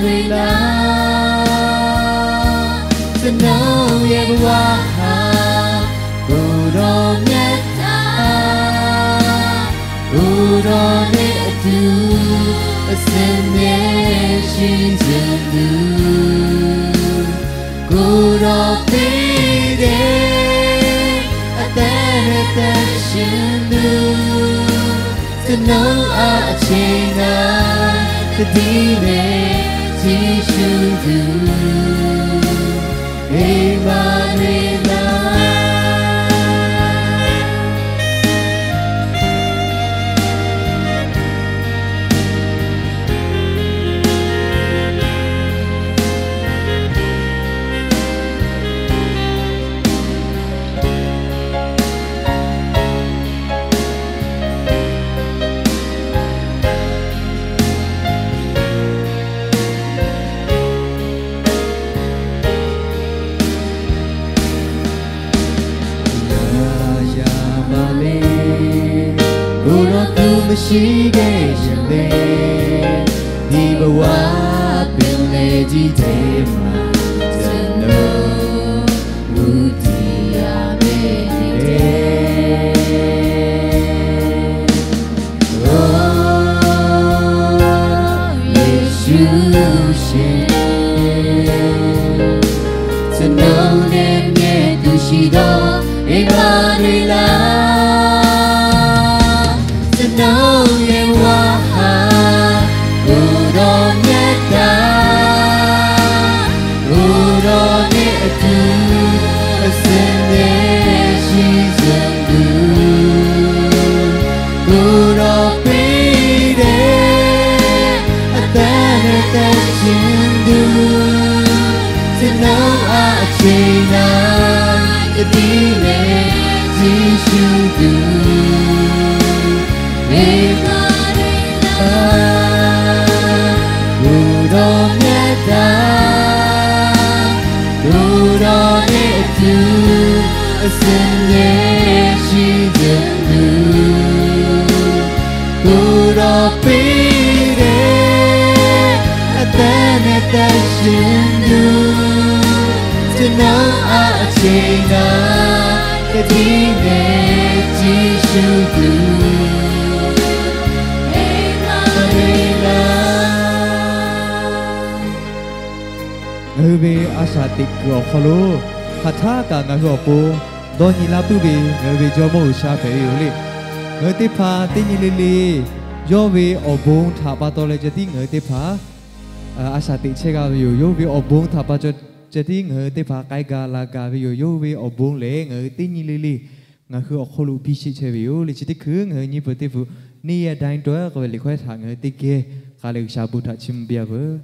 ve laˇ. ကျွန်ုပ်ရဲ့ဘဝဟာ ကိုယ်တော်မြတ်တာ ကိုယ်တော်နဲ့အတူ အစဉ်မြဲရှိချင်သူ ကိုယ်တော်ပေးတဲ့ အသက်နဲ့သက်ရှင်သူ ကျွန်ုပ်အားအချိန်တိုင်း သတိနဲ့ ကြည့်ရှုသူ ဧမာနွေလ။ ကိုယ်တော်သူမရှိခဲ့ရင်လည်း ဒီဘဝပင်လယ်ကြီးထဲမှာ ကျွန်တော် ဦးတည်ရမယ့်အရေး။ အိုယေရှုရှင်၊ ကျွန်ုပ်နဲ့မြဲသူရှိသော ဧမာနွေလ။ ကျွန်ုပ်ရဲ့ဘဝဟာ ကိုယ်တော်မြတ်တာ ကိုယ်တော်နဲ့အတူ အစဉ်မြဲရှိစေသူ၊ ကိုယ်တော်ပေးတဲ့ အသက်နဲ့သက်ရှင်သူ၊ ကျွန်ုပ်အားအချိန်တိုင်း သတိနဲ့ ကြည့်ရှုသူ ဧမာနွေလ။ ကိုယ်တော်မြတ်တာ ကိုယ်တော်နဲ့အတူ အစဉ်မြဲရှိစေသူ၊ ကိုယ်တော်ပေးတဲ့ အသက်နဲ့သက်ရှင်သူ၊ ကျွန်ုပ်အားအချိန်တိုင်း သတိနဲ့ ကြည့်ရှုသူ ဧမာနွေလ။ Ngaˬ hui ve a shaꞈ teꞈ kuiˬ awˬ hk'aw lo hk'aˬ htaˇ kaꞈ ngaˬ hui awˬ pon dawˇ nyi laˇ puiˉ ve ngaˬ hui ve Jawˇmawˇ G'uiˬsha hpehꞈ ve yoˬ le. Ngaˬ hui teˇ hpaˍ teˇ nyi le le yawˇ ve awˬ bon htaꞈ pa taw leh ceh tiˉ ngaˬ hui teˇ hpaˍ a shaꞈ teꞈ chehˇ g'a ve yoˬ. Yawˇ ve awˬ bon htaꞈ pa taw ceh tiˉ ngaˬ hui teˇ hpaˍ k'ai gaˬ la gaˬ ve yoˬ. Yawˇ ve awˬ bon lehˬ ngaˬ hui teˇ nyi le le ngaˬ hui awˬ hk'aw lo piˇ sheˆ chehˇ ve yoˬ le. Chi teˇ hkui ngaˬ hui nyi peuˬ teˇ hpu နေ့ရက်တိုင်းအတွက် k'oˆ ve liꞈ hkawehˇ htaꞈ ngaˬ hui teˇ geh k'ai leh G'uiˬsha bon htaꞈ chiˇ mvuh piˇ a veuˬ.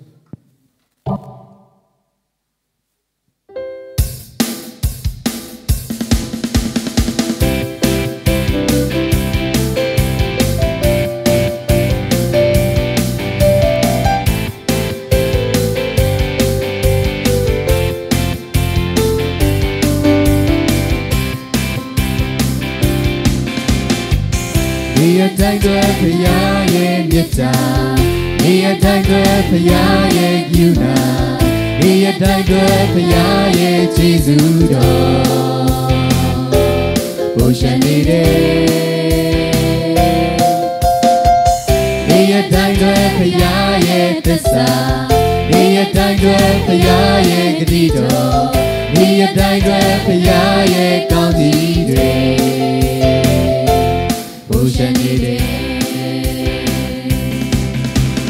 နေ့ရက်တိုင်းအတွက် ဘုရားရဲ့မေတ္တာ၊ နေ့ရက်တိုင်းအတွက် ဘုရားရဲ့ကရုဏာ၊ နေ့ရက်တိုင်းအတွက် ဘုရားရဲ့ကျေးဇူးတော် ပိုလျှံနေတယ်။ နေ့ရက်တိုင်းအတွက် ဘုရားရဲ့သစ္စာ၊ နေ့ရက်တိုင်းအတွက် ဘုရားရဲ့ဂတိတော်၊ နေ့ရက်တိုင်းအတွက် ဘုရားရဲ့ကောင်းကြီးတွေ ပိုလျှံနေတယ်။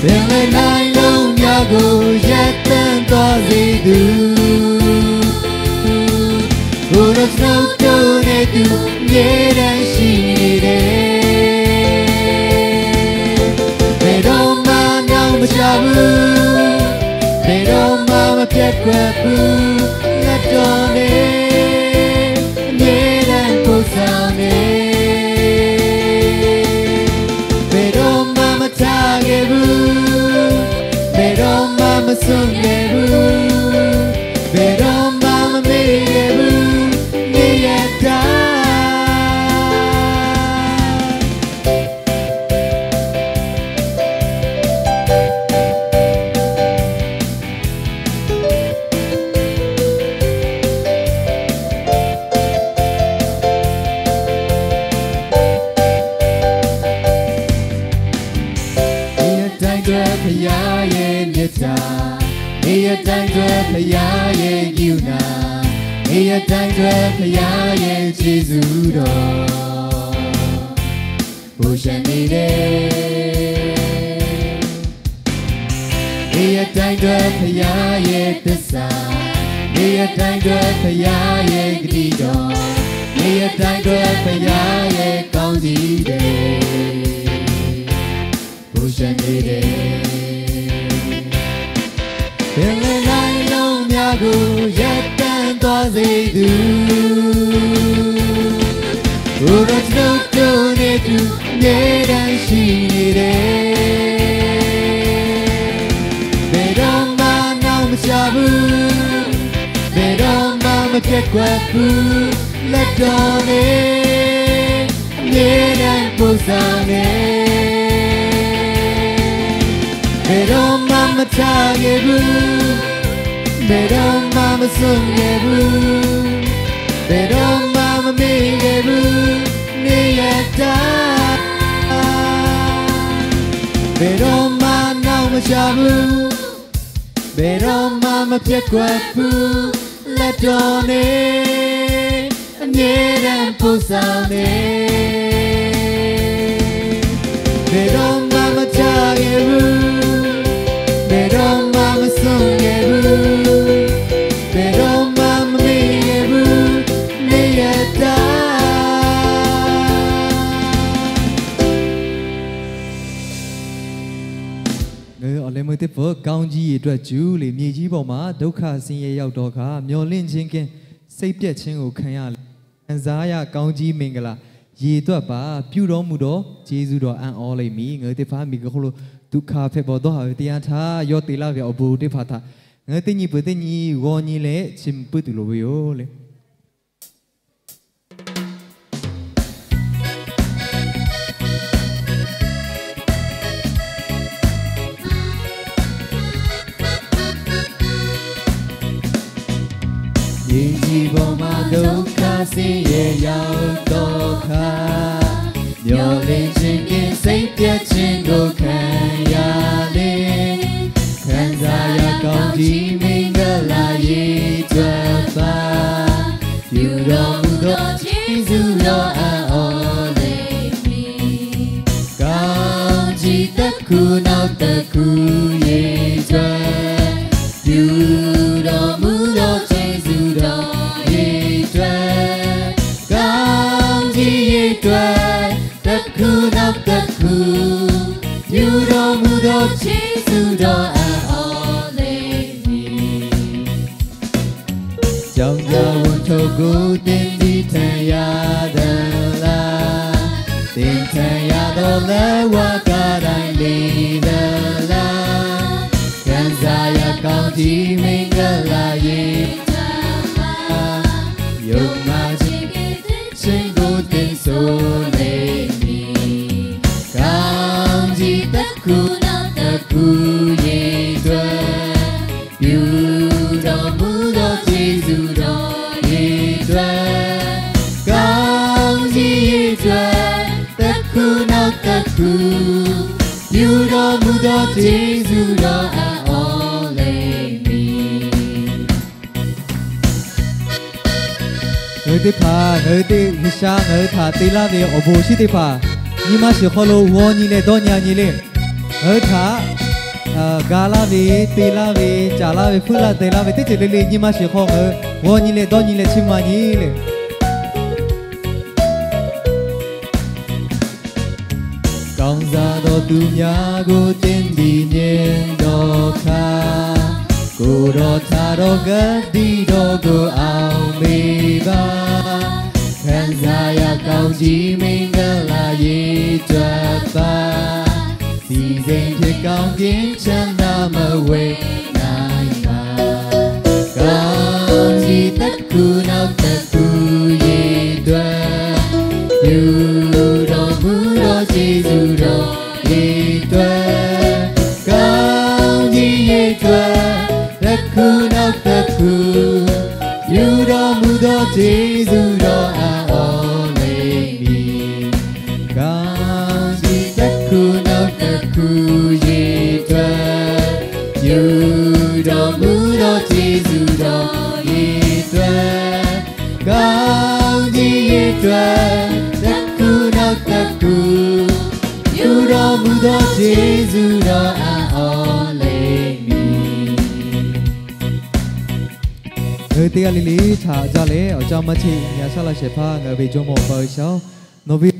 ပင်လယ်လှိုင်းလုံးများကို ရပ်တန့်သွားစေသူ၊ ကိုယ်တော်ကျွန်ုပ်တို့နဲ့အတူ အမြဲတမ်းရှိနေတယ်။ ဘယ်တော့မှနောက်မကျဘူး၊ ဘယ်တော့မှမပျက်ကွက်ဘူး၊ လက်တော်နဲ့ အမြဲတမ်းပို့ဆောင်နေ။ ဘယ်တော့မှမထားခဲ့ဘူး၊ ဘယ်တော့မှမစွန့်ခဲ့ဘူး၊ ဘယ်တော့မှမမေ့ခဲ့ဘူး၊ နေ့ရက်တိုင်း နေ့ရက်တိုင်းအတွက် ဘုရားရဲ့ ကရုဏာ၊ နေ့ရက်တိုင်းအတွက် ဘုရားရဲ့ ကျေးဇူးတော် ပို့ချနေတယ်။ နေ့ရက်တိုင်းအတွက် ဘုရားရဲ့ သစ္စာ၊ နေ့ရက်တိုင်းအတွက် ဘုရားရဲ့ ကတိတော်၊ နေ့ရက်တိုင်းအတွက် ဘုရားရဲ့ ကောင်းကြီးတွေ ပို့ချနေတယ်။ ပင်လယ်လှိုင်းလုံးများကို ရပ်တန့်သွားစေသူ၊ ကိုယ်တော် ကျွန်ုပ်တို့နဲ့အတူ အမြဲတမ်းရှိနေတယ်။ ဘယ်တော့မှ နောက်မကျဘူး၊ ဘယ်တော့မှ မပျက်ကွက်ဘူး။ လက်တော်နဲ့ အမြဲတမ်းပို့ဆောင်နေ။ ဘယ်တော့မှ မချခဲ့ဘူး၊ ဘယ်တော့မှ မစွန့်ခဲ့ဘူး၊ ဘယ်တော့မှ မမေ့ခဲ့ဘူး။ နေ့ရက်တိုင်း ဘယ်တော့မှ နောက်မကျဘူး၊ ဘယ်တော့မှ မပျက်ကွက်ဘူး။ လက်တော်နဲ့ အမြဲတမ်းပို့ဆောင်နေ။ ဘယ်တော့မှ မချခဲ့ဘူး၊ ဘယ်တော့မှ မစွန့်ခဲ့ဘူး၊ ဘယ်တော့မှ မမေ့ခဲ့ဘူး။ နေ့ရက်တိုင်း ငွေ အောင်လင်းမှုတစ်ဖက် ကောင်းကြီးရေအတွက်ကျူလေ။ မြေကြီးပေါ်မှာ ဒုက္ခဆင်းရဲရောက်တော့အခါ မျှော်လင့်ခြင်းကင်း စိတ်ပျက်ခြင်းကို ခံရလေ။ ခံစားရ ကောင်းကြီးမင်္ဂလာ ရေအတွက်ပါ ပြုတော်မူသော ကျေးဇူးတော် အံ့ဩလိမ့်မည်။ ငွေ တစ်ဖက် မြေကခလို့ ဒုက္ခဖဲပေါ်သောဟာ တရားထား ရော့တေလၢ်ဂ့ၤ အဘူးတစ်ဖက်ထ ငွေ တစ်ညီ ပှဲၤတစ်ညီ ဂေါ်ညီ လႄႈ ချစ်မှု ပုတ်သူ လိုဝေ 요 လေ။ မြေကြီးပေါ်မှာ ဒုက္ခဆင်းရဲရောက်သောအခါ မျှော်လင့်ခြင်းကင်း စိတ်ပျက်ခြင်းကို ခံရလေ။ ခံစားရ ကောင်းကြီးမင်္ဂလာ ရေထွက်ပါ ပြုတော်မူသော ကျေးဇူးတော် အံ့ဩလိမ့်မည်။ ကောင်းကြီးတစ်ခု နောက်တစ်ခု ရေထွက်၊ ပြုတော်မူသော ကျေးဇူးတော် ရေထွက်၊ ကောင်းကြီးရေထွက်၊ တစ်ခု နောက်တစ်ခု ပြုတော်မူသော ကျေးဇူးတော် အံ့ဩလိမ့်မည်။ ကြောင့် ဘုရားဝန်ထုပ်ကို သင်ဒီး ထမ်းရသလား။ သင်ထမ်းရသော လက်ဝါးကတိုင်း လေးသလား။ ခံစားရ ကောင်းကြီးမင်္ဂလာ ရေထွက်ပါ။ ယုံမှန်ခြင်းကင်း သီချင်းကို သင်ဆိုလိမ့်မည်။ ကောင်းကြီးတစ်ခု နောက်တစ်ခု ရေထွက်၊ ပြုတော်မူသော ကျေးဇူးတော် ရေထွက်၊ ကောင်းကြီးရေထွက်၊ တစ်ခု နောက်တစ်ခု ပြုတော်မူသော ကျေးဇူးတော် အံ့ဩလိမ့်မည်။ ငွေ တစ်ဖက် ငွေ တစ် G'uiˬsha ငွေ ထ te laˇ ve awˬ bon chi teˇ hpaˍ, nyi ma shiˍ hk'aw lo g'aw nyi leh dawˇ nyi a nyi le. Ngeuˉ htaꞈ ga laˇ ve, te laˇ ve, caˍ laˇ ve, hpuiˇ laˇ, deh laˇ ve teˇ ceuˬ le le nyi ma shiˍ hk'aw ngaˬ hui g'aw nyi leh dawˇ nyi leh chiˇ mvuh nyi le. ကောင်းစားသော သူများကို သင်သည် မြင်သောအခါ ကိုယ်တော်ထတော့ ဂတိတော်ကို အောက်မေ့ပါ။ ခံစားရ ကောင်းကြီးမင်္ဂလာ ရေထွက်ပါ။ စည်းစိမ်ဖြစ် ကောင်းကင်ချမ်းသာ မဝေနိုင်ပါ။ ကောင်းကြီးတစ်ခု နောက်တစ်ခု ရေထွက်၊ ပြုတော်မူသော ကျေးဇူးတော် ရေထွက်၊ ကောင်းကြီးရေထွက်၊ တစ်ခု နောက်တစ်ခု ပြုတော်မူသော ကျေးဇူးတော် အံ့ဩလိမ့်မည်။ ကောင်းကြီးတစ်ခု နောက်တစ်ခု ရေထွက်၊ ပြု Yawˇ mui dawˇ Yeˍsuˆ dawˇ yehˬ tuˬ, g'a-oˬ nyi yehˬ tuˬ, taˇ kuˬ naˇ taˇ kuˬ, yawˇ dawˇ mui dawˇ Yeˍsuˆ dawˇ a awˬ leh miˬ. Ngaˬ hui teˇ g'aˇ le le htaꞈ jaˇ leh, awˬ caˇ maˇ cheˆ nyi a shaˉ laˇ shehˍ hpaˇ ngaˬ hui ve Jawˇmawˇ Awˬ pa G'uiˬsha-oˬ, nawˬ ve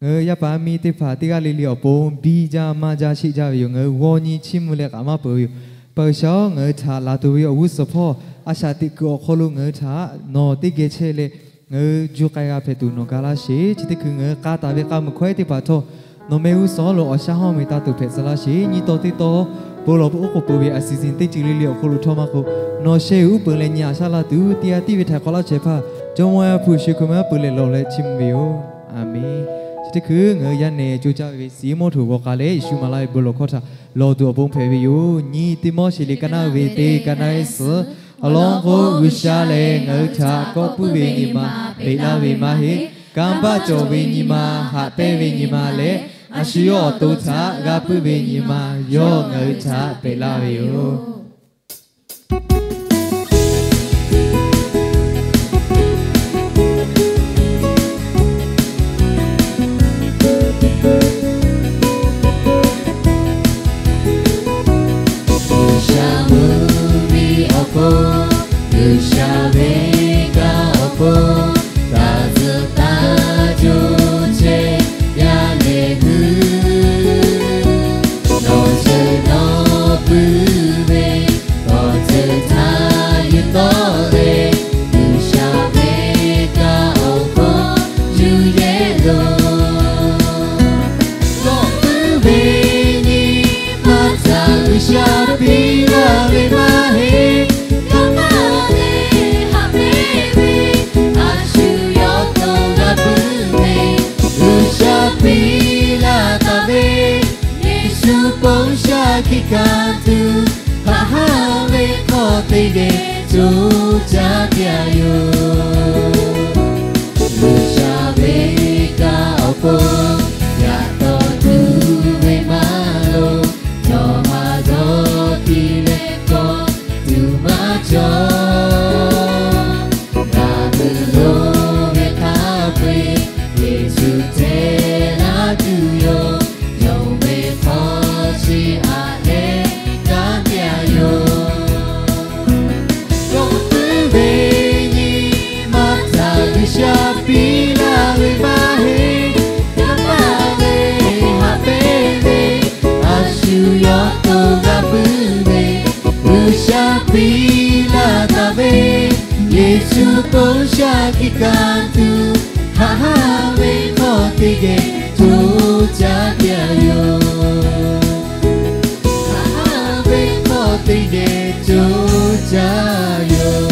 ngaˬ hui yaˇ paˍ yaˇ miˇ teˇ hpaˍ teˇ g'aˇ le le awˬ pon biˇ jaˇ maˇ jaˇ sheˆ jaˇ ve yoˬ. Ngaˬ hui g'aw nyi chiˇ mvuh leh k'aꞈ maˇ peuˬ ve yoˬ. Pa G'uiˬsha-oˬ, ngaˬ hui htaꞈ laˬ tuˬ ve awˬ g'uˇ suhˍ hpawˇ a shaꞈ teꞈ kuiˬ awˬ hk'aw lo ngaˬ hui htaꞈ nawˬ teˇ geh chehˇ leh, ngaˬ hui juˇ k'ai g'a hpehꞈ tuˬ nawˬ ga laˇ sheˍ. Chi teˇ hkui ngaˬ hui k'a taˍ ve k'a muiˬ hkawehˉ teˇ hpaˍ htawˇ, nawˬ mehˆ g'uˇ suhˍ lo awˬ shaˉ hawˉ meh taˇ tuˬ hpehꞈ tcuh laˇ sheˍ. Nyiˇ taw teˇ taw bon lawˬ ve oˉ k'oˍ peuˬ ve a siˍ siˍ teˇ ceuˬ le le awˬ hk'aw lo htawˇ maˇ k'o, nawˬ sheh uˉ peunˍ leh nyi a shaˉ laˇ tuˬ teˇ g'aˇ tiˉ ve htaiˍ hk'awꞈ laˇ shehˍ hpaˇ Jawˇmawˇ yaˇ hpu Yeˍsuˆ Hkriꞈ maˇ peuˬ leh lawˬ leh chiˇ mvuh ve yoˬ. Aˬmenˍ. Chi teˇ hkui ngaˬ hui yaˇ nehˬ co caˇ ve ve siˉ mawˇ htoꞈ g'aw k'a leh Yeˍsuˆ maˍ laˇ ve bon lawˬ hkawˇ htaꞈ lawˬ tuˬ awˬ pon hpehꞈ ve yoˬ. Nyiˇ Tiˆmoˉseˍ liꞈ ka naˆ ve teˇ ka naˆ suhˍ, awˬ lawn k'o, G'uiˬsha lehˬ ngaˬ hui htaꞈ kawˆ puiˉ ve nyi ma peꞈ laˇ ve maˇ heˆ. Kanˇ paˆ cawˬ ve nyi ma, haꞈ pehnˇ ve nyi ma leh, a shu yawˇ awˬ to htaꞈ g'a puiˉ ve nyi ma, yawˇ ngaˬ hui htaꞈ peꞈ laˇ ve yoˬ. G'uiˬsha mvuhˇmiˬ awˬ pon, G'uiˬsha ve kanˇ awˬ pon, taˇ tcuhˉ taˇ coˇ chehˇ yaˇ nehˬ hui, nawˬ ceuˬ nawˬ puiˉ ve awˬ ceuˬ htaꞈ yuˬ tawˆ leh, G'uiˬsha ve kanˇ awˬ pon yuˬ yehˇ loˬ. Kawˆ puiˉ ve nyi ma htaꞈ G'uiˬsha piˇ laˇ ve maˇ heˆ. Kanˇ paˆ leh haꞈ pehnˇ ve, a shu yawˇ to g'a puiˉ ve, G'uiˬsha piˇ laˇ taˍ ve, Yeˍsuˆ ponˬ shaˆ hkiˆ kanˉ tuˬ, haꞈ haˉ ve hk'aw teˇ geh co caˇ piˇ a yoˬ. G'uiˬsha ve kanˇ awˬ pon, yaꞈ taw tuˬ ve maˇ loˍ, nawˬ maˇ dawˇ tiˉ leh kawˆ tuˬ maˇ cawˬ. Ngaˬ hui lo ve hk'a peu-eˬ, Yeˍsuˆ hteˇ laˇ tuˬ yoˬ. Yonˍ ve hk'aw chi aꞈ leh kanˉ te a yoˬ. Yawˇ puiˉ ve nyi ma htaꞈ G'uiˬsha piˇ laˇ ve maˇ heˆ. Kanˇ paˆ leh haꞈ pehnˇ ve, a shu yawˇ to g'a puiˉ ve, G'uiˬsha piˇ laˇ taˍ ve, Yeˍsuˆ ponˬ shaˆ hkiˆ kanˉ tuˬ, haꞈ haˉ ve hk'aw teˇ geh co caˇ piˇ a yoˬ. Haꞈ haˉ ve hk'aw teˇ geh co caˇ yoˬ.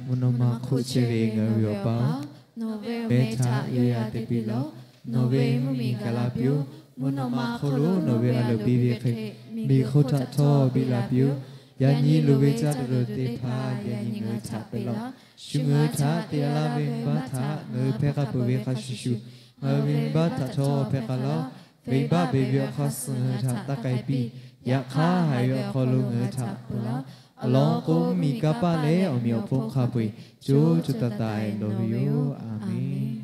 Mvuhˇ naw ma hk'oˆ chehˇ ve ngaˬ hui ve Awˬ pa-oˬ, nawˬ ve meh htaꞈ yonˍ yaꞈ te piˇ lawˬ. Nawˬ ve mvuhˇmiˬ gaˬ la piˇ-oˆ. Mvuhˇ naw ma hk'oˆ lo nawˬ ve a loˍ piˇ ve hk'e, miˬguiˬ hk'oˆ htaꞈ htawˇ biˇ la piˇ-oˆ. Yaꞈ nyi loˍ ve caˇ tuˬ dawˬ teˇ hpaˍ yaꞈ nyi ngaˬ hui htaꞈ peꞈ laˇ. Shu ngaˬ hui htaꞈ te a laˇ ve venˇbaˆ htaꞈ ngaˬ hui hpehˇ k'a peuˬ ve hk'a shuˍ shuˍ, ngaˬ hui ve venˇbaˆ htaꞈ htawˇ hpehˇ k'a laˇ. Venˇbaˆ beˬ ve awˬ hk'aˇ suh ngaˬ hui htaꞈ taˇ k'ai piˇ. Yaꞈ hk'aˇ, haꞈ ve awˬ hk'aw lo ngaˬ hui htaꞈ peuˬ laˇ. Awˬ lawn k'o, mvuhˇmiˬ kanˇ paˆ leh awˬ meꞈ awˬ hponˇ hk'a peu-eˬ co co taiˍ taiˍ lawˬ ve yoˬ. Aˬmenˍ.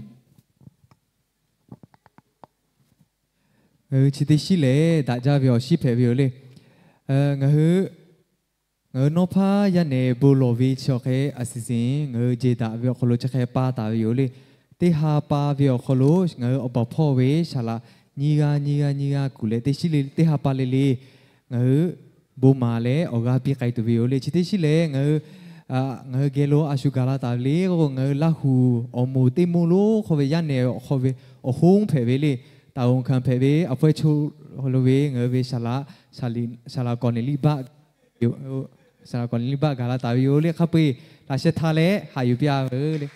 Ngaˬ hui chi teˇ shinˉ lehˬ, daꞈ jaˇ ve awˬ shinˉ hpehꞈ ve yoˬ le. Ngaˬ hui, ngaˬ hui nawˉ hpaˇ yaˇ nehˬ bon lawˬ ve chi awˬ hk'e a siˍ siˍ ngaˬ hui jehˬ daꞈ ve awˬ hk'aw lo chi hk'e pa taˍ ve yoˬ le. Teˇ ha pa ve awˬ hk'aw lo ngaˬ hui awˬ baˬ hpawˇ ve saˍ laꞈ nyiˇ g'aˇ nyiˇ g'aˇ nyiˇ g'aˇ kuˬ leh, teˇ shinˉ le teˇ ha pa le le ngaˬ hui bon maˍ leh awˬ g'aˇ piˇ k'ai tuˬ ve yoˬ le. Chi teˇ shinˉ lehˬ, ngaˬ hui, ngaˬ hui geh lo a shu gaˬ la taˍ ve le k'o, ngaˬ hui Laˇ huˍ awˬ moˍ teˇ moˇ lonˉ hk'aw ve yaˇ nehˬ awˬ hk'aw ve awˬ hoˉ hpehꞈ ve le. Taˍ onˍ hkanˍ hpehꞈ ve a pfuhˇ e cho lo ve ngaˬ hui ve saˍ laꞈ, saˍ laꞈ kawˍ neˍ liˇ baˆ, saˍ laꞈ kawˍ neˍ liˇ baˆ gaˬ la taˍ ve yoˬ le. Hk'a peu-eˬ laꞈ sheh htaˇ leh haꞈ yuˬ piˇ a ve le.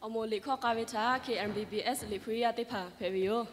Awˬ moˍ liꞈ hkawˇ k'a ve htaꞈ K M B B S liꞈ hpu yaˇ teˇ hpaˍ hpehꞈ ve yoˬ.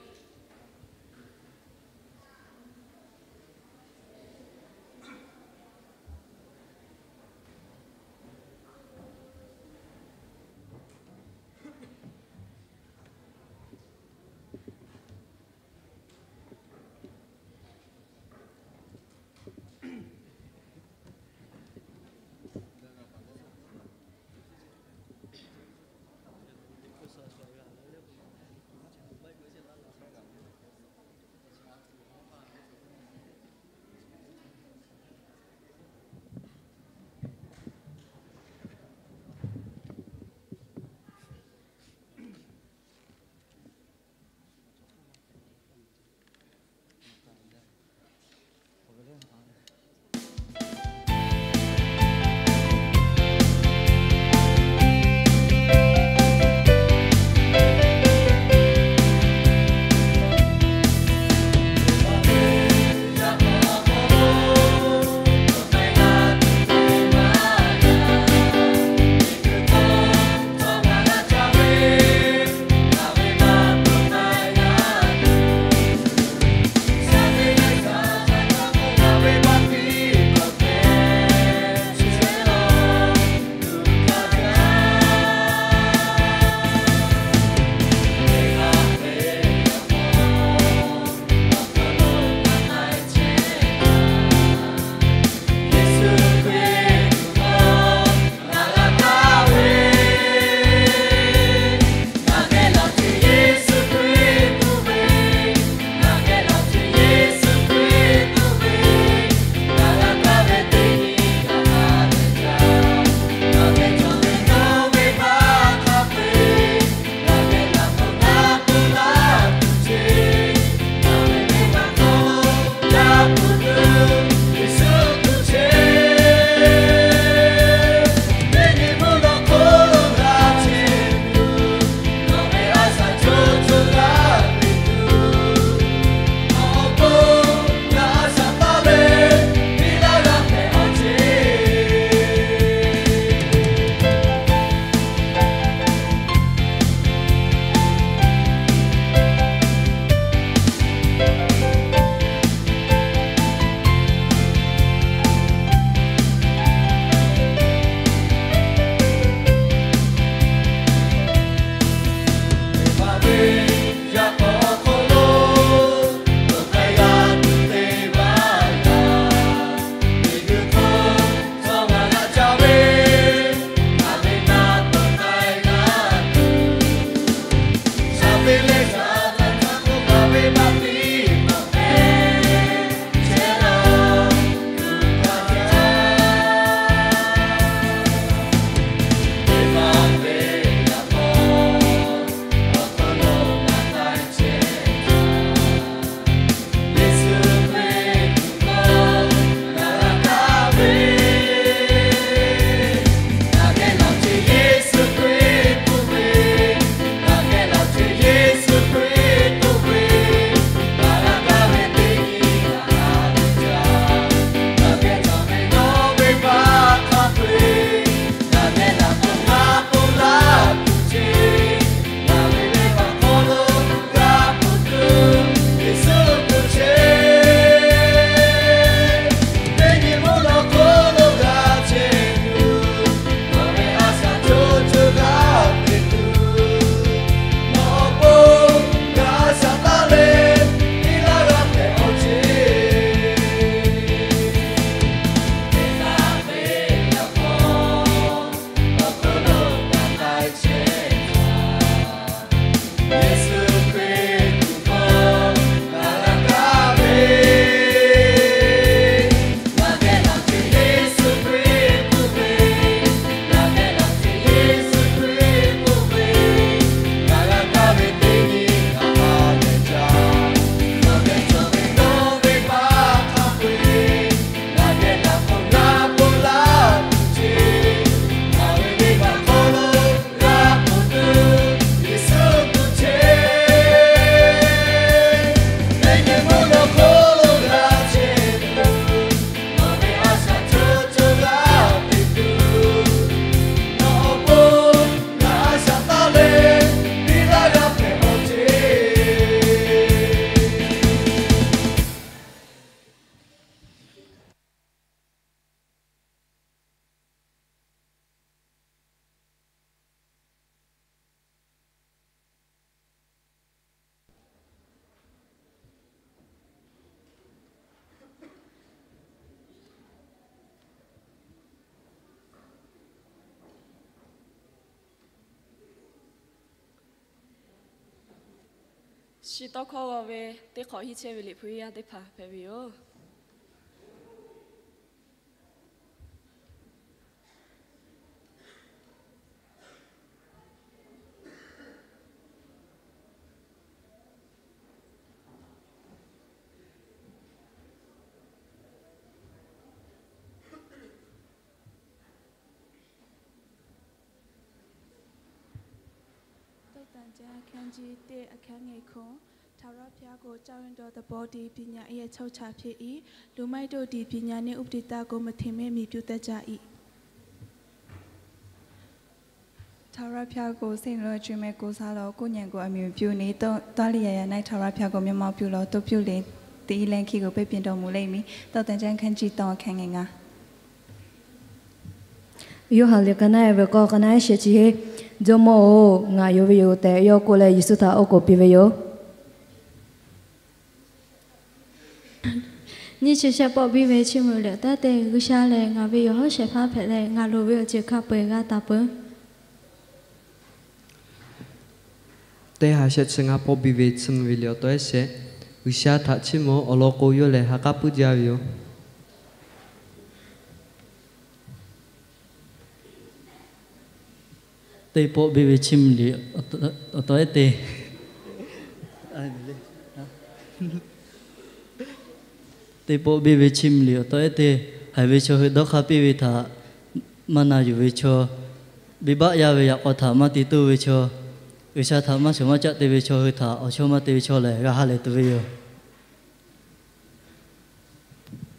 Chi tawˇ hkawˇ g'aw ve teˇ hk'awꞈ hiˇ chehˇ ve Liꞈ hpu yaˇ teˇ hpaˍ hpehꞈ ve yoˬ. Tawˇ tanˍ ca အခန်းကြီး teˇ အခန်းငယ် ခု၊ ထာဝရဘုရားကို ကြောက်ရွံ့သောသဘောသည် ပညာ၏အချုပ်အခြာဖြစ်၏။ လူမိုက်တို့သည် ပညာနှင့် ဥပဒေသကို မထီမဲ့မြင်ပြုတတ်ကြ၏။ ထာဝရဘုရားကို စိတ်နှလုံးအကြွင်းမဲ့ ကိုးစားလော့။ ကိုယ့်ဉာဏ်ကို အမှီမပြုနှင့်။ သွားလျှင်ရာရာ၌ ထာဝရဘုရားကို မျက်မှောက်ပြုလော့။ သို့ပြုလျှင် သင်၏လမ်းခရီးကို ပိတ်ပင်တော်မူလိမ့်မည်။ တၢင်းတန်ကျမ်း ခန်းကြီးသုံး အခန်းငယ်ငါး။ ယိၤဟၣ်လၢ ကနၣ်အဲၣ်ဝဲၵေၢ် ကနၣ်အဲၣ်ရှဲးဆံဟ့ Jawˇmawˇ-oˬ, ngaˬ yonˍ ve yoˬ tehꞈ yawˇ k'oˆ leh, Yeˍsuˆ htaꞈ awˬ k'oˍ piˇ ve yoˬ. Nyiˇ chi shehˆ pawˆ biˇ ve chiˇ mvuh liꞈ awˬ tawehˉ te, G'uiˬsha lehˬ ngaˬ ve yawˬ hawˉ shehˍ hpaˇ hpehꞈ leh, ngaˬ loˍ ve awˬ ceuˬ hk'a peu-eˬ g'a taˍ peuˬ. Teˇ ha shehˆ chi ngaˇ pawˆ biˇ ve chiˇ mvuh ve liꞈ awˬ tawehˉ shehˍ, G'uiˬsha htaꞈ chiˇ mvuh, awˬ lawn k'o yawˇ lehˬ ha k'aˉ puiˉ jaˇ ve yoˬ. Teˇ pawˆ biˇ ve chiˇ mvuh liꞈ awˬ tawehˉ te, teˇ pawˆ biˇ ve chiˇ mvuh liꞈ awˬ tawehˉ te, haiˬ ve chaw hui dawˇ hk'aˇ piˇ ve htaꞈ maˇ na yuˬ ve chaw, venˇbaˆ yaˇ ve yaꞈ k'aw htaꞈ maˇ te toˇ ve chaw, G'uiˬsha htaꞈ maˇ shawˍ maˇ caˆ te ve chaw hui htaꞈ awˬ chawˇ maˇ te ve chaw lehˬ, g'a ha lehˬ tuˬ ve yoˬ.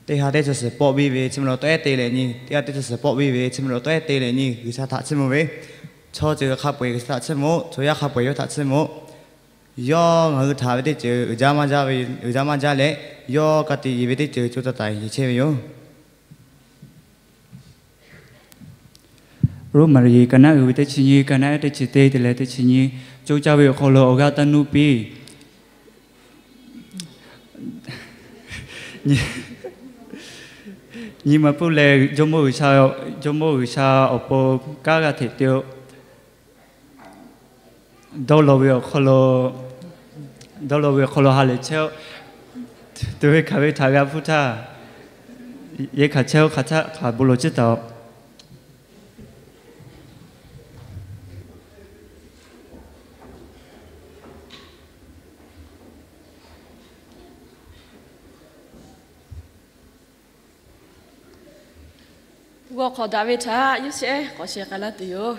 Teˇ ha teˇ chi suhˍ pawˆ biˇ ve chiˇ mvuh liꞈ awˬ tawehˉ te lehˬ nyi, teˇ ha teˇ chi suhˍ pawˆ biˇ ve chiˇ mvuh liꞈ awˬ tawehˉ te lehˬ nyi, G'uiˬsha htaꞈ chiˇ mvuh ve, chaw ceuˬ hk'a peu-eˬ G'uiˬsha htaꞈ chiˇ mvuh, chaw yaˇ hk'a peu-eˬ yawˇ htaꞈ chiˇ mvuh. Yawˇ ngaˬ hui htaꞈ ve teˇ ceuˬ uiˍ jaˇ maˇ jaˇ ve, uiˍ jaˇ maˇ jaˇ leh, yawˇ ka tiꞈ yeˬ ve teˇ ceuˬ co taˍ taˍ yeˬ chehˇ ve yoˬ. Roˉmaꞈ liꞈ ka naˆ uiˍ ve teˇ chi nyi, ka naˆ teˇ chi teˇ te leh teˇ chi nyi, co caˇ ve awˬ hk'aw lo awˬ g'aˇ taˇ nuˆ piˇ. Nyi ma pfuhˇ leh Jawˇmawˇ G'uiˬsha, Jawˇmawˇ G'uiˬsha awˬ pon kanˉ g'a hteꞈ te-o. Dawˇ law ve awˬ hk'aw lo, dawˇ law ve awˬ hk'aw lo ha lehˬ chehˇ-oˆ. Tuˬ ve hkanˍ ve htaꞈ g'a hpuˇ htaˇ, yehˬ hkanˍ chehˇ-oˆ. Hk'aˬ htaˆ hk'aˬ bon lawˬ ciˉ taˍ-oꞈ. G'aw hk'awꞈ daꞈ ve htaꞈ yawˇ shehˆ k'awꞈ sheh k'ai laˇ tuˬ yoˬ.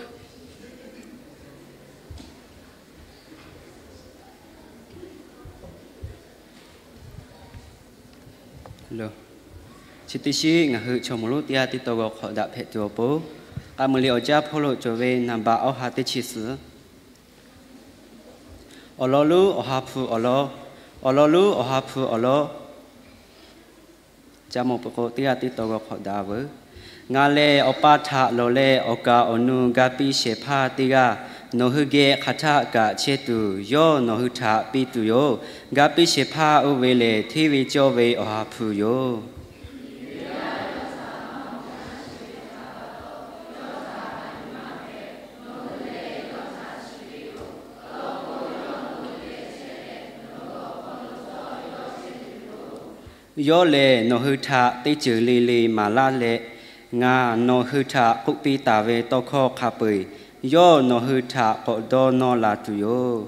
Chi teˇ shiˉ ngaˬ hui chaw moˍ lonˉ teˇ g'aˇ teˇ taw g'aw hk'awꞈ daꞈ hpehꞈ tuˬ awˬ pon, K'a muiˬ liꞈ awˬ jaˇ hpawˇ lo cawˬ ve naˍ baꞈ awˬ ha teˇ chi suhˍ, awˬ lawn lonˉ awˬ ha hpu awˬ lawn, awˬ lawn lonˉ awˬ ha hpu awˬ lawn, ca mawˬ peuˬ k'o teˇ g'aˇ teˇ taw g'aw hk'awꞈ daꞈ veuˬ. Ngaˬ lehˬ awˬ pa htaꞈ lawˬ leh awˬ kaˍ awˬ nu ga piˇ shehˍ hpaˇ teˇ g'aˇ nawˬ hui geh hk'aˬ htaˆ kaꞈ chehˇ tuˬ yawˇ nawˬ hui htaꞈ piˇ tuˬ yoˬ. Ga piˇ shehˍ hpaˇ oˇ ve lehˬ hteˇ ve cawˇ ve awˬ ha hpu yoˬ. Yawˇ lehˬ nawˬ hui htaꞈ teˇ ceuˬ le le maˍ laˇ leh, ngaˬ nawˬ hui htaꞈ k'oˆ piˇ taˍ ve tawˇ hkawˇ hk'a peu-eˬ yawˇ nawˬ hui htaꞈ k'awꞈ dawˇ nawˇ la tuˬ yoˬ.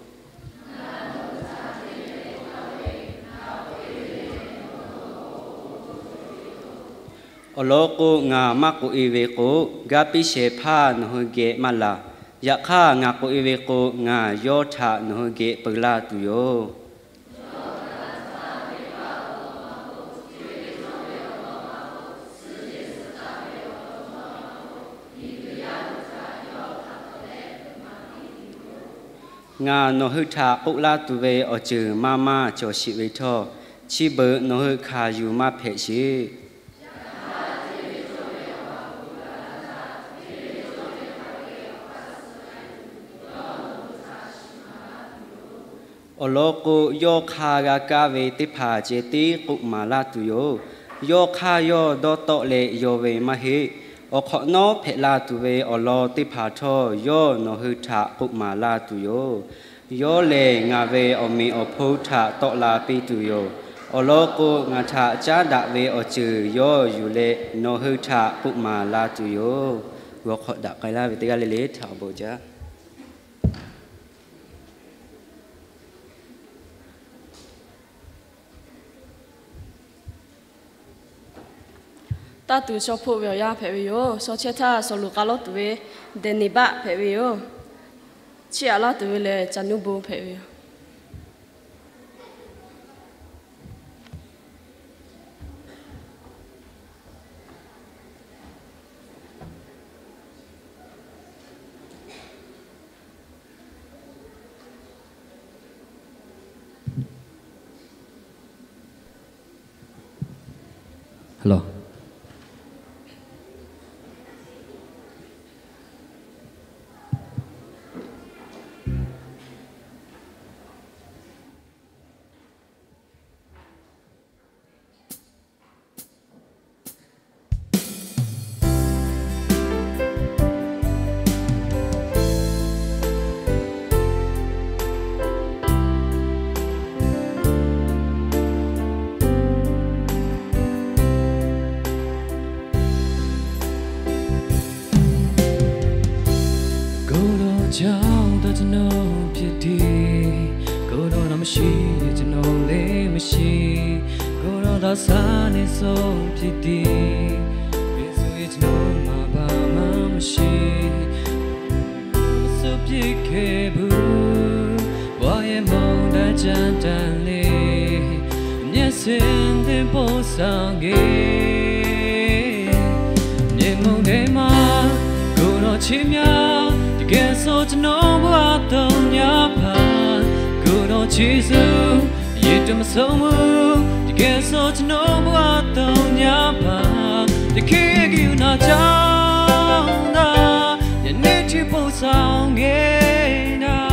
Awˬ lawn k'o, ngaˬ maˇ k'oꞈ-e ve k'o, ga piˇ shehˍ hpaˇ nawˬ hui geh maˇ laˬ. Yaꞈ hk'aˇ, ngaˬ k'oꞈ-e ve k'o, ngaˬ yawˇ htaꞈ nawˬ hui geh peu laˇ tuˬ yoˬ. Ngaˬ nawˬ hui htaꞈ k'oˆ laˇ tuˬ ve awˬ ceuˬ maˇ maˇ cawˬ sheˍ ve htawˇ, chi beuꞈ nawˬ hui hkanˍ yuˬ maˇ hpehꞈ sheˍ. Awˬ lawn k'o, yawˇ hk'aˇ g'a kaˇ ve teˇ hpaˍ ceh tiˉ k'oˆ maˍ laˇ tuˬ yoˬ. Yawˇ hk'aˇ yawˇ dawˇ tawˆ leh yaw ve maˇ heˆ. Awˬ hk'awꞈ nawˉ hpehꞈ la tuˬ ve awˬ lawn teˇ hpaˍ htawˇ, yawˇ nawˬ hui htaꞈ k'oˆ maˍ laˇ tuˬ yoˬ. Yawˇ lehˬ ngaˬ ve awˬ meꞈ awˬ hponˇ htaꞈ tawˆ la piˇ tuˬ yoˬ. Awˬ lawn k'o, ngaˬ htaꞈ caˉ daꞈ ve awˬ ceuˬ yawˇ yuˬ leh nawˬ hui htaꞈ k'oˆ maˍ la tuˬ yoˬ. G'aw hk'awꞈ daꞈ k'ai laˇ ve teˇ g'aˇ le le htaꞈ awˬ bon jaˇ. Taˇ tuˬ shaw hpoˆ ve awˬ yanˇ hpehꞈ ve yoˬ. Shaw chehˇ htaˇ, Sawˍluꞈ k'a lawˇ tuˬ ve Dehˍneˍbaˆ hpehꞈ ve yoˬ. Chiˇ aꞈ laˇ tuˬ ve lehˬ, Caˍ nuˇ bon hpehꞈ ve yoˬ. K'oˆ law, ကျောင်းသားတစ်ယောက်ဖြစ်တယ်။ ကိုယ်တော်သာမရှိရင် ကျွန်တော်လည်းမရှိ။ ကိုယ်တော်သာ စနေဆုံးဖြစ်တယ်။ ဘယ်ဆိုရင် ကျွန်တော်မှာ ဘာမှမရှိ။ မစွန့်ပစ်ခဲ့ဘူး။ ဘဝရဲ့မုန်တိုင်း ကြမ်းတမ်းလေ မျက်စိသင်ပို့ဆောင်ခဲ့။ မျက်မှောက်ထဲမှာ ကိုယ်တော်ချစ်မြတ် တကယ်ဆို ကျွန်တော်ဘဝ သုညပါ။ ကိုယ်တော်ကျေးဇူး ရေတွက်မဆုံးဘူး။ တကယ်ဆို ကျွန်တော်ဘဝ သုညပါ။ သခင်ရဲ့ ကရုဏာကြောင့်သာ ယနေ့ထိ ပို့ဆောင်ခဲ့တာ။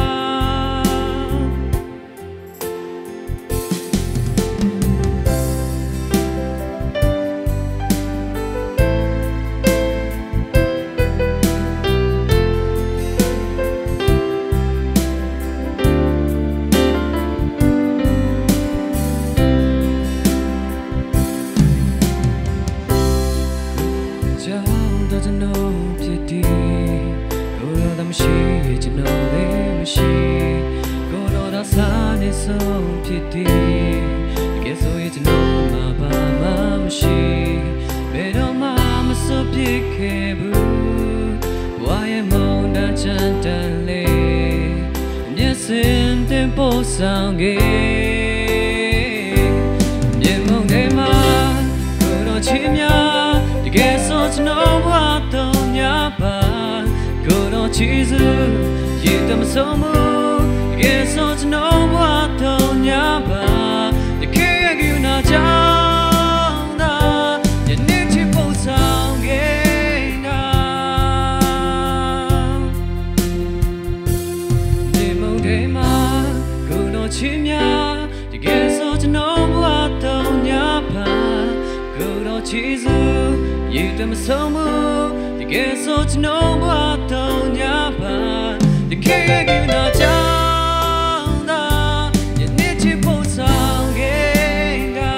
ကျောင်းသားတစ်ယောက်ဖြစ်တယ်။ ကိုယ်တော်သာမရှိရင် ကျွန်တော်လည်းမရှိ။ ကိုယ်တော်သာ စနေဆုံးဖြစ်တယ်။ တကယ်ဆိုရင် ကျွန်တော်မှာ ဘာမှမရှိ။ ဘယ်တော့မှ မစွန့်ပစ်ခဲ့ဘူး။ ဘဝရဲ့မုန်တိုင်း ကြမ်းတမ်းလေ မျက်စိသင်ပို့ဆောင်ခဲ့။ မျက်မှောက်ထဲမှာ ကိုယ်တော်ချစ်မြတ် တကယ်ဆို ကျွန်တော်ဘဝ သုညပါ။ ကိုယ်တော်ကျေးဇူး ရေတွက်မဆုံးဘူး။ တကယ်ဆို ကျွန်တော်ဘဝ သုညပါ။ သခင်ရဲ့ ကရုဏာကြောင့်သာ ယနေ့ထိ ပို့ဆောင်ခဲ့တာ။ မျက်မှောက်ထဲမှာ ကိုယ်တော်ချစ်မြတ် တကယ်ဆို ကျွန်တော်ဘဝ သုညပါ။ ကိုယ်တော်ကျေးဇူး ရေတွက်မဆုံးဘူး။ တကယ်ဆို ကျွန်တော်ဘဝ သုညပါ။ သခင်ရဲ့ ကရုဏာကြောင့်သာ ယနေ့ထိ ပို့ဆောင်ခဲ့တာ။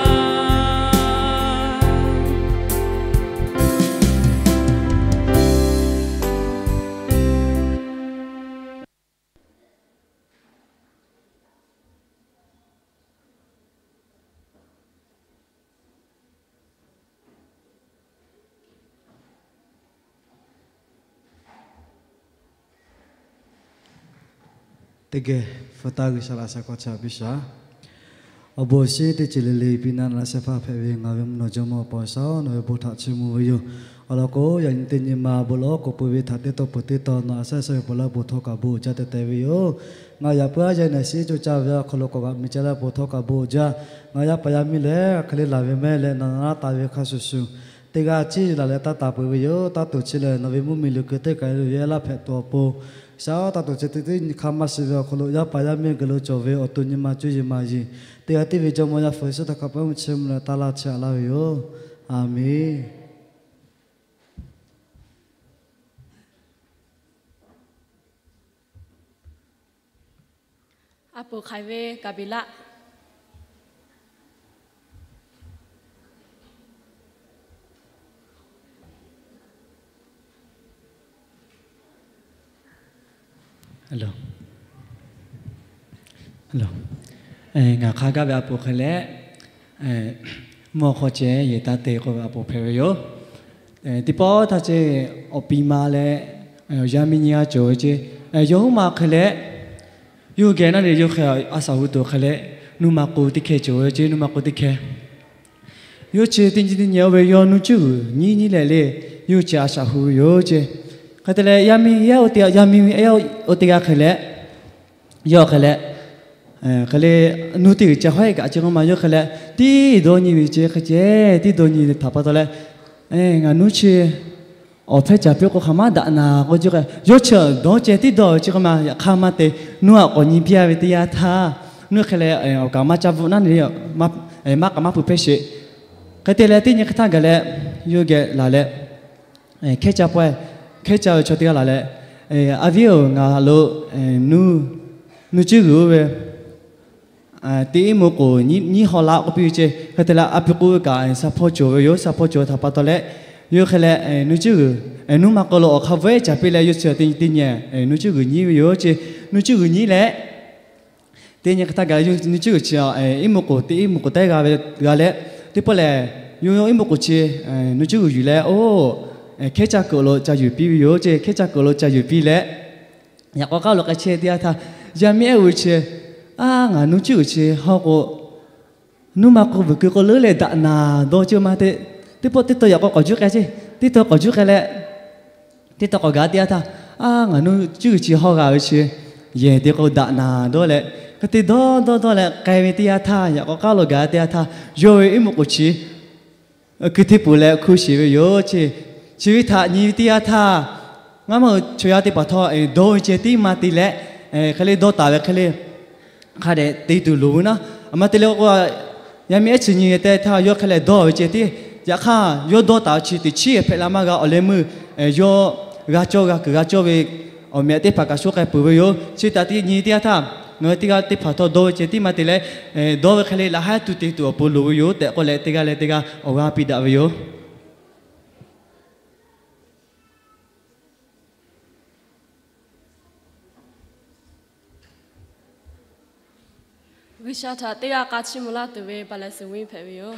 Teˇ geh hpu taˇ G'uiˬsha laꞈ sha hk'aw cha piˇ shaˍ. Awˬ bon awˬ shinˉ teˇ ceuˬ le le piˇ naˉ, laꞈ shehˍ hpaˇ hpehꞈ ve ngaˬ ve mvuhˇ naw jawˇmawˇ Paw sha-oˬ, nawˬ ve bon htaꞈ chiˇ mvuh ve yoˬ. Awˬ lawn k'o, yaꞈ nyi teˇ nyi ma bon lawˬ k'oˍ pui ve htaꞈ teˇ tawˇ peuˬ teˇ tawˇ nawˬ a shaˉ shaˉ ve pawˬ laˇ bon htawˇ kaꞈ bon jaˇ tehꞈ tehꞈ ve yoˬ. Ngaˬ yaꞈ puiˉ aˉ yaˇ naꞈ shiˉ coˇ caˇ ve awˬ hk'aw lo k'awꞈ g'aꞈ miˬ ca laˇ bon htawˇ kaꞈ bon jaˇ. Ngaˬ yaˇ paˍ yaˇ miˇ lehˬ, hk'e le laˬ ve mehˇ leh nawˬ na laˇ taˍ ve hk'a shuˍ shuˍ, teˇ g'aˇ ciˇ laˬ leh taˇ taˍ peuˬ ve yoˬ. Taˇ tuˬ chi lehˬ, nawˬ ve mvuhˇmiˬ luˬ kuiˬ teˇ kaˬ lo yehˇ laˇ hpehꞈ tuˬ awˬ pon, shaˉ taˇ tuˬ chi teˇ nyi hk'aˇ maˇ shiˍ ve awˬ hk'aw lo, yaˇ paˍ yaˇ miˇ g'uiˬ lo cawˬ ve awˬ to nyi ma cuˇ yiˍ maˍ yiˍ, teˇ g'aˇ tiˉ ve Jawˇmawˇ Yaˇ hpu Yeˍsuˆ htaꞈ hk'a peu-eˬ mvuhˇ chiˇ mvuh leh taˇ laˇ chehˇ a laˇ ve yoˬ. Aˬmenˍ. A poˍ hk'aiˍ ve kaˍ biˍ laˆ. Ngaˬ hk'a gaˇ ve a poˍ hk'e leh, mvuhˇ hk'aw ceh yehˬ taˇ te k'oˆ ve a poˍ hpehꞈ ve yoˬ. Teˇ pawˆ htaˇ ceh awˬ pi ma leh yaˇ miˇ nyiˇ g'aˇ cawˬ ve ceh, yawˇ huiˉ ma hk'e leh, yawˇ geh naˉ leh yawˇ hk'e a shaꞈ hu tuˬ hk'e leh, nuˇ ma k'o teˇ hkeh cawˬ ve ceh, nuˇ ma k'o teˇ hkeh. Yawˇ chi teˇ nyi teˇ nyi oˇ ve yawˇ nuˇ cuˇ g'uiˬ nyiˉ nyiˉ leh le, yawˇ chi a shaꞈ hu ve yoˬ ceh. Hk'e te leh yaˇ miˇ yaˇ oˇ teˇ g'aˇ, yaˇ miˇ yaˇ oˇ teˇ g'aˇ hk'e leh, yawˇ hk'e leh, hk'e le, nuˇ teˇ g'uiˬ ca hawˉ kaꞈ chi k'oˆ ma yawˇ hk'e leh, tiˉ dawˇ nyi ve ceh hk'e ceh, tiˉ dawˇ nyi ve htaꞈ pa taw leh, ngaˬ nuˇ chi awˬ hpehˇ caˍ piˇ k'o hk'aˬ maˇ daꞈ naˍ k'oˆ ce, yawˇ chi dawˇ ceh tiˉ dawˇ ve chi k'oˆ ma, yaꞈ hk'aˇ maˇ te, nuˇ aꞈ k'awꞈ nyi piˇ a ve teˇ yanˇ htaˇ, nuˇ hk'e leh awˬ kaˍ maˇ caˇ bvuhꞈ naˉ ne, maˇ k'aꞈ maˇ pui hpehˇ sheˍ. Hk'e te leh teˇ nyi hk'e htaˇ gaˬ leh, yawˇ geh laˬ leh, hkehˉ caˇ pawehˇ, hkehˉ caˇ ve chaw teˇ g'aˇ laˬ leh, A viˉ-oˬ, ngaˬ lo nuˇ cuˇ g'uiˬ oˇ ve teˇ iˉ mvuhˇ k'oˍ nyiˉ haw laꞈ k'oˆ piˇ ve ceh. Hk'e te leh a pi k'oˆ ve kaꞈ sha hpawˇ cawˬ ve yoˬ. Sha hpawˇ cawˬ htaꞈ pa taw leh, yawˇ hk'e leh nuˇ cuˇ g'uiˬ, nuˇ ma k'o lo awˬ hk'a vawehˇ caˍ piˇ leh, yawˇ chi teˇ nyi teˇ nyi nuˇ cuˇ g'uiˬ nyiˉ ve yoˬ ceh. Nuˇ cuˇ g'uiˬ nyiˉ leh, teˇ nyi hk'e htaˇ gaˬ leh, nuˇ cuˇ g'uiˬ chi iˉ mvuhˇ k'oˍ teˇ iˉ mvuhˇ k'oˍ teˇ g'aˇ ve g'a leh, teˇ pawˆ lehˬ, yawˇ iˉ mvuhˇ k'oˍ chi nuˇ cuˇ g'uiˬ yuˬ leh, oˇ hkehˉ caˇ kuiˬ lo ca yuˬ piˇ ve yoˬ ceh. Hkehˉ caˇ kuiˬ lo ca yuˬ piˇ leh, yaꞈ k'aw k'aˉ lo k'ai chehˇ teˇ yanˇ htaˇ, yaˇ miˇ ehˉ uiˍ chi, a, ngaˬ nuˇ cuˇ g'uiˬ chi haw k'o, nuˇ ma k'o vuiˬ keu k'o leuˉ leh daꞈ naˍ dawˇ ceh ma te. Teˇ pawˆ teˇ taw yaꞈ k'aw k'awꞈ juˇ k'ai ceh. Teˇ taw k'awꞈ juˇ k'ai leh, teˇ taw k'awꞈ gaˬ teˇ yanˇ htaˇ, a, ngaˬ nuˇ cuˇ g'uiˬ chi haw g'a ve chi yehˬ te k'o daꞈ naˍ dawˇ leh, hk'e te dawˇ dawˇ dawˇ leh k'ai ve teˇ yanˇ htaˇ, yaꞈ k'aw k'aˉ lo gaˬ teˇ yanˇ htaˇ, yawˇ ve iˉ mvuhˇ k'oˍ chi kuiˬ hteˇ peuˬ leh hkui sheˍ ve yoˬ ceh. Chi ve htaꞈ nyi ve teˇ yanˇ htaˇ, ngaˇ maˇ chaw yaˇ teˇ hpaˍ htawˇ dawˇ ve ceh tiˉ maˇ te leh, hk'e le dawˇ taˍ ve hk'e le hk'a dehꞈ te tuˬ loˍ ve naˉ. A ma te leh k'o, yaˇ miˇ ehˉ chi nyi ve teˇ htaˇ yawˇ hk'e leh dawˇ ve ceh tiˉ. Yaꞈ hk'aˇ yawˇ dawˇ taˍ ve chi teꞈ chiˉ hpehꞈ la maˇ g'a. Awˬ leh meuˇ yawˇ g'a cawˇ g'a kuiˬ g'a cawˇ ve awˬ meh teˇ hpaˍ kaꞈ sho k'ai peuˬ ve yoˬ. Chi htaꞈ te nyi teˇ yanˇ htaˇ, ngaˬ hui teˇ g'aˇ teˇ hpaˍ htawˇ dawˇ ve ceh tiˉ maˇ te leh, dawˇ ve hk'e le laꞈ haˉ tuˬ te tuˬ awˬ pon loˍ ve yoˬ tehꞈ k'oˆ leh, teˇ g'aˇ leh teˇ g'aˇ awˬ g'aˇ piˇ daꞈ ve yoˬ. G'uiˬsha htaꞈ teˇ g'aˇ k'a chiˇ mvuh laˇ tuˬ ve pa leh suhˍ viˉ hpehꞈ ve yoˬ.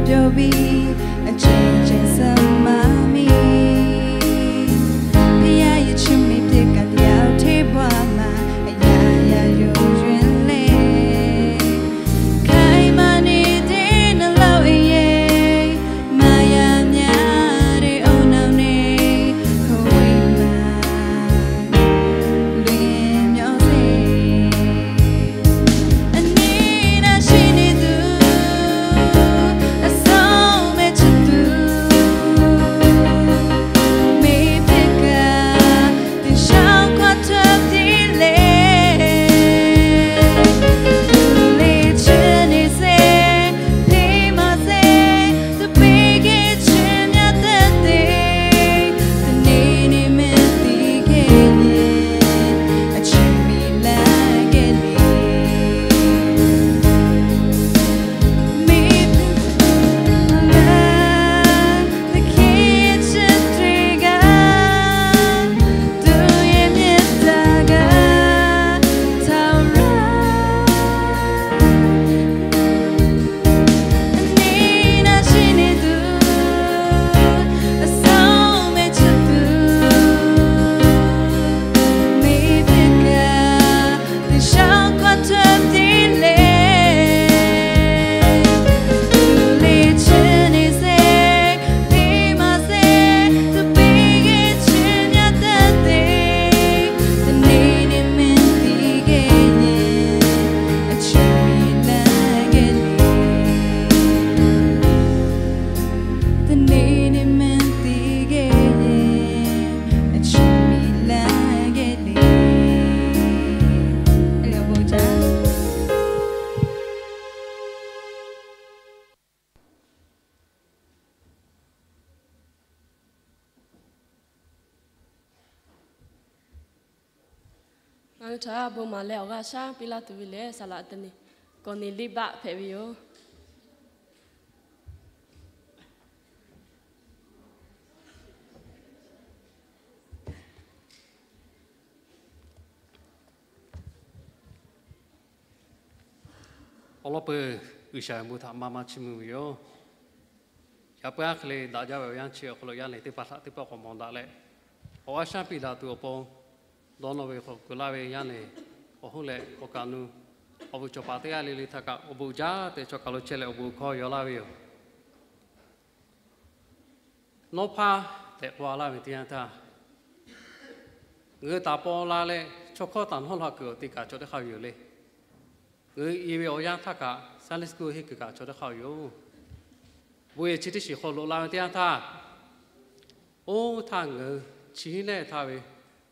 ပြောပြီး အချိန်ချင်းဆက်မှမီ ဖယားရဲ့ချစ်မင်းပြစ်ကတရားထဲဘဝမှာ အရာရာယုံရင်လဲ ခိုင်မာနေတဲ့နှလုံးအရေး မယားများတဲ့အုံနောက်နဲ့ ဘဝမှာ လွင်မြောက်စေ အနီးနားရှိနေသူ အဆုံးမဲ့ချစ်သူ မင်းဘက်က သင်လျှောက်ခွါထွက်ပြေးလေ သူလေ့ချစ်နေစေ ဖေးမစေ သူပေးခဲ့ခြင်းများသက်သေ တနေ့နေ့မင်းသိခဲ့ရင် အချိန်မီလာခဲ့လေ မင်း သခင်ရဲ့ချစ်တွေက သူ့ရဲ့မေတ္တာက ထာဝရ အနီးနားရှိနေသူ အဆုံးမဲ့ချစ်သူ မင်းဘက်က သင်လျှောက်ခွါထွက်ပြေးလေ သူလေ့ချစ်နေစေ ဖေးမစေ သူပေးခဲ့ခြင်းများသက်သေ တနေ့နေ့မင်းသိခဲ့ရင် အချိန်မီလာခဲ့လေ တနေ့နေ့မင်းသိခဲ့ရင် အချိန်မီလာခဲ့လေ အဲ့လိုပို့ကြ။ ငါတို့ထံ bon maˍ leh awˬ g'aˇ shaˉ piˇ laˇ tuˬ ve lehˬ, saˍ laꞈ teˇ nyi, kawˬ neˍ liˇ baˆ hpehꞈ ve yoˬ. Awˬ lawn peuˬ, G'uiˬsha ve bon htaꞈ maˇ maˇ chiˇ mvuh ve yoˬ. Yaꞈ puiˉ aˉ hk'e le daꞈ jaˇ ve awˬ yanˇ chi awˬ hk'aw lo yaˇ nehˬ teˇ hpaˍ htaꞈ teˇ pawˆ k'awꞈ mawˬ daꞈ leh, awˬ g'aˇ shaˉ piˇ daꞈ tuˬ awˬ pon dawˇ nawˇ ve hk'aw kuˬ laˇ ve yaˇ nehˬ awˬ hoˉ leh awˬ kaˍ nu awˬ vuˬ cawˬ paˍ teˇ g'aˇ le le htaꞈ kaꞈ awˬ bon uiˍ jaˇ tehꞈ chaw kaˬ lo chehˇ leh awˬ bon hkawˇ yaw laˇ ve yoˬ. Nawˉ hpaˇ tehꞈ k'oˆ laˇ ve teˇ yanˇ htaˇ, ngaˬ hui taˍ paw la leh chaw hkawˇ taˍ nawˉ la kuiˬ awˬ te kaꞈ chaw teˇ hk'aˇ yoˬ le. Ngaˬ hui i ve awˬ yanˇ htaˇ kaꞈ Sunday school henˇ kuiˬ kaꞈ chaw teˇ hk'aˇ yoˬ. Bon yehˬ chi teˇ shiˍ hk'aw loꞈ la ve teˇ yanˇ htaˇ, oˇ htaˇ ngaˬ hui chi hiˉ nehˇ htaˇ ve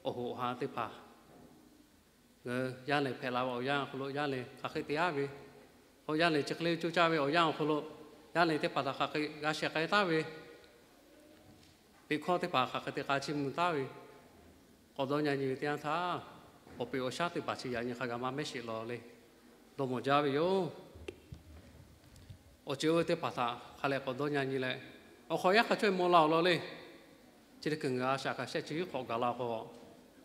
awˬ hoꞈ awˬ ha teˇ hpaˍ, ngaˬ hui yaˇ nehˬ hpehꞈ la ve awˬ yanˇ awˬ hk'aw lo yaˇ nehˬ hk'aˬ hk'e te aˉ ve, k'o yaˇ nehˬ chi hk'e le co caˇ ve awˬ yanˇ awˬ hk'aw lo yaˇ nehˬ teˇ hpaˍ htaꞈ hk'aˬ hk'e g'a shehˍ k'ai taˉ ve, liꞈ hkawˇ teˇ hpaˍ hk'aˬ hk'e te k'a chiˇ mvuh taˉ ve, k'awꞈ dawˇ nyi nyi ve teˇ yanˇ htaˇ, awˬ peꞈ awˬ shaˉ teˇ hpaˍ chi yaꞈ nyi hk'a gaˬ maˇ mehˉ sheˍ law le, dawˇ mawˬ jaˇ ve yoˬ. Awˬ ceuˬ oˇ ve teˇ hpaˍ htaꞈ hk'a leh k'awꞈ dawˇ nyi nyi leh, awˬ hk'awꞈ yaˇ hk'a chaweh maw la awˬ lawn le. Chi teˇ hkui ngaˬ a shaꞈ kaꞈ shehˆ chi hk'awꞈ gaˬ la k'o,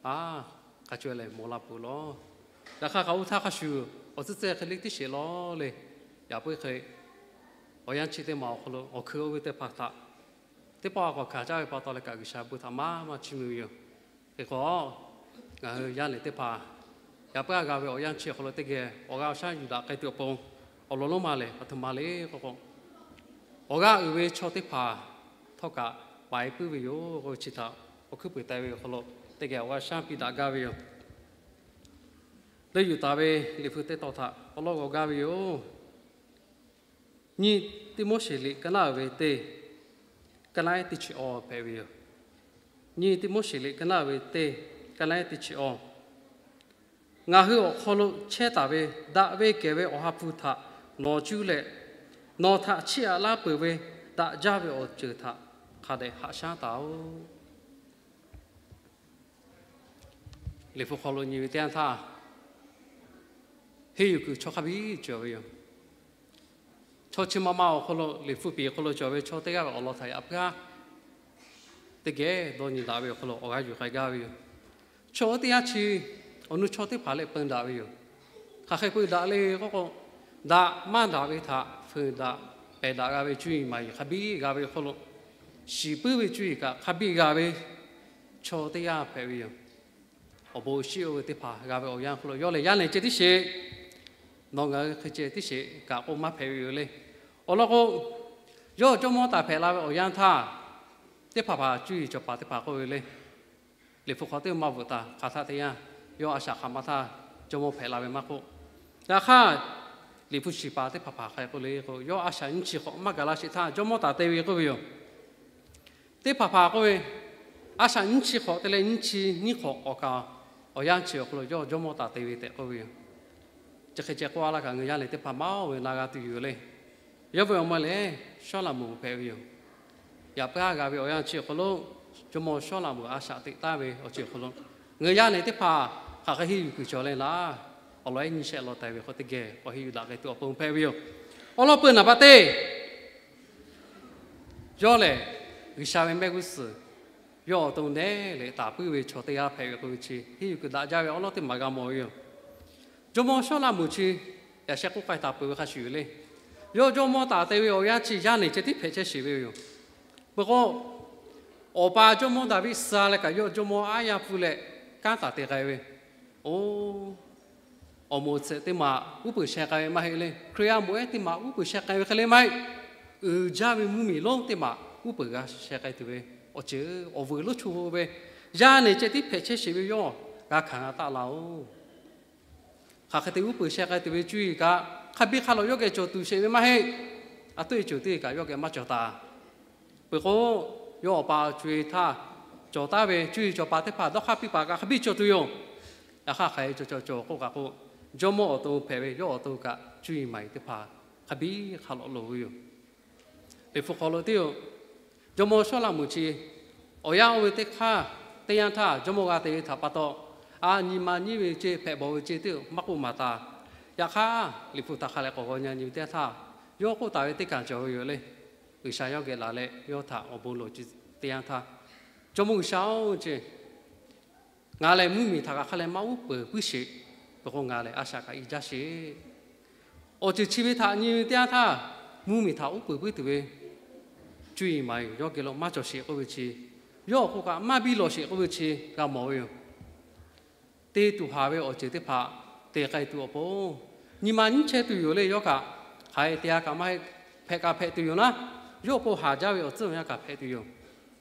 a, hk'a chaweh lehˬ maw la peuˬ law. Yaꞈ hk'aˇ kaꞈ oˇ htaˇ hk'a shuˍ awˬ tcuhˇ tcuhˇ hk'e le teˇ sheˍ law le. Yaꞈ puiˉ hk'e, awˬ yanˇ chi teˇ maˬ awˬ hk'aw lo awˬ hkui oˇ ve teˇ hpaˍ htaꞈ teˇ pawˆ a k'awꞈ hkanˍ caˇ ve pa taw leh kaꞈ G'uiˬsha bon htaꞈ maˇ maˇ chiˇ mvuh ve yoˬ. Hk'e k'o, ngaˬ hui yaˇ nehˬ teˇ hpaˍ yaꞈ puiˉ a g'a ve awˬ yanˇ chi awˬ hk'aw lo teˇ geh awˬ g'aˇ awˬ shaˉ yuˬ daꞈ k'ai tuˬ awˬ pon awˬ lawn lonˉ ma lehˬ, a htoꞈ ma le k'o k'o, awˬ g'aˇ uiˍ ve chaw teˇ hpaˍ htawˇ kaꞈ paiˍ puiˉ ve yoˬ k'oˆ ve chi htaꞈ awˬ hkuiˉ puiˍ taˍ ve awˬ hk'aw lo teˇ geh awˬ g'aˇ shaˉ piˇ daꞈ gaˇ ve yoˬ. Leuˆ yuˬ taˍ ve liꞈ hpu teˇ tawn htaꞈ awˬ lawn g'aw gaˇ ve yoˬ. Nyiˇ Tiˆmoˉseˍ liꞈ ka naˉ uiˍ ve teˇ, ka naˉ ehˉ teˇ chi awˬ hpehꞈ ve yoˬ. Nyiˇ Tiˆmoˉseˍ liꞈ ka naˉ uiˍ ve teˇ, ka naˉ ehˉ teˇ chi awˬ. Ngaˬ hui awˬ hk'aw lo chehˇ taˍ ve daꞈ ve kehˬ ve Awˬ ha hpu htaꞈ nawˬ cuˇ leh, nawˬ htaꞈ chiˇ aꞈ laˇ peuˬ ve daꞈ jaˇ ve awˬ ceuˬ htaꞈ hk'a dehꞈ haꞈ shaˉ taˍ-oꞈ. Liꞈ hpu hk'aw lo nyi ve teˇ yanˇ htaˇ, henˇ yuˬ kuiˬ chaw hk'a biˇ cawˬ ve yoˬ. Chaw chi ma ma awˬ hk'aw lo liꞈ hpu piˍ hk'aw lo cawˬ ve chaw teˇ g'aˇ ve awˬ lawn htaꞈ yaꞈ puiˉ aˉ teˇ geh dawˇ nyi daꞈ ve awˬ hk'aw lo awˬ g'aˇ yuˬ k'ai gaˇ ve yoˬ. Chaw oˇ teˇ yanˇ chi awˬ nu chaw teˇ hpaˍ leh peu daꞈ ve yoˬ. Hk'aˬ hk'e peu daꞈ le k'oˆ k'o, daꞈ maˇ daꞈ ve htaꞈ feu daꞈ hpehꞈ daꞈ g'a ve cuˇ yiˍ maˍ yiˍ hk'a biˇ g'a ve awˬ hk'aw lo, shiˍ puiˉ ve cuˇ yiˍ kaꞈ hk'a biˇ g'a ve chaw teˇ g'aˇ hpehꞈ ve yoˬ. Awˬ bon shiˉ oˇ ve teˇ hpaˍ g'a ve awˬ yanˇ hk'aw lo, yawˇ lehˬ yaˇ nehˬ ceh tiˉ sheˍ, nawˬ ngaˬ hui hk'e ceh tiˉ sheˍ kaꞈ k'oˆ maˇ hpehꞈ ve yoˬ le. Awˬ lawn k'o, yawˇ jawˇmawˇ taˍ hpehꞈ la ve awˬ yanˇ htaˇ, teˇ hpaˍ hpaˍ cuˇ yiˍ cawˬ paˍ teˇ hpaˍ k'oˆ ve le. Liꞈ hpu hk'aw teˇ maˇ bvuhꞈ taˍ hk'aˬ htaˇ teˇ yanˇ, yawˇ a shaꞈ hk'aˬ ma htaˇ jawˇmawˇ hpehꞈ la ve maˇ k'oˆ, yaꞈ hk'aˇ, Liꞈ hpu shiˍ paˍ teˇ hpaˍ hpaˍ hk'a k'oˆ le k'o, yawˇ a shaꞈ nyiˇ chi hk'awꞈ maˇ gaˬ la sheˍ htaˇ jawˇmawˇ taˍ te ve k'oˆ ve yoˬ. Teˇ hpaˍ hpaˍ k'oˆ ve, a shaꞈ nyiˇ chi hk'awꞈ te leh nyiˇ chi nyiˇ hk'awꞈ awˬ kaˍ awˬ yanˇ chi awˬ hk'aw lo yawˇ jawˇmawˇ taˍ te ve tehꞈ k'oˆ ve yoˬ. Chi hk'e ceh k'oˆ a laˇ kaꞈ, ngaˬ hui yaˇ nehˬ teˇ hpaˍ maˇ oˇ ve na g'a tuˬ yoˬ le. Yawˇ ve awˬ meh lehˬ Sawˉlaꞈmonˍ hpehꞈ ve yoˬ. Yaꞈ puiˉ a g'a ve awˬ yanˇ chi awˬ hk'aw lo, jawˇmawˇ Sawˉlaꞈmonˍ a shaꞈ teꞈ taˍ ve awˬ ceuˬ awˬ hk'aw lo, ngaˬ hui yaˇ nehˬ teˇ hpaˍ hk'aˬ hk'e henˇ yuˬ kuiˬ cawˬ leh laˇ, awˬ lawn ehˉ nyi shehˆ law taˍ ve hk'aw teˇ geh k'awꞈ henˇ yuˬ daꞈ k'ai tuˬ awˬ pon hpehꞈ ve yoˬ. Awˬ lawn peuˬ naˍ baˆ teˇ yawˇ lehˬ, G'uiˬsha ve mehˆ g'uˇ suhˍ yawˇ awˬ to nehˉ leh taˍ puiˉ ve chaw teˇ g'aˇ hpehꞈ ve k'oˆ ve chi, henˇ yuˬ kuiˬ daꞈ jaˇ ve awˬ lawn teˇ maˬ g'a mawˬ ve yoˬ. Jawˇmawˇ Sawˉlaꞈmonˍ chi yaꞈ sheh k'oˆ k'ai taˍ peuˬ ve hk'a shuˍ yoˬ le. Yawˇ jawˇmawˇ taˍ te ve awˬ yanˇ chi yaˇ nehˬ ceh tiˉ hpehꞈ chehˇ sheˍ ve yoˬ. Peuˬ k'o, awˬ pa jawˇmawˇ Daˍviˆ suh leh kaꞈ yawˇ jawˇmawˇ aˉ yaˇ pfuhˇ leh kanˉ taˍ te k'ai ve. Oˇ, awˬ moˍ tsuhꞈ teˇ maˬ uˉ peunˍ sheh k'ai ve maˇ heˆ le. Hkriꞈ yaˇ moˍ ehˉ teˇ maˬ uˉ peunˍ sheh k'ai ve hk'e le maˇ heˆ. Uiˍ jaˇ ve mvuhˇmiˬ lonˉ teˇ maˬ uˉ peunˍ g'a sheh k'ai tuˬ ve awˬ ceuˬ awˬ vuiˬ lonˉ cho ve, yaˇ nehˬ ceh tiˉ hpehꞈ chehˇ sheˍ ve yawˇ g'a hkanˍ g'a taˆ la oˬ. Hk'aˬ hk'e te uˉ peunˍ sheh k'ai tuˬ ve cuˇ yiˍ kaꞈ, hk'a biˇ hk'a lawꞈ yawˇ geh cawˬ tuˬ sheˍ ve maˇ heˆ. A toˆ e cawˬ teˇ kaꞈ yawˇ geh maˇ cawˬ taˍ. Peuˬ k'o, yawˇ awˬ pa co e htaˇ cawˬ taˍ ve cuˇ yiˍ cawˬ paˍ teˇ hpaˍ dawˇ hk'aˇ piˇ paˍ kaꞈ hk'a biˇ cawˬ tuˬ yoˬ. Yaꞈ hk'aˇ hk'aˬ hk'e cawˬ cawˬ cawˬ k'oˆ kaꞈ k'o, jawˇmawˇ awˬ to hpehꞈ ve yawˇ awˬ to kaꞈ cuˇ yiˍ maˍ yiˍ teˇ hpaˍ hk'a biˇ hk'a lawꞈ loˍ ve yoˬ. Liꞈ hpu hk'aw lo teˇ yoˬ. Jawˇmawˇ Sawˉlaꞈmonˍ chi awˬ yanˇ oˇ ve teˇ hk'aˇ, teˇ yanˇ htaˇ jawˇmawˇ g'a te ve htaꞈ pa taw, a nyi ma nyiˇ ve ceˇ hpehꞈ bawˬ ve ceˇ teˇ yoˬ maˇ k'oˆ maˍ taˍ. Yaꞈ hk'aˇ, Liꞈ hpu htaꞈ hk'a leh k'awꞈ g'aw nyi nyi ve teˇ yanˇ htaˇ, yawˇ k'oˆ taˍ ve teˇ kaˬ cawˬ ve yoˬ le. G'uiˬsha yawˇ geh laˬ leh yawˇ htaꞈ awˬ bon loˍ ce teˇ yanˇ htaˇ, Jawˇmawˇ G'uiˬsha-oˬ ceˇ, ngaˬ lehˬ mvuhˇmiˬ htaꞈ kaꞈ hk'a leh maˇ uˉ peunˍ puiˉ sheˍ. Peuˬ k'o ngaˬ lehˬ a shaꞈ kaꞈ i jaˇ sheˍ. Awˬ ceuˬ chi ve htaꞈ nyi ve teˇ yanˇ htaˇ, mvuhˇmiˬ htaꞈ uˉ peunˍ puiˉ tuˬ ve cuˇ yiˍ maˍ yiˍ yawˇ geh lo maˇ cawˬ sheˍ k'oˆ ve chi, yawˇ awˬ hk'oˆ kaꞈ maˇ biˇ lawˬ sheˍ k'oˆ ve chi g'a mawˬ ve yoˬ. Te tuˬ haˍ ve awˬ ceuˬ teˇ hpaˍ te k'ai tuˬ awˬ pon, nyi ma nyiˇ chehˇ tuˬ yoˬ le. Yawˇ kaꞈ hk'aˬ hk'e te g'a kaꞈ maˇ heˆ, hpehꞈ kaꞈ hpehꞈ tuˬ yoˬ naˉ, yawˇ awˬ pon haˍ jaˇ ve awˬ tcuhˉ awˬ yanˇ kaꞈ hpehꞈ tuˬ yoˬ.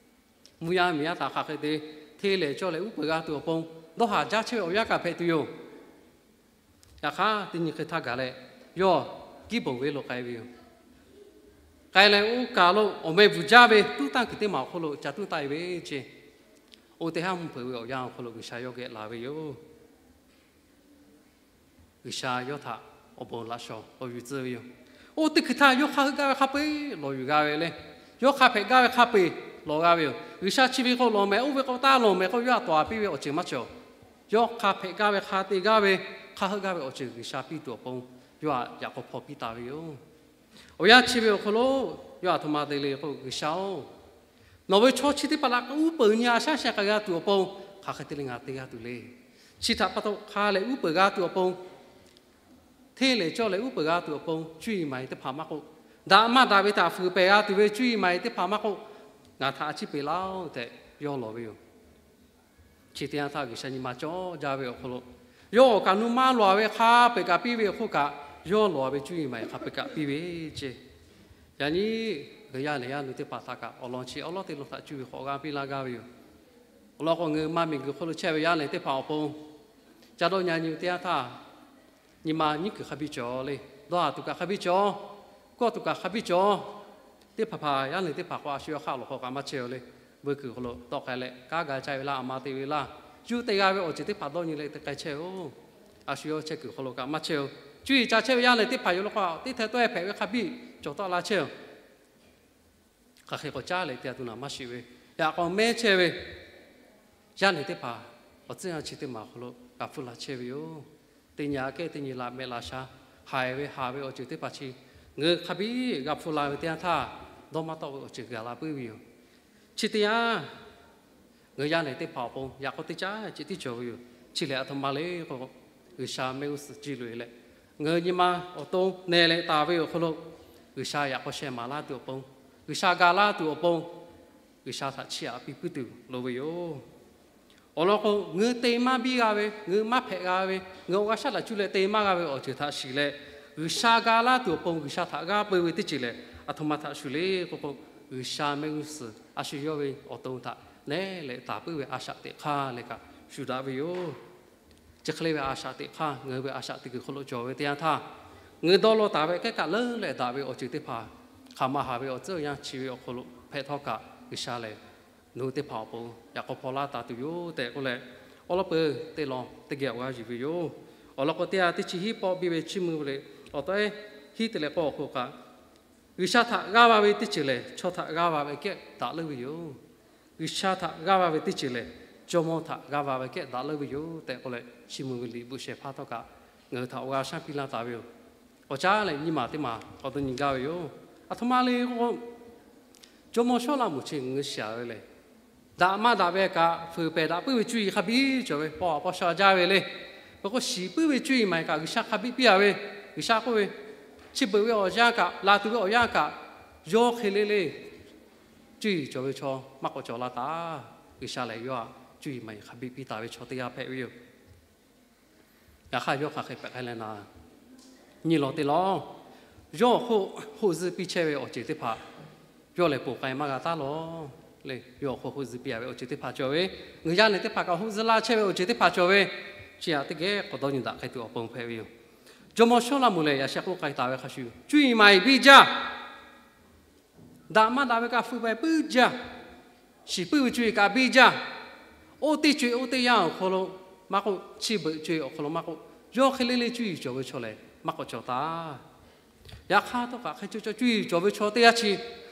Mvuhˇ yaˇ miˬ yaˇ htaꞈ hk'aˬ hk'e te hteˇ lehˍ cawˇ leh uˉ peunˍ g'a tuˬ awˬ pon, dawˇ haˍ jaˇ chehˇ ve awˬ yanˇ kaꞈ hpehꞈ tuˬ yoˬ. Yaꞈ hk'aˇ, teˇ nyi hk'e htaˇ gaˬ leh, yawˇ Giˇbonˍ venˇ lo k'ai ve yoˬ. K'ai leh oˇ kaˬ lo awˬ meh bvuhˬ jaˇ ve tuˉ tanˇ kuiˬ teˇ maˬ awˬ hk'oˆ lo ca tuˉ taˆ e ve ceˇ. Oˇ teˇ haˉ mvuhˇ hpeuꞈ ve awˬ yanˇ awˬ hk'aw lo G'uiˬsha yawˇ geh laˬ ve yoˬ. G'uiˬsha yawˇ htaꞈ awˬ bon laꞈ shawˍ awˬ yuˬ tcuh ve yoˬ. Oˇ teˇ hkui htaˇ yawˇ hk'a heuˆ gaˇ ve hk'a peu-eˬ lawˬ yuˬ g'a ve le. Yawˇ hk'a hpehꞈ gaˇ ve hk'a peu-eˬ lawˬ g'a ve yoˬ. G'uiˬsha chi ve k'o lawˬ mehˍ, oˇ ve k'o taˇ lawˬ mehˍ k'oˆ yawˇ htaꞈ tawˍ a piˇ ve awˬ ceuˬ maˇ cawˬ. Yawˇ hk'a hpehꞈ gaˇ ve, hk'a te gaˇ ve, hk'a heuˆ gaˇ ve awˬ ceuˬ G'uiˬsha piˇ tuˬ awˬ pon, yawˇ htaꞈ yaꞈ k'aw hpaw piˇ taˍ ve yoˬ. Awˬ yanˇ chi ve awˬ hk'aw lo yawˇ htaꞈ htoꞈ ma te le k'o, G'uiˬsha-oˬ, nawˬ ve chaw chi teˇ hpaˍ htaꞈ uˉ peunˍ nyi a shaˉ sheh k'ai g'a tuˬ awˬ pon, hk'aˬ hk'e te leh ngaˬ te g'a tuˬ le. Chi htaꞈ pa taw hk'a leh uˉ peunˍ g'a tuˬ awˬ pon, hteˇ lehˍ cawˇ leh uˉ peunˍ g'a tuˬ awˬ pon cuˇ yiˍ maˍ yiˍ teˇ hpaˍ maˇ k'oˆ, daꞈ maˇ daꞈ ve htaꞈ fuiˍ pehˬ g'a tuˬ ve cuˇ yiˍ maˍ yiˍ teˇ hpaˍ maˇ k'oˆ, ngaˬ htaꞈ a ciˉ peꞈ laˇ-oˆ tehꞈ yawˇ lawˬ ve yoˬ. Chi teˇ yanˇ htaˇ G'uiˬsha nyi ma cawˇ jaˇ ve awˬ hk'aw lo, yawˇ awˬ kaꞈ nuˇ maˇ lawˬ ve hk'a peu-eˬ kaꞈ piˇ ve awˬ hk'oˆ kaꞈ, yawˇ lawˬ ve cuˇ yiˍ maˍ yiˍ hk'a peu-eˬ kaꞈ piˇ ve ceˇ. Yaꞈ nyi ngaˬ hui yaˇ nehˬ yaˇ nu teˇ hpaˍ htaꞈ kaꞈ awˬ lawn chi awˉ lawˉ teˇ lawˇ htaꞈ cuˇ ve k'awꞈ g'a piˇ laˇ gaˇ ve yoˬ. Awˬ lawn k'o, ngaˬ hui ma miˬguiˬ hk'oˆ lo chehˇ ve yaˇ nehˬ teˇ hpaˍ awˬ pon, ca dawˇ nyi nyi teˇ yanˇ htaˇ, nyi ma nyiˉ kuiˬ hk'a biˇ cawˬ le. Dawˇ haˍ tuˬ kaꞈ hk'a biˇ cawˬ, kawˆ tuˬ kaꞈ hk'a biˇ cawˬ. Teˇ hpaˍ hpaˍ yaˇ nehˬ teˇ hpaˍ k'o, a shu yawˇ hk'aˆ lawˬ hk'aw kaꞈ maˇ chehˇ-oˬ le. Veuˇ kuiˬ hk'aw lo tawˆ k'ai leh, kanˉ ga caˇ ve laˇ, a ma te ve laˇ, cuˇ te g'a ve awˬ ceuˬ teˇ hpaˍ dawˇ nyi leh te k'ai chehˇ-oˬ. A shu yawˇ chehˇ kuiˬ hk'aw lo kaꞈ maˇ chehˇ-oˬ. Cuˇ yiˍ ca chehˇ ve yaˇ nehˬ teˇ hpaˍ yoˬ law k'o, teˇ htaiˍ tawˆ e hpehꞈ ve hk'a biˇ cawˬ tawˆ la chehˇ-oˬ. Hk'aˬ hk'e k'awꞈ caˉ leh te a tuˬ naˬ maˇ shiˍ ve, yaꞈ k'aw mehˉ chehˇ ve yaˇ nehˬ teˇ hpaˍ, awˬ tcuhˇ yanˇ chi teˇ maˬ awˬ hk'aw lo g'a hpfuhˇ la chehˇ ve yoˬ. Teˇ nyi aꞈ kehˉ teˇ nyi laꞈ mehˆ laꞈ sha, haiˬ ve haˍ ve awˬ ceuˬ teˇ hpaˍ chi, ngaˬ hui hk'a biˇ g'a hpfuhˇ la ve teˇ yanˇ htaˇ, dawˇ maˇ tawˆ ve awˬ ceuˬ gaˬ la puiˉ ve yoˬ. Chi teˇ yanˇ, ngaˬ hui yaˇ nehˬ teˇ hpaˍ awˬ pon yaꞈ k'aw teˇ caˉ ceh tiˉ cawˬ ve yoˬ. Chi lehˬ a htoꞈ ma le k'o, G'uiˬsha mehˆ g'uˇ suhˍ jiˇ loꞈ e leh, ngaˬ hui nyi ma awˬ to neh leh taˍ ve awˬ hk'aw lo, G'uiˬsha yaꞈ k'aw sheh maˍ laˇ tuˬ awˬ pon, G'uiˬsha ga laˇ tuˬ awˬ pon, G'uiˬsha htaꞈ chiˇ aꞈ piˇ puiˉ tuˬ loˍ ve yoˬ. Awˬ lawn k'o, ngaˬ hui te maˇ biˇ g'a ve, ngaˬ hui maˇ hpehꞈ g'a ve, ngaˬ hui awˬ g'a shaˉ htaꞈ cuˇ leh te maˇ g'a ve awˬ ceuˬ htaꞈ shiˍ leh, G'uiˬsha ga laˇ tuˬ awˬ pon G'uiˬsha htaꞈ g'aˇ peu ve teˇ ceuˬ lehˬ, aˬ htoꞈ ma htaꞈ shuˍ le k'oˆ k'o, G'uiˬsha mehˆ g'uˇ suhˍ a shu yawˇ ve awˬ to htaꞈ nehˉ leh taˍ puiˉ ve a shaꞈ teꞈ hk'aˇ leh kaꞈ shuˍ daꞈ ve yoˬ. Chi hk'e le ve a shaꞈ teꞈ hk'aˇ ngaˬ hui ve a shaꞈ teˇ kuiˬ hk'aw lo cawˬ ve teˇ yanˇ htaˇ, ngaˬ hui dawˇ law taˍ ve kehˉ kaꞈ leuˉ leh daꞈ ve awˬ ceuˬ teˇ hpaˍ, hk'aˬ ma haˍ ve awˬ tcuhˉ awˬ yanˇ chi ve awˬ hk'aw lo hpehꞈ htawˇ kaꞈ, G'uiˬsha lehˬ nawˬ hui teˇ hpaˍ awˬ pon yaꞈ k'aw hpaw laˇ taˍ tuˬ yoˬ tehꞈ k'oˆ leh, awˉ lawˉ peuˬ teˇ lawn teˇ geh awˬ g'aˇ yuˬ ve yoˬ. Awˬ lawn k'o, teˇ ha teˇ chi hiˉ pawˆ biˇ ve chiˇ mvuh ve le, awˬ taw ehˉ hiˉ te leh k'awˇ awˬ hk'oˆ kaꞈ, G'uiˬsha htaꞈ g'aˇ va ve teˇ ceuˬ lehˬ, chaw htaꞈ g'aˇ va ve kehˉ daꞈ leuˉ ve yoˬ. G'uiˬsha htaꞈ g'aˇ va ve teˇ ceuˬ lehˬ, jawˇmawˇ htaꞈ g'aˇ va ve kehˉ daꞈ leuˉ ve yoˬ tehꞈ k'oˆ leh, chiˇ mvuh ve liꞈ bvuhꞈ shehˍ hpaˇ htawˇ kaꞈ ngaˬ hui htaꞈ awˬ g'a shaˉ piˇ laˇ taˍ ve yoˬ. Awˬ caˉ lehˬ, nyiˇ maˬ teˇ maˬ k'awꞈ dawˇ nyi gaˇ ve yoˬ. Aˬ htoꞈ ma le k'o, jawˇmawˇ Sawˉlaꞈmonˍ chi ngaˬ hui shiˍ ve lehˬ, daꞈ maˇ daꞈ ve kaꞈ fuiˍ pehˬ daꞈ puiˉ ve cuˇ yiˍ hk'a biˇ cawˬ ve, paw haꞈ paw sha jaˇ ve le. Peuˬ k'o, shiˍ puiˉ ve cuˇ yiˍ maˬ kaꞈ G'uiˬsha hk'a biˇ piˇ a ve, G'uiˬsha k'oˆ ve, chi beuꞈ ve awˬ yanˇ kaꞈ, laˬ tuˬ ve awˬ yanˇ kaꞈ, yawˇ hk'e le le cuˇ yiˍ cawˬ ve chaw maˇ k'awꞈ cawˬ la taˍ. G'uiˬsha lehˬ yawˇ htaꞈ cuˇ yiˍ maˬ hk'a biˇ piˇ taˍ ve chaw teˇ g'aˇ hpehꞈ ve yoˬ. Yaꞈ hk'aˇ, yawˇ hk'aˬ hk'e hpehꞈ k'ai leh na, nyi law teˇ law, yawˇ awˬ hk'oˆ hoˆ zuhˇ piˇ chehˇ ve awˬ ceuˬ teˇ hpaˍ yawˇ lehˬ ponˬ k'ai maˇ g'a taˉ law le. Yawˇ awˬ hk'oˆ hoˆ zuhˇ piˇ a ve awˬ ceuˬ teˇ hpaˍ cawˬ ve, ngaˬ hui yaˇ lehˬ teˇ hpaˍ kaꞈ hoˆ zuhˇ laˇ chehˇ ve awˬ ceuˬ teˇ hpaˍ cawˬ ve, chi htaꞈ teˇ geh k'awꞈ dawˇ nyi daꞈ k'ai tuˬ awˬ pon hpehꞈ ve yoˬ. Jawˇmawˇ Sawˉlaꞈmonˍ lehˬ, yaꞈ sheh k'oˆ k'ai taˍ ve hk'a shuˍ, cuˇ yiˍ maˬ biˇ jaˇ. Daꞈ maˇ daꞈ ve kaꞈ fuiˍ pehˬ puiˉ jaˇ. Shiˍ puiˉ ve cuˇ yiˍ kaꞈ biˇ jaˇ. Oˇ teˇ co-e oˇ teˇ yanˇ awˬ hk'aw lo maˇ k'oˆ, chi beuꞈ co-e awˬ hk'aw lo maˇ k'oˆ, yawˇ hk'e le le cuˇ yiˍ cawˬ ve chaw lehˬ maˇ k'awꞈ cawˬ taˍ. Yaꞈ hk'aˇ htawˇ kaꞈ, hk'e co caw cuˇ yiˍ cawˬ ve chaw teˇ g'aˇ chi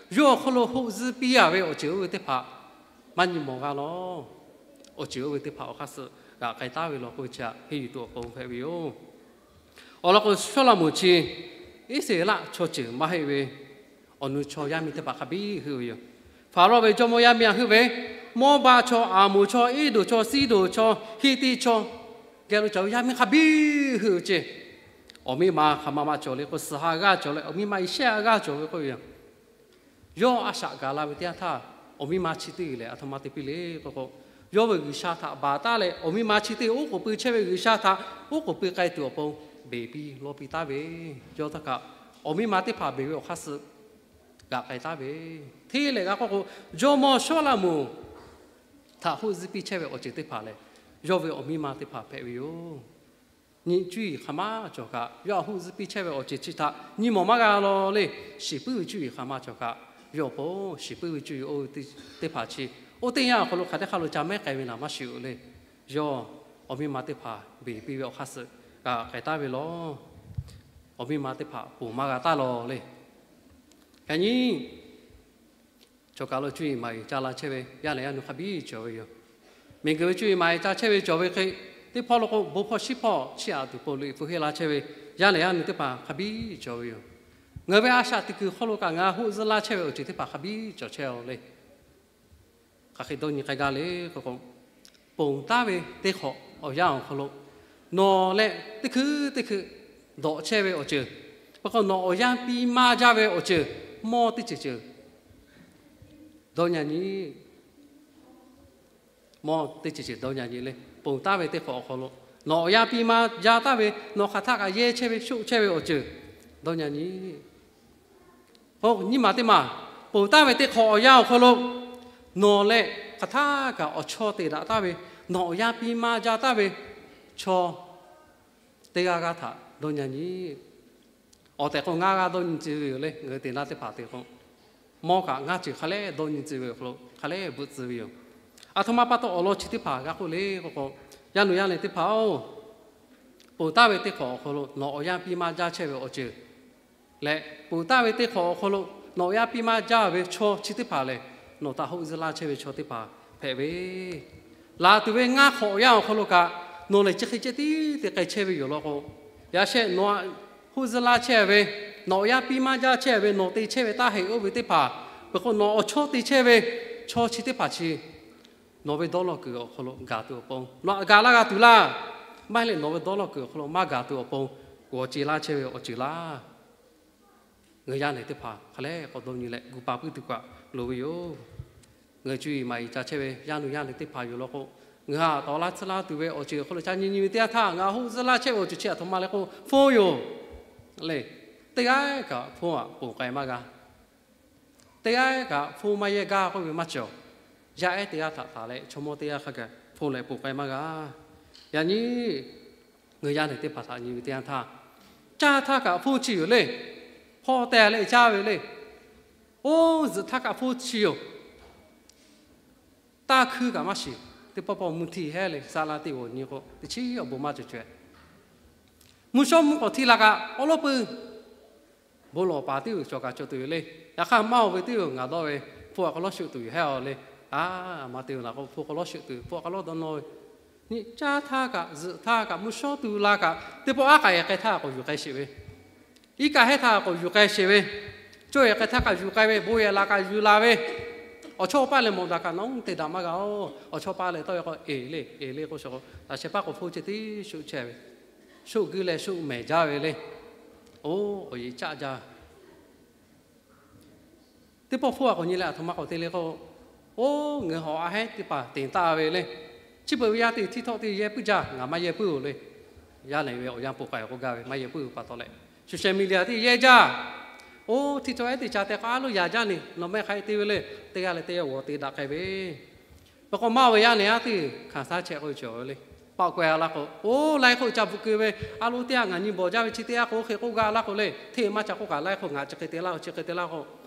yawˇ awˬ hk'aw lo hoˆ zuhˇ piˇ a ve awˬ ceuˬ oˇ ve teˇ hpaˍ maˇ nyi mawˬ g'a law. Awˬ ceuˬ oˇ ve teˇ hpaˍ awˬ hk'aˇ suh g'aꞈ k'ai taˉ ve law k'oˆ ve chi htaꞈ henˇ yuˬ tuˬ awˬ pon hpehꞈ ve yoˬ. Awˬ lawn k'o, Sawˉlaꞈmonˍ chi Iˉsaˍreˍlaˆ chaw ceuˬ maˇ heˆ ve, awˬ nu chaw yaˇ miˇ teˇ hpaˍ hk'a biˇ heuˆ ve yoˬ. Hpaˍrawˇ ve jawˇmawˇ yaˇ miˇ htaꞈ heuˆ ve, Mawˇbaˆ chaw, Aˍmoˍ chaw, Eˇdoˍ chaw, Siˇdoˍ chaw, Heˍtiˆ chaw, geh lo cawˬ ve yaˇ miˇ hk'a biˇ heuˆ ve ceˇ. Awˬ miˇ ma hk'aˬ ma ma cawˬ le k'o, suhˍ ha g'aˇ cawˬ leh, awˬ miˇ ma Iˉsaˍreˍlaˆ g'aˇ cawˬ ve k'oˆ ve yoˬ. Yawˇ a shaꞈ gaˬ la ve teˇ yanˇ htaˇ, awˬ miˇ ma chi teˇ g'uiˬ lehˬ aˬ htoꞈ ma te piˇ le k'o k'o, yawˇ ve G'uiˬsha htaꞈ baˬ taˉ leh, awˬ miˇ ma chi teˇ g'uiˬ oˉ k'oˍ pui chehˇ ve G'uiˬsha htaꞈ oˉ k'oˍ pui k'ai tuˬ awˬ pon beˬ piˇ lawˇ piˇ taˉ ve, yawˇ htaˇ kaꞈ awˬ miˇ ma teˇ hpaˍ beˬ ve awˬ hk'aˇ suh g'aꞈ k'ai taˉ ve, hteˇ lehꞈ g'a k'oˆ k'o, jawˇmawˇ Sawˉlaꞈmonˍ htaꞈ hoˆ zuhˇ piˇ chehˇ ve awˬ ceuˬ teˇ hpaˍ lehˬ, yawˇ ve awˬ miˇ ma teˇ hpaˍ hpehꞈ ve yoˬ. Nyi cuˇ yiˍ hk'aˬ ma cawˬ kaꞈ, yawˇ htaꞈ hoˆ zuhˇ piˇ chehˇ ve awˬ ceuˬ chi htaꞈ nyi mawˬ maˇ g'a law le. Shiˍ puiˉ ve cuˇ yiˍ hk'aˬ ma cawˬ kaꞈ, yawˇ awˬ pon shiˍ puiˉ ve cuˇ yiˍ oˇ teˇ hpaˍ chi oˇ teˇ yanˇ awˬ hk'aw lo hk'aˬ teˇ hk'aˇ lo ca mehˉ k'ai ve naˍ maˇ shiˍ oˬ le. Yawˇ awˬ miˇ ma teˇ hpaˍ beˬ piˇ ve awˬ hk'aˇ suh g'aꞈ k'ai taˉ ve law. Awˬ miˇ ma teˇ hpaˍ ponˬ maˇ g'a taˉ law le. Yaꞈ nyi chaw kaˬ lo cuˇ yiˍ maˍ yiˍ ca la chehˇ ve yaˇ lehˬ yaˇ nu hk'a biˇ cawˬ ve yoˬ. Miˬguiˬ ve cuˇ yiˍ maˍ yiˍ ca chehˇ ve cawˬ ve hk'e, teˇ hpawˇ lo k'o bon hpawˇ shiˉ hpawˇ chiˇ aꞈ tuˬ pon liꞈ hpu henˇ la chehˇ ve yaˇ lehˬ yaˇ nu teˇ hpaˍ hk'a biˇ cawˬ ve yoˬ. Ngaˬ hui ve a shaꞈ teꞈ kuiˬ hk'aw lo kaꞈ ngaˬ hui hoˆ zuhˇ laˇ chehˇ ve awˬ ceuˬ teˇ hpaˍ hk'a biˇ cawˬ chehˇ a le. Hk'aˬ hk'e dawˇ nyi k'ai gaˇ le k'o k'o, ponˬ taˉ ve teˇ hk'awꞈ awˬ yanˇ awˬ hk'aw lo, nawˬ leh teˇ hkui teˇ hkui dawꞈ chehˇ ve awˬ ceuˬ, pa k'o nawˬ awˬ yanˇ piˇ maˇ jaˇ ve awˬ ceuˬ, mawˇ teˇ ceuˬ ceuˬ dawˇ nyi nyi. Mawˇ teˇ ceuˬ ceuˬ dawˇ nyi nyi le. Ponˬ taˉ ve teˇ hk'awꞈ awˬ hk'aw lo, nawˬ awˬ yanˇ piˇ maˇ jaˇ taˉ ve, nawˬ hk'aˬ htaˆ kaꞈ yehˇ chehˇ ve shoˆ chehˇ ve awˬ ceuˬ dawˇ nyi nyi. Oˇ nyiˇ maˬ teˇ maˬ, ponˬ taˉ ve teˇ hk'awꞈ awˬ yanˇ awˬ hk'aw lo, nawˬ leh hk'aˬ htaˆ kaꞈ awˬ chawˇ te daꞈ taˉ ve, nawˬ awˬ yanˇ piˇ maˇ jaˇ taˉ ve chaw teˇ g'aˇ g'aˇ htaꞈ dawˇ nyi nyi. Awˬ tehˬ k'o ngaˇ g'aˇ dawˇ nyi tcuh ve yoˬ le. Ngaˬ hui te naˇ teˇ hpaˍ te k'o, mawˇ kaꞈ ngaˇ ceuˬ hk'a lehˬ dawˇ nyi tcuh ve awˬ hk'aw lo hk'a lehˬ bvuhꞈ tcuh ve yoˬ. Aˬ htoꞈ ma pa taw awˬ lawn chi teˇ hpaˍ g'a k'oˆ le k'o k'o, yaˇ nu yaˇ leh teˇ hpaˍ-oˬ, ponˬ taˉ ve teˇ hk'awꞈ awˬ hk'aw lo nawˬ awˬ yanˇ piˇ maˇ jaˇ chehˇ ve awˬ ceuˬ leh, ponˬ taˉ ve teˇ hk'awꞈ awˬ hk'aw lo nawˬ awˬ yanˇ piˇ maˇ jaˇ ve chaw chi teˇ hpaˍ lehˬ, nawˬ htaꞈ hoˆ zuhˇ laˇ chehˇ ve chaw teˇ hpaˍ hpehꞈ ve, laˬ tuˬ ve ngaˇ hk'awꞈ awˬ yanˇ awˬ hk'aw lo kaꞈ, nawˬ lehˬ chi hk'e ceh tiˉ te k'ai chehˇ ve yoˬ law k'o, yaꞈ shehˆ nawˬ hoˆ zuhˇ laˇ chehˇ ve, nawˬ awˬ yanˇ piˇ maˇ jaˇ chehˇ ve, nawˬ te chehˇ ve taˇ heꞈ oˇ ve teˇ hpaˍ, peuˬ k'o nawˬ awˬ chawˇ te chehˇ ve chaw chi teˇ hpaˍ chi nawˬ ve dawˇ law kuiˬ awˬ hk'aw lo gaˬ tuˬ awˬ pon, nawˬ htaꞈ gaˬ laˇ g'a tuˬ laˇ. Maˇ heˆ leh nawˬ ve dawˇ law kuiˬ awˬ hk'aw lo maˇ gaˬ tuˬ awˬ pon, g'awˬ ce laˇ chehˇ ve awˬ ceuˬ laˇ. Ngaˬ hui yaˇ nehˬ teˇ hpaˍ hk'a leh k'awꞈ dawˇ nyi leh gu pa puiˉ tuˬ kaꞈ loˍ ve yoˬ. Ngaˬ hui cuˇ yiˍ maˍ yiˍ ca chehˇ ve yaˇ nuˇ yaˇ nehˬ teˇ hpaˍ yoˬ law k'o, ngaˬ hui a taw laˇ tsuhˇ laˇ tuˬ ve awˬ ceuˬ awˬ hk'aw lo ca nyi nyi ve teˇ yanˇ htaˇ, ngaˬ hui hoˆ zuhˆ laˇ chehˇ ve awˬ ceuˬ chi aˬ htoꞈ ma le k'o, hpoˇ yoˬ le. Teˇ g'aˇ kaꞈ hpoˇ aꞈ ponˬ k'ai maˇ g'a. Teˇ g'aˇ kaꞈ hpoˇ maˇ yehˇ gaˇ k'oˆ ve maˇ cawˬ. Yaˇ ehˉ teˇ g'aˇ htaꞈ taˍ leh chaw mawˇ teˇ g'aˇ hk'a gaˬ hpoˇ leh ponˬ k'ai maˇ g'a. Yaꞈ nyi ngaˬ hui yaˇ nehˬ teˇ hpaˍ htaꞈ nyi ve teˇ yanˇ htaˇ, caˇ htaˇ kaꞈ hpoˇ chi yoˬ le. Hpawˇ teh leh caˇ ve le. Oˇ zuhꞈ htaˇ kaꞈ hpoˇ chi yoˬ. Taˇ hkuiˇ kaꞈ maˇ shiˍ. Teˇ pawˆ pawˆ mvuhˇ htiˇ hehˉ leh saˍ laꞈ teˇ g'awˬ nyi k'o, teˇ chiˉ awˬ bon maˇ cawˬ caweh. Mvuhˇ shawˉ mvuhˇ k'awꞈ htiˇ la kaꞈ awˉ lawˉ peuˬ. Bon lawˬ paˍ teˇ g'uiˬ cawˬ kaꞈ cawˬ tuˬ yoˬ le. Yaꞈ hk'aˇ maˇ oˬ ve teˇ g'uiˬ ngaˬ dawˇ ve, hpoˇ aꞈ k'aw lawˉ shuˆ tuˬ yoˬ hehˉ aw le. A, aˬ ma te g'uiˬ naˬ k'o hpoˇ k'aw lawˉ shuˆ tuˬ, hpoˇ aꞈ k'aw lawˉ dawˇ nawˇ ve. Nyi caˇ htaˇ kaꞈ zuhꞈ htaˇ kaꞈ mvuhˇ shawˉ tu la kaꞈ, teˇ pawˆ aˉ k'aꞈ yehˬ k'ai htaˇ k'awꞈ yuˬ k'ai sheˍ ve, iˉ kaˆ hehˉ htaˇ k'awꞈ yuˬ k'ai sheˍ ve, cawˇ yehˬ k'ai htaˇ kaꞈ yuˬ k'ai ve, bon yehˬ la kaꞈ yuˬ la ve, awˬ chawˇ paˆ leh mawˬ daꞈ kaꞈ nawˉ te daꞈ maˇ g'a oˬ. Awˬ chawˇ paˆ leh tawˇ ve k'o, eˬ le eˬ le k'o, shaˍ k'o, laꞈ sheh paˉ k'o hpoˇ ceh tiˉ shoˆ chehˇ ve, shoˆ guiˇ leh shoˆ mehˍ jaˇ ve le. Oˇ, awˬ yeˬ caˆ jaˇ. Teˇ pawˆ hpoˇ aꞈ k'awꞈ nyi leh aˬ htoꞈ ma k'awꞈ te le k'o, oˇ, ngaˬ hui hawꞈ aꞈ hehˉ teˇ hpaˍ te taˍ ve le. Chi beuꞈ ve yaˇ teˇ htiˇ htawˇ teˇ yehˇ puiˉ jaˇ, ngaˬ maˇ yehˇ puiˉ oˬ le. Yaˇ nehˬ ve awˬ yanˇ ponˬ k'ai awˬ k'oˆ gaˇ ve maˇ yehˇ puiˉ ve pa taw leh, social media teˇ yehˇ jaˇ. Oˇ, htiˇ htawˇ ehˉ teˇ ca te k'o a loˉ yaꞈ jaˇ neˬ, nawˬ mehˆ hk'a te ve le, teˇ g'aˇ leh teˇ g'aˇ g'aw te daꞈ k'ai ve. Peuˬ k'o maˇ ve yaˇ nehˬ yaˇ teˇ hkanˍ saˉ chehˇ k'oˆ ve cawˬ ve le. Paˆ k'awehˇ a laˇ k'o, oˇ, laiˉ hk'oˆ ca bvuhꞈ keu ve, a loˉ teˇ g'aˇ ngaˬ nyi bawˬ jaˇ ve chi teˇ g'aˇ k'o oˇ hk'e k'oˆ gaˇ laˇ k'o le, hteˇ maˇ ca k'oˆ kaꞈ laiˉ hk'oˆ ngaˬ chi hk'e te laˇ, chi hk'e te laˇ k'o,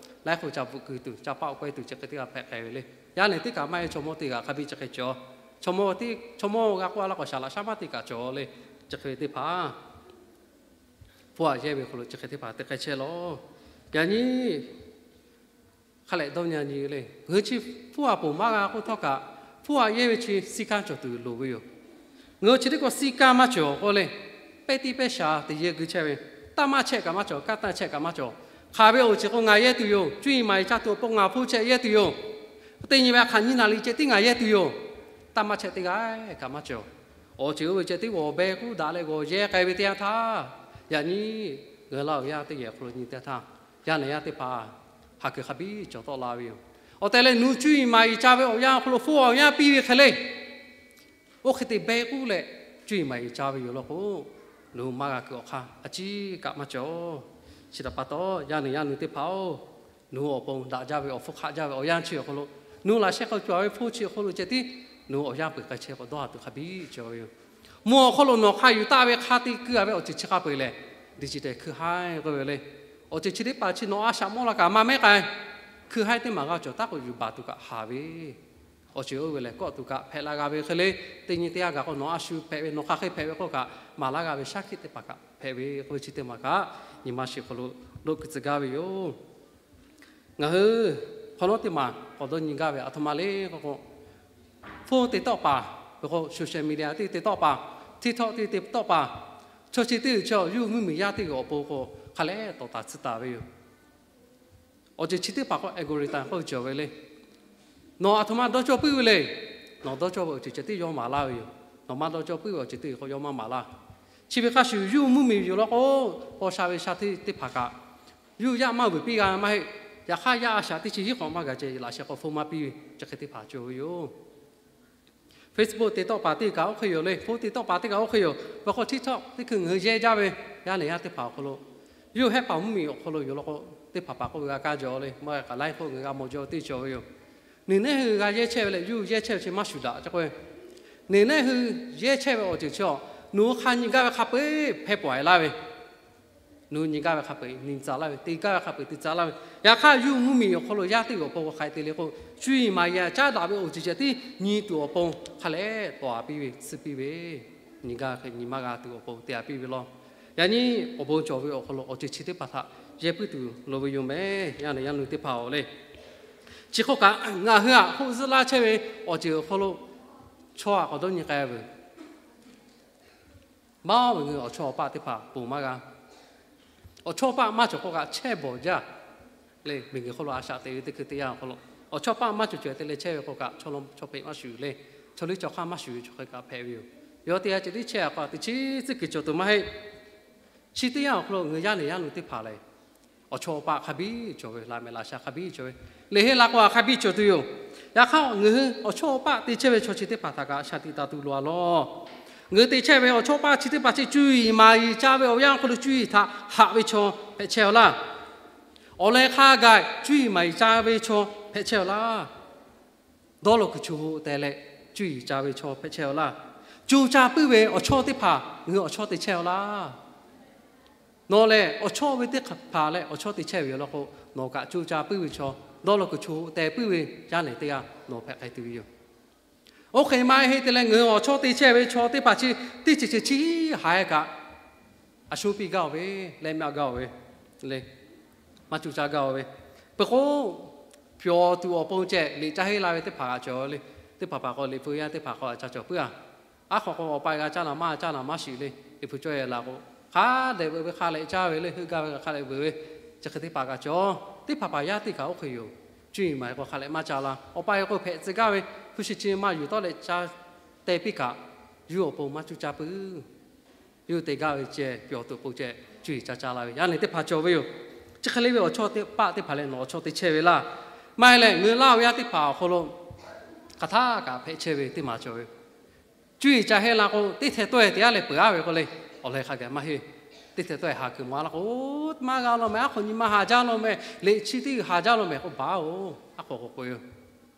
laiˉ hk'oˆ ca bvuhꞈ keu tuˬ, ca paˆ k'awehˇ tuˬ chi hk'e teˇ g'aˇ hpehꞈ k'ai ve le. Yaˇ nehˬ teˇ kaꞈ maˇ heˆ, chaw mawˇ teˇ g'aˇ hk'a biˇ chi hk'e cawˬ. Chaw mawˇ, chaw mawˇ g'a k'oˆ a laˇ k'o shaˍ laꞈ shaˉ maˇ teˇ kaꞈ cawˬ le. Chi hk'e ve teˇ hpaˍ hpoˇ aꞈ yehˇ ve hk'aw lo chi hk'e teˇ hpaˍ te k'ai chehˇ lawˬ. Yaꞈ nyi hk'a lehꞈ dawˇ nyi nyi le. Ngaˬ hui chi hpoˇ aꞈ ponˬ maˇ g'a k'oˆ htawˇ kaꞈ, hpoˇ aꞈ yehˇ ve chi siˉ kanˉ cawˬ tuˬ loˍ ve yoˬ. Ngaˬ hui chi teˇ k'o siˉ kanˉ maˇ cawˬ k'oˆ le. Pehˇ tiˉ pehˇ shaˍ teꞈ yehˇ gui chehˇ ve, taˇ maˇ chehˇ kaꞈ maˇ cawˬ, kanˉ taˇ chehˇ kaꞈ maˇ cawˬ. Hk'aˬ ve awˬ ceuˬ k'o ngaˬ yehˇ tuˬ yoˬ. Cuˇ yiˍ maˍ yiˍ ca tuˬ awˬ pon ngaˬ hpoˇ chehˇ yehˇ tuˬ yoˬ. Teˇ nyi ve hk'aˬ nyi naˍ riˍ ceh tiˉ ngaˬ yehˇ tuˬ yoˬ. Taˇ maˇ chehˇ teˇ g'aˇ kaꞈ maˇ cawˬ. Awˬ ceuˬ oˇ ve ceh tiˉ g'awˬ beh k'uˉ daꞈ leh g'awˬ yehˇ k'ai ve teˇ yanˇ htaˇ, yaꞈ nyi ngaˬ hui Laˇ huˍ yaˇ teˇ yehˬ hk'aw lo nyi teˇ yanˇ htaˇ, yaˇ nehˬ yaˇ teˇ hpaˍ haꞈ kuiˬ hk'a biˇ cawˬ tawˆ la ve yoˬ. Awˬ tehˬ leh nawˬ hui cuˇ yiˍ maˍ yiˍ ca ve awˬ yanˇ awˬ hk'aw lo hpoˇ awˬ yanˇ piˇ ve hk'e le, oˇ hk'e te beh k'uˉ leh cuˇ yiˍ maˍ yiˍ ca ve yoˬ law k'o, nawˬ hui maˇ g'a kuiˬ awˬ hk'aˇ a ciˉ kaꞈ maˇ cawˬ. Chi htaꞈ pa taw, yaˇ nehˬ yaˇ nu teˇ hpaˍ-oˬ, nawˬ hui awˬ pon daꞈ jaˇ ve awˬ hpfuhˇ hk'aˆ jaˇ ve awˬ yanˇ chi awˬ hk'aw lo, nawˬ hui laꞈ sheh k'aw cawˬ ve hpoˇ chi awˬ hk'aw lo ceh tiˉ nawˬ hui awˬ yanˇ peuˬ k'ai chehˇ k'awꞈ dawˇ ha tuˬ hk'a biˇ cawˬ ve yoˬ. Mvuhˇ awˬ hk'aw lo nawˬ hk'a yuˬ taˆ ve hk'a te keu a ve awˬ ceuˬ chi hk'a peu-eˬ lehˬ, digital hkui haiˉ k'oˆ ve le. Awˬ ceuˬ chi teˇ hpaˍ chi nawˬ a shaꞈ mawˇ la kaꞈ maˇ mehˉ k'ai. Hkui haiˉ teˇ maˬ g'a cawˬ taˉ k'o yuˬ baˬ tuˬ kaꞈ haˍ ve, awˬ ceuˬ oˇ ve lehˬ kawˆ tuˬ kaꞈ hpehꞈ la g'a ve hk'e le. Teˇ nyi teˇ g'aˇ gaˬ k'o nawˬ a shu hpehꞈ ve, nawˬ hk'aˬ hk'e hpehꞈ ve k'oˆ kaꞈ maˍ laˇ g'a ve shaˉ hkiˆ teˇ hpaˍ kaꞈ hpehꞈ ve k'oˆ ve chi teˇ maˬ kaꞈ nyi ma shiˍ hk'aw lo loꞈ kuiˬ tcuh gaˇ ve yoˬ. Ngaˬ hui hk'awꞈ nawˉ teˇ maˬ k'awꞈ dawˇ nyi gaˇ ve aˬ htoꞈ ma le k'oˆ k'o, hpoˇ te tawˆ paˍ, peuˬ k'o social media teˇ te tawˆ paˍ, TikTok teˇ te tawˆ paˍ, chaw chi teˇ g'uiˬ chaw yawˇ hui mvuhˇmiˬ yaˇ teˇ g'uiˬ awˬ pon k'o hk'a lehꞈ tawˍ taˍ tsuhˇ taˍ ve yoˬ. Awˬ ceuˬ chi teˇ hpaˍ k'o algorithm k'oˆ ve cawˬ ve le. Nawˬ aˬ htoꞈ ma dawˇ cawˇ puiˉ ve le. Nawˬ dawˇ cawˇ ve awˬ ceuˬ ceh tiˉ yawˇ maˍ laˇ ve yoˬ. Nawˬ maˇ dawˇ cawˇ puiˉ ve awˬ ceuˬ teˇ g'uiˬ k'o yawˇ maˇ maˍ laˇ. Chi ve hk'a shuˍ yawˇ hui mvuhˇmiˬ yoˬ law k'o, paw sha ve sha teˇ teˇ hpaˍ kaꞈ yawˇ hui yaˇ maˇ vuiˬ piˇ g'a maˇ heˆ. Yaꞈ hk'aˇ yaˇ a shaꞈ teˇ chi hiˉ k'awꞈ maˇ gaˬ ceh laꞈ sheh k'aw hpoˇ maˇ piˇ ve chi hk'e teˇ hpaˍ cawˬ ve yoˬ. Facebook te tawˆ paˍ teˇ kaꞈ oˇ hk'e yoˬ le. Hpoˇ te tawˆ paˍ teˇ kaꞈ oˇ hk'e yoˬ. Peuˬ k'o TikTok teˇ hkui ngaˬ hui yehˇ jaˇ ve, yaˇ nehˬ yaˇ teˇ hpaˍ awˬ hk'aw lo, yawˇ hui hehˉ paˍ mvuhˇmiˬ awˬ hk'aw lo yoˬ law k'o, teˇ hpaˍ hpaˍ k'oˆ ve g'a kaˇ jaw le. Maˇ g'a kaꞈ laiˉ hk'oˆ ngaˬ hui g'a mawˬ jaw teˇ cawˬ ve yoˬ. Neˬ nehˉ hui g'a yehˇ chehˇ ve lehˬ, yawˇ hui yehˇ chehˇ ve chi maˇ shuˍ daꞈ ca k'oˆ ve. Neˬ nehˉ hui yehˇ chehˇ ve awˬ ceuˬ chi a, nawˬ hui hk'a nyi gaˇ ve hk'a peu-eˬ hpehˇ pawˍ-e laˇ ve, nawˬ hui nyi gaˇ ve hk'a peu-eˬ nyi tcuh laˇ ve, te gaˇ ve hk'a peu-eˬ te tcuh laˇ ve. Yaꞈ hk'aˇ yawˇ hui mvuhˇmiˬ awˬ hk'aw lo yaˇ teˇ g'uiˬ awˬ pon k'o hk'aˬ hk'e te le k'o, cuˇ yiˍ maˍ yiˍ caˉ daꞈ ve awˬ ceuˬ ceh tiˉ nyi tuˬ awˬ pon hk'a lehꞈ tawˍ-a piˇ ve tsuhˇ piˇ ve, nyi gaˇ hk'e nyi maˇ g'a tuˬ awˬ pon te-a piˇ ve law. Yaꞈ nyi awˬ bon cawˬ ve awˬ hk'aw lo awˬ ceuˬ chi teˇ hpaˍ htaꞈ yehˇ puiˉ tuˬ loˍ ve yoˬ mehˍ. Yaˇ nehˬ yaˇ nu teˇ hpaˍ-oˬ le. Chi hk'oˆ kaꞈ ngaˬ hui aꞈ hoˆ zuhˆ laˇ chehˇ ve awˬ ceuˬ awˬ hk'aw lo chaw aꞈ k'awꞈ dawˇ nyi k'ai veuˬ. Maˇ ve ngaˬ hui awˬ chawˇ awˬ paˆ teˇ hpaˍ ponˬ maˇ g'a. Awˬ chawˇ paˆ maˇ cawˬ k'o kaꞈ chehˇ bawˬ jaˇ le. Miˬguiˬ hk'oˆ lo a shaꞈ teꞈ ve teˇ hkui teˇ yanˇ awˬ hk'aw lo, awˬ chawˇ paˆ maˇ cawˬ cawˬ te leh chehˇ ve k'o kaꞈ chaw lo chaw hpeꞈ maˇ shuˍ le. Chaw liˇ chaw hk'aˇ maˇ shuˍ ve chaw hk'e kaꞈ hpehꞈ ve yoˬ. Yawˇ teˇ g'aˇ ceh tiˉ chehˇ-a k'o teˇ chiˉ tcuhˉ kuiˬ cawˬ tuˬ maˇ heˆ. Chi teˇ yanˇ awˬ hk'aw lo ngaˬ hui yaˇ nehˬ yaˇ nu teˇ hpaˍ lehˬ, awˬ chawˇ awˬ paˆ hk'a biˇ cawˬ ve, laꞈ mehˍ laꞈ sha hk'a biˇ cawˬ ve, liꞈ henˇ la k'o a hk'a biˇ cawˬ tuˬ yoˬ. Yaꞈ hk'aˇ ngaˬ hui awˬ chawˇ awˬ paˆ te chehˇ ve chaw chi teˇ hpaˍ htaꞈ kaꞈ shaˍ tiꞈ taˍ tuˬ loˍ a laˇ. Ngaˬ hui te chehˇ ve awˬ chawˇ paˆ chi teˇ hpaˍ chi cuˇ yiˍ maˍ yiˍ ca ve awˬ yanˇ awˬ hk'aw lo cuˇ yiˍ htaꞈ haꞈ ve chaw hpehꞈ chehˇ a laˇ. Awˬ leh hk'a gaˬ cuˇ yiˍ maˍ yiˍ ca ve chaw hpehꞈ chehˇ a laˇ. Dawˇ law kuiˬ cho te leh cuˇ yiˍ ca ve chaw hpehꞈ chehˇ a laˇ. Co ca puiˉ ve awˬ chawˇ teˇ hpaˍ ngaˬ hui awˬ chawˇ te chehˇ a laˇ. Nawˬ lehˬ awˬ chawˇ ve teˇ hpaˍ leh awˬ chawˇ te chehˇ ve yoˬ law k'o, nawˬ kaꞈ co ca puiˉ ve chaw, dawˇ law kuiˬ cho te puiˉ ve yaˇ nehˬ teˇ g'aˇ nawˬ hpehꞈ k'ai tuˬ ve yoˬ. Oˇ hk'e maˇ heˆ te leh ngaˬ hui awˬ chawˇ te chehˇ ve chaw teˇ hpaˍ chi teˇ ceuˬ ceuˬ chi haꞈ e kaꞈ, a shu piˇ gaˇ oˬ ve, leh mehˆ gaˇ oˬ ve le, maˇ co ca gaˇ oˬ ve, peuˬ k'o, pyawˬ tuˬ awˬ pon ceh liꞈ caˇ henˇ la ve teˇ hpaˍ g'a cawˬ le. Teˇ hpaˍ hpaˍ k'o liꞈ hpu yaˇ teˇ hpaˍ k'o a ca cawˬ puiˉ a. Aˉ hk'aw k'o awˬ pa g'a caˇ laˬ maˇ caˇ laˬ maˇ shiˍ le. Liꞈ hpu cawˇ e laˬ k'o, hk'a dehꞈ veuꞈ ve hk'a lehꞈ caˇ ve le, heuˆ gaˇ ve hk'a lehꞈ veuꞈ ve, chi hk'e teˇ hpaˍ g'a cawˬ. Teˇ hpaˍ hpaˍ yaˇ teˇ kaꞈ oˇ hk'e yoˬ. Cuˇ yiˍ maˍ e k'o hk'a lehꞈ maˇ caˇ la. Awˬ pa e k'o hpehꞈ tcuh gaˇ ve, hpu shi chi maˇ yuˬ tawˆ leh ca te piˇ kaꞈ, yawˇ awˬ pon maˇ co ca puiˉ. Yawˇ hui te gaˇ ve ceh pyawˬ tuˬ awˬ pon ceh cuˇ yiˍ ca ca la ve yaˇ nehˬ teˇ hpaˍ cawˬ ve yoˬ. Chi hk'e le ve awˬ chawˇ teˇ paˆ teˇ hpaˍ leh nawˬ awˬ chawˇ te chehˇ ve laˇ. Maˇ heˆ leh ngaˬ hui Laˇ huˍ yaˇ teˇ hpaˍ awˬ hk'aw lo hk'aˬ htaˇ kaꞈ hpehꞈ chehˇ ve teˇ maˬ cawˬ ve. Cuˇ yiˍ ca henˇ la k'o, teˇ hteh tawˆ e te aˉ leh peuˬ aˉ ve k'oˆ le, awˬ leh hk'a gaˬ maˇ heˆ. Teˇ hteh tawˆ e ha kuiˬ maˍ laˇ k'o, maˇ g'a law mehˍ, aˉ hk'aw nyi ma haˍ jaˇ law mehˍ, liꞈ chi teˇ g'uiˬ haˍ jaˇ law mehˍ k'oˆ baˬ oˬ. Aˉ hk'aw k'o k'o yoˬ.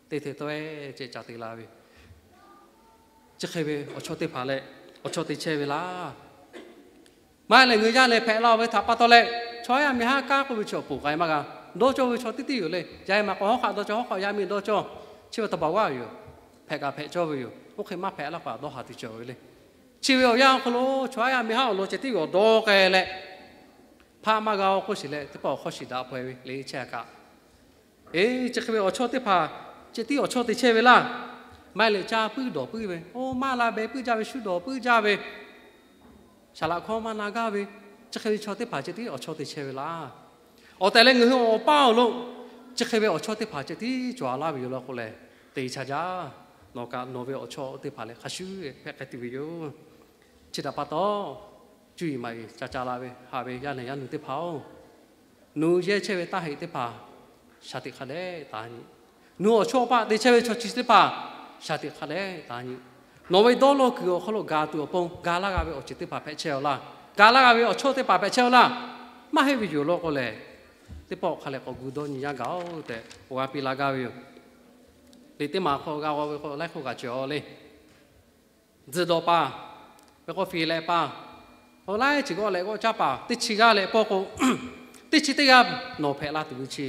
Teˇ hteh tawˆ e ceh ca te la ve. Chi hk'e ve awˬ chawˇ teˇ hpaˍ leh awˬ chawˇ te chehˇ ve laˇ. Maˇ heˆ leh ngaˬ hui yaˇ leh hpehꞈ la ve htaꞈ pa taw leh, chaw yaˇ miˇ haˉ kaˉ k'oˆ ve chi awˬ poˬ k'ai maˇ g'a. Dawˇ cawˇ ve chaw teˇ teˇ yoˬ le. Yaˇ e maˬ k'o hawˉ hk'aˆ dawˇ cawˇ, hawˉ hk'aˆ yaˇ miˇ dawˇ cawˇ. Chi ve taˍ baˬ g'aˇ yoˬ. Hpehꞈ kaꞈ hpehꞈ cawˇ ve yoˬ. Oˇ hk'e maˇ hpehꞈ laˇ k'o a dawˇ haˍ tuˬ cawˬ ve le. Chi ve awˬ yanˇ awˬ hk'aw lo chaw yaˇ miˇ haˉ awˬ lawn ceh tiˉ yoˬ dawˇ k'ai leh, hpaˆ maˇ g'a oˬ k'oˆ shiˍ leh teˇ pawˆ awˬ hk'aw shiˍ daꞈ hpaweh ve le chehˇ a kaꞈ. Eˬ, chi hk'e ve awˬ chawˇ teˇ hpaˍ ceh tiˉ awˬ chawˇ te chehˇ ve laˇ. Maˇ heˆ leh caˇ puiˉ dawˬ puiˉ ve, oˇ maˇ la beh puiˉ jaˇ ve, shu dawˬ puiˉ jaˇ ve, saˍ laꞈ hkawˇ maˇ na gaˇ ve, chi hk'e ve chaw teˇ hpaˍ ceh tiˉ awˬ chawˇ te chehˇ ve laˇ. Awˬ tehˬ leh ngaˬ hui awˬ paˇ awˬ lo chi hk'e ve awˬ chawˇ teˇ hpaˍ ceh tiˉ cawˬ a laˇ ve yoˬ law k'o lehˬ, te cha jaˇ. Nawˬ kaꞈ nawˬ ve awˬ chawˇ teˇ hpaˍ lehˬ hk'a shuˍ hpehꞈ k'ai tuˬ ve yoˬ. Chi htaꞈ pa taw, cuˇ yiˍ maˍ yiˍ ca ca la ve haꞈ ve yaˇ nehˬ yaˇ nu teˇ hpaˍ oˬ, nawˬ yehˇ chehˇ ve taˇ heꞈ teˇ hpaˍ shaˍ tiꞈ hk'a dehꞈ taˍ nyi. Nawˬ awˬ chawˇ paˆ te chehˇ ve chaw chi teˇ hpaˍ shaˍ tiꞈ hk'a dehꞈ taˍ nyi. Nawˬ ve dawˇ law kuiˬ awˬ hk'aw lo gaˬ tuˬ awˬ pon ga laˇ g'a ve awˬ ceuˬ teˇ hpaˍ hpehꞈ chehˇ a laˇ. Ga laˇ g'a ve awˬ chawˇ teˇ hpaˍ hpehꞈ chehˇ a laˇ. Maˇ heˆ ve yoˬ law k'o lehˬ, teˇ pawˆ hk'a lehˬ k'awꞈ gu dawˇ nyi yaˇ gaˬ oˬ tehꞈ awˬ g'a piˇ la gaˇ ve yoˬ. Liꞈ teˇ maˬ hk'aw g'a g'aw ve k'o laiˉ hk'oˆ kaꞈ cawˬ le. Tzuhˬ dawˬ paˍ, ve k'o fiˍ lehꞈ paˍ, awˬ laiˉ ceuˬ g'awˆ lehꞈ g'awˆ caˇ paˍ teˇ chi g'aˇ leh pawˇ k'o, teˇ chi teˇ g'aˇ nawˬ hpehꞈ la tuˬ ve chi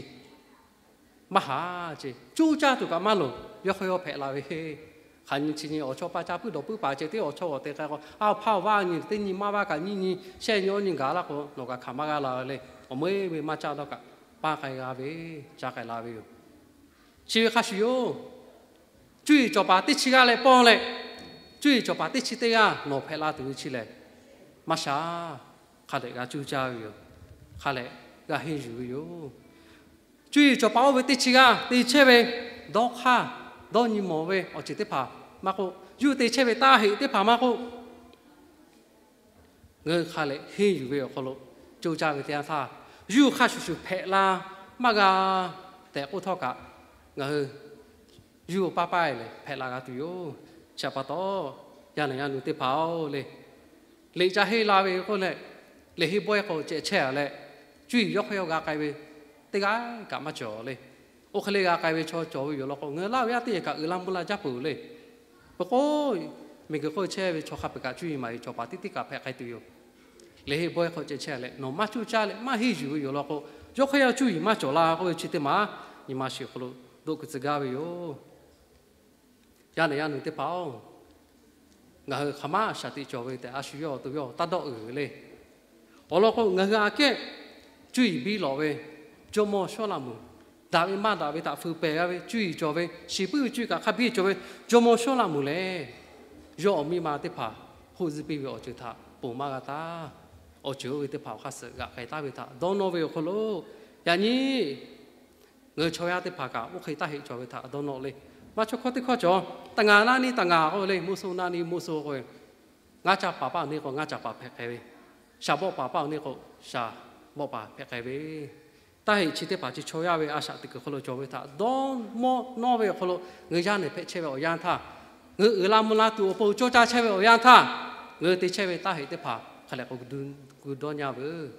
maˇ haˍ ce. Cuˇ caˇ tuˬ kaꞈ maˇ loˍ. Yawˇ hk'aw yawˇ hpehꞈ la ve, hk'aˬ nyi chi nyi awˬ chawˇ paˆ caˇ puiˉ dawˬ puiˉ paˍ ceh tiˉ awˬ chawˇ g'awˬ te k'ai k'o, a hpaˇ awˬ vaˇ nyi teˇ nyi maˇ vaˇ kaꞈ nyiˇ nyi shehˆ nyi awˇ nyi gaˬ laˇ k'o, nawˬ kaꞈ hkanˍ maˇ g'a la ve le. Awˬ meuˇ ve maˇ caˇ dawˇ kaꞈ paˇ k'ai g'a ve, caˇ k'ai la ve yoˬ. Chi ve hk'a shuˍ yoˬ. Cuˇ yiˍ cawˬ paˍ teˇ chi g'aˇ leh pawˇ leh, cuˇ yiˍ cawˬ paˍ teˇ chi teˇ g'aˇ nawˬ hpehꞈ la tuˬ ve chi lehˬ, maˇ sha. Hk'a dehꞈ g'a cuˇ caˇ ve yoˬ. Hk'a dehꞈ g'a henˇ yuˬ ve yoˬ. Cuˇ yiˍ cawˬ paˍ oˇ ve teˇ chi g'aˇ te chehˇ ve dawˇ hk'aˇ, dawˇ nyi mawˬ ve awˬ ceuˬ teˇ hpaˍ maˇ k'oˆ, yawˇ hui te chehˇ ve taˇ heꞈ teˇ hpaˍ maˇ k'oˆ, ngaˬ hui hk'a lehꞈ henˇ yuˬ ve awˬ hk'aw lo co caˇ ve teˇ yanˇ htaˇ, yawˇ hui hk'a shuˍ shuˍ hpehꞈ la maˇ g'a tehꞈ k'oˆ htawˇ kaꞈ, ngaˬ hui yawˇ hui paˇ paˇ lehˬ hpehꞈ la g'a tuˬ yoˬ. Chi htaꞈ pa taw, yaˇ nehˬ yaˇ nu teˇ hpaˍ oˬ le, liꞈ ca henˇ la ve k'oˆ leh, liꞈ henˇ bawehˇ k'o ceh chehˇ a leh, cuˇ yiˍ yawˇ hk'aˇ yawˇ g'a k'ai ve teˇ g'aˇ kaꞈ maˇ cawˬ le. Oˇ hk'e le g'a k'ai ve chaw cawˬ ve yoˬ law k'o, ngaˬ hui Laˇ huˍ yaˇ teˇ yehˬ kaꞈ uiˍ la mvuh la jaˇ peuˬ le. Peuˬ k'o, miˬguiˬ hk'oˆ chehˇ ve chaw hk'a peu-eˬ kaꞈ cuˇ yiˍ maˍ yiˍ cawˬ paˍ teˇ teˇ kaꞈ hpehꞈ k'ai tuˬ yoˬ. Liꞈ henˇ bawehˇ hk'aw ceh chehˇ leh nawˬ maˇ cuˇ caˇ leh maˇ henˇ yuˬ ve yoˬ law k'o, yawˇ hk'aˇ yawˇ cuˇ yiˍ maˇ cawˬ la k'oˆ ve chi teˇ maˬ nyi ma shiˍ awˬ hk'aw lo doˆ kuiˬ tcuh gaˇ ve yoˬ. Yaˇ nehˬ yaˇ nu teˇ hpaˍ oˬ, ngaˬ hui hk'aˬ ma shaˍ tiꞈ cawˬ ve tehꞈ a shu yawˇ awˬ to yawˇ taˇ dawˆ uiˍ ve le. Awˬ lawn k'o, ngaˬ hui aꞈ kehˉ cuˇ yiˍ biˇ lawꞈ ve jawˇmawˇ Sawˉlaꞈmonˍ, daꞈ ve maˇ daꞈ ve htaꞈ fuiˍ pehˬ g'a ve cuˇ yiˍ cawˬ ve, shiˍ puiˉ ve cuˇ yiˍ kaꞈ hk'a biˇ cawˬ ve jawˇmawˇ Sawˉlaꞈmonˍ lehˬ, yawˇ awˬ miˇ ma teˇ hpaˍ hk'oˆ zuhˆ piˇ ve awˬ ceuˬ htaꞈ ponˬ maˇ g'a taˇ. Awˬ ceuˬ oˇ ve teˇ hpaˍ awˬ hk'aˇ suh g'aꞈ k'ai taˉ ve htaꞈ dawˇ nawˇ ve awˬ hk'aw lo, yaꞈ nyi ngaˬ hui chaw yaˇ teˇ hpaˍ kaꞈ oˇ hk'e taˇ heˆ cawˬ ve htaꞈ dawˇ nawˇ le. Maˇ chaw hkawˇ teˇ hkawˇ cawˬ, taˍ ngaˬ naˆ neˇ taˍ ngaˬ k'oˆ ve le, mvuhˇ suh naˆ neˇ mvuhˇ suh k'oˆ ve, ngaˇ ca paˍ paˆ awˬ neˇ k'o ngaˇ ca paˍ hpehꞈ k'ai ve, shaˍ bawˆ paˍ paˆ awˬ neˇ k'o shaˍ bawˆ paˍ hpehꞈ k'ai ve, Taˇ heꞈ chi teˇ hpaˍ chi chaw yaˇ ve a shaꞈ teꞈ kuiˬ hk'aw lo cawˬ ve htaꞈ dawˇ mawˇ nawˇ ve awˬ hk'aw lo, ngaˬ hui yaˇ nehˬ hpehꞈ chehˇ ve awˬ yanˇ htaˇ, ngaˬ hui uiˍ la mvuh la tuˬ awˬ pon cawˇ caˇ chehˇ ve awˬ yanˇ htaˇ, ngaˬ hui te chehˇ ve taˇ heꞈ teˇ hpaˍ hk'a lehˬ k'awꞈ gu dawˇ nyaˇ veuˬ.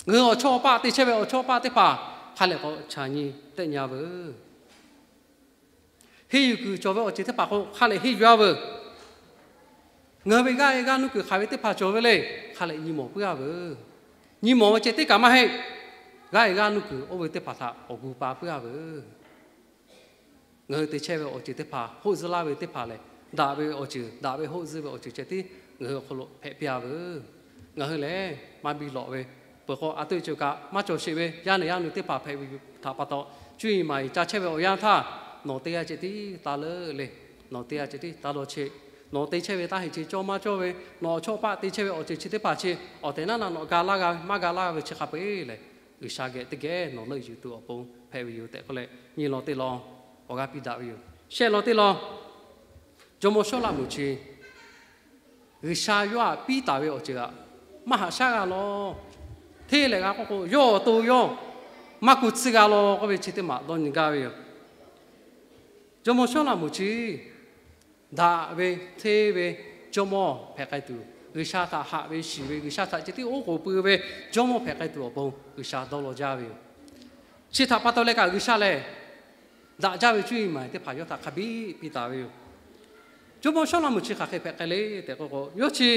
Ngaˬ hui awˬ chawˇ paˆ te chehˇ ve awˬ chawˇ paˆ teˇ hpaˍ hk'a lehˬ k'awꞈ chaˬ nyi tehˆ nyaˇ veuˬ. Henˇ yuˬ kuiˬ cawˬ ve awˬ ceuˬ teˇ hpaˍ k'o hk'a lehˬ henˇ yuˬ-a veuˬ. Ngaˬ hui ve g'aˇ e g'aˇ nuˇ kuiˬ hk'aˬ ve teˇ hpaˍ cawˬ ve le, hk'a lehˬ nyi mawˬ puiˉ-a veuˬ. Nyi mawˬ ve ceh teˇ kaꞈ maˇ heˆ. G'aˇ e g'aˇ nuˇ kuiˬ oˇ ve teˇ hpaˍ htaꞈ awˬ gu pa puiˉ-a veuˬ. Ngaˬ hui te chehˇ ve awˬ ceuˬ teˇ hpaˍ, hoˆ zuhˆ laˇ ve teˇ hpaˍ lehˬ, daꞈ ve awˬ ceuˬ, daꞈ ve hoˆ zuhˆ ve awˬ ceuˬ ceh tiˉ ngaˬ hui awˬ hk'aw lo hpehꞈ piˇ-a veuˬ. Ngaˬ hui lehˬ maˇ biˇ lawꞈ ve, peuˬ k'o a toˆ ceuˬ kaꞈ maˇ cawˬ sheˍ ve yaˇ nehˬ yaˇ nu teˇ hpaˍ hpehꞈ ve yoˬ htaꞈ pa taw, cuˇ yiˍ maˍ yiˍ ca chehˇ ve awˬ yanˇ htaˇ, nawˬ teˇ g'aˇ ceh tiˉ taˇ leuˆ le. Nawˬ teˇ g'aˇ ceh tiˉ taˇ lawˇ cheˆ. Nawˬ te chehˇ ve taˇ heꞈ chi cawˇ maˇ cawˇ ve, nawˬ awˬ chawˇ paˆ te chehˇ ve awˬ ceuˬ chi teˇ hpaˍ chi awˬ tehˬ naˉ na nawˬ ga laˇ g'a ve, maˇ ga laˇ g'a ve chi hk'a peu-eˬ lehˬ, G'uiˬsha geh teˇ geh nawˬ leuˆ yuˬ tuˬ awˬ pon hpehꞈ ve yoˬ tehꞈ k'oˆ leh, nyi law teˇ law awˬ g'aˇ piˇ daꞈ ve yoˬ. Shehˆ law teˇ law, jawˇmawˇ Sawˉlaꞈmonˍ chi G'uiˬsha yawˇ htaꞈ piˇ taˍ ve awˬ ceuˬ htaꞈ maˇ haꞈ shaˉ g'a law. Hteˇ lehˬ g'a k'oˆ k'o, yawˇ awˬ to yawˇ maˇ ku tsuhˇ g'a law k'oˆ ve chi teˇ maˬ dawˇ nyi gaˇ ve yoˬ. Jawˇmawˇ Sawˉlaꞈmonˍ chi daꞈ ve, hteˇ ve jawˇmawˇ hpehꞈ k'ai tuˬ, G'uiˬsha htaꞈ haꞈ ve shiˍ ve, G'uiˬsha htaꞈ ceh tiˉ oˉ k'oˍ pui ve jawˇmawˇ hpehꞈ k'ai tuˬ awˬ pon G'uiˬsha dawˇ law jaˇ ve yoˬ. Chi htaꞈ pa taw leh kaꞈ G'uiˬsha lehˬ, daꞈ jaˇ ve cuˇ yiˍ maˍ yiˍ teˇ hpaˍ yawˇ htaꞈ hk'a biˇ piˇ taˍ ve yoˬ. Jawˇmawˇ Sawˉlaꞈmonˍ chi hk'aˬ hk'e hpehꞈ k'ai le tehꞈ k'oˆ k'o, yawˇ chi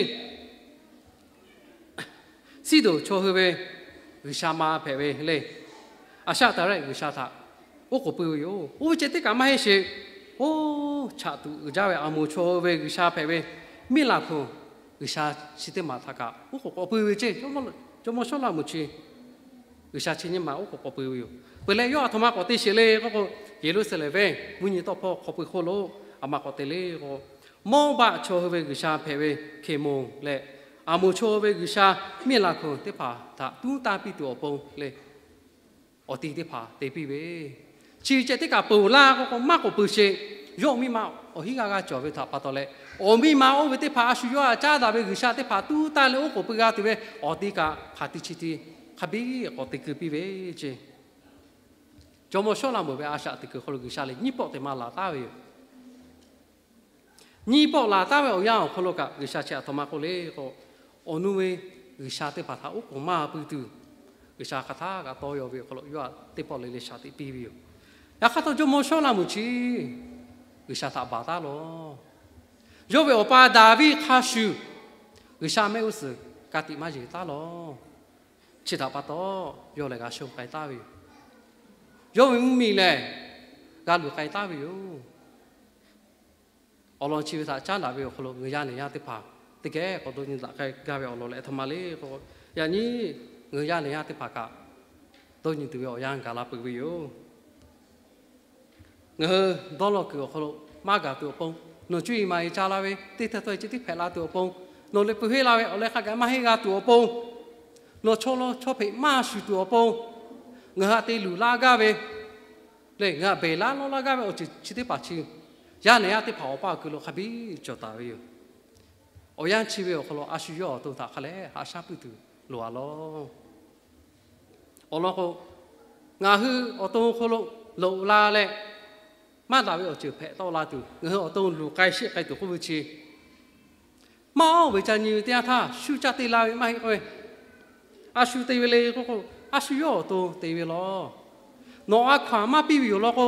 Siˉdonˍ chaw hui ve g'uiˬsha ma hpehꞈ ve le. Aˍshaˆtaˍrehˆ g'uiˬsha htaꞈ oˉ k'oˍ pui ve yoˬ. Oˇ ve ceh teˇ kaꞈ maˇ heˆ sheˍ. Oˇ chaꞈ tuꞈ uiˍ jaˇ ve Aˍmoˍ chaw hui ve g'uiˬsha hpehꞈ ve Miˉlaˍhkoˍ g'uiˬsha chi teˇ maˬ htaꞈ kaꞈ oˉ k'oˍ k'awꞈ pui ve ceˇ. Jawˇmawˇ Sawˉlaꞈmonˍ chi g'uiˬsha chi nyiˇ maˬ oˉ k'oˍ k'awꞈ pui ve yoˬ. Peuˬ leh yawˇ aˬ htoꞈ ma k'awꞈ te sheˍ le k'oˆ k'o, Yeˍruˆsaˍlehnˍ venˇ mvuhˇ nyi tawˆ hpawˇ hk'aw pui hk'oˆ lo aˬ ma k'awꞈ te le k'o, Mawˇbaˆ chaw hui ve g'uiˬsha hpehꞈ ve Hkeˍmonˍ leh Aˍmoˍ chaw hui ve g'uiˬsha Miˉlaˍhkoˍ teˇ hpaˍ htaꞈ tuˉ tanˇ piˇ tuˬ awˬ pon le, awˬ ti teˇ hpaˍ te piˇ ve. Chi ceh teˇ kaꞈ peuˬ laˇ k'oˆ k'o, maˇ k'oˍ pui sheˍ. Yawˇ miˇ ma awˬ hinˉ g'aˇ g'aˇ cawˬ ve htaꞈ pa taw leh, awˬ miˇ ma oˇ ve teˇ hpaˍ a shu yawˇ htaꞈ caˉ daꞈ ve g'uiˬsha teˇ hpaˍ tuˉ tanˇ leh oˉ k'oˍ pui g'a tuˬ ve awˬ ti kaꞈ hk'aˬ ti chi ti hk'a biˇ k'awꞈ te keu piˇ ve ceˇ. Jawˇmawˇ Sawˉlaꞈmonˍ ve a shaꞈ teꞈ kuiˬ hk'aw lo G'uiˬsha lehˬ nyiˇ pawˆ te maˇ laˬ taˉ ve yoˬ. Nyiˇ pawˆ laˬ taˉ ve awˬ yanˇ awˬ hk'aw lo kaꞈ G'uiˬsha chi aˬ htoꞈ ma k'oˆ le k'o, awˬ nu ve g'uiˬsha teˇ hpaˍ htaꞈ oˉ k'oˍ maˇ pui tuˬ, G'uiˬsha hk'aˬ htaˇ kaꞈ tawˇ yaw ve awˬ hk'aw lo yawˇ htaꞈ teˇ pawˆ le le shaˍ teꞈ piˇ ve yoˬ. Yaꞈ hk'aˇ htawˇ Jawˇmawˇ Sawˉlaꞈmonˍ chi G'uiˬsha htaꞈ baˬ taˉ lawˬ. Yawˇ ve awˬ pa Daˍviˆ hk'a shuˍ G'uiˬsha mehˆ g'uˇ suhˍ ka tiꞈ maˇ yeˬ taˉ lawˬ. Chi htaꞈ pa taw, yawˇ lehˬ g'a shonˇ k'ai taˉ ve yoˬ. Yawˇ ve mvuhˇmiˬ lehˬ g'a luˬ k'ai taˉ ve yoˬ. Awˬ lawn chi ve htaꞈ caˉ daꞈ ve awˬ hk'aw lo ngaˬ hui yaˇ nehˬ yaˇ teˇ hpaˍ teˇ geh k'awꞈ dawˇ nyi daꞈ k'ai gaˇ ve awˬ lawn lehˬ aˬ htoꞈ ma le k'o, yaꞈ nyi ngaˬ hui yaˇ nehˬ yaˇ teˇ hpaˍ kaꞈ dawˇ nyi tuˬ ve awˬ yanˇ gaˬ la peuˬ ve yoˬ. Ngaˬ hui dawˇ law kuiˬ awˬ hk'aw lo maˇ gaˬ tuˬ awˬ pon, nawˬ cuˇ yiˍ maˍ yiˍ ca la ve teˇ hteˇ tawˇ ceh tiˉ hpehꞈ la tuˬ awˬ pon, nawˬ leh peuˬ heˆ la ve awˬ leh hk'a gaˬ maˇ heˆ g'a tuˬ awˬ pon, nawˬ chaw law chaw hpeꞈ maˇ shuˍ tuˬ awˬ pon, ngaˬ hui htaꞈ te luˬ laˇ gaˇ ve le, ngaˬ hui htaꞈ beˬ laˇ lawˇ laˇ gaˇ ve awˬ ceuˬ chi teˇ hpaˍ chi, yaˇ nehˬ yaˇ teˇ hpaˍ awˬ paˇ awˬ kuiˬ lo hk'a biˇ cawˬ taˍ ve yoˬ. Awˬ yanˇ chi ve awˬ hk'aw lo a shu yawˇ awˬ to htaꞈ hk'a leh haꞈ shaˉ puiˉ tuˬ loˍ-a lawˬ. Awˬ lawn k'o, ngaˬ hui awˬ to awˬ hk'aw lo loꞈ la leh, maˇ daꞈ ve awˬ ceuˬ hpehꞈ tawˆ la tuˬ, ngaˬ hui awˬ to luˬ k'ai sheˆ k'ai tuˬ k'oˆ ve chi, maˇ oˇ ve ca nyi ve teˇ yanˇ htaˇ shu caˇ te la ve maˇ heˆ k'oˆ ve, a shu te ve le k'oˆ k'o, a shu yawˇ awˬ to te ve lawˬ. Nawˬ a hkaw-anˬ maˇ piˇ ve yoˬ law k'o,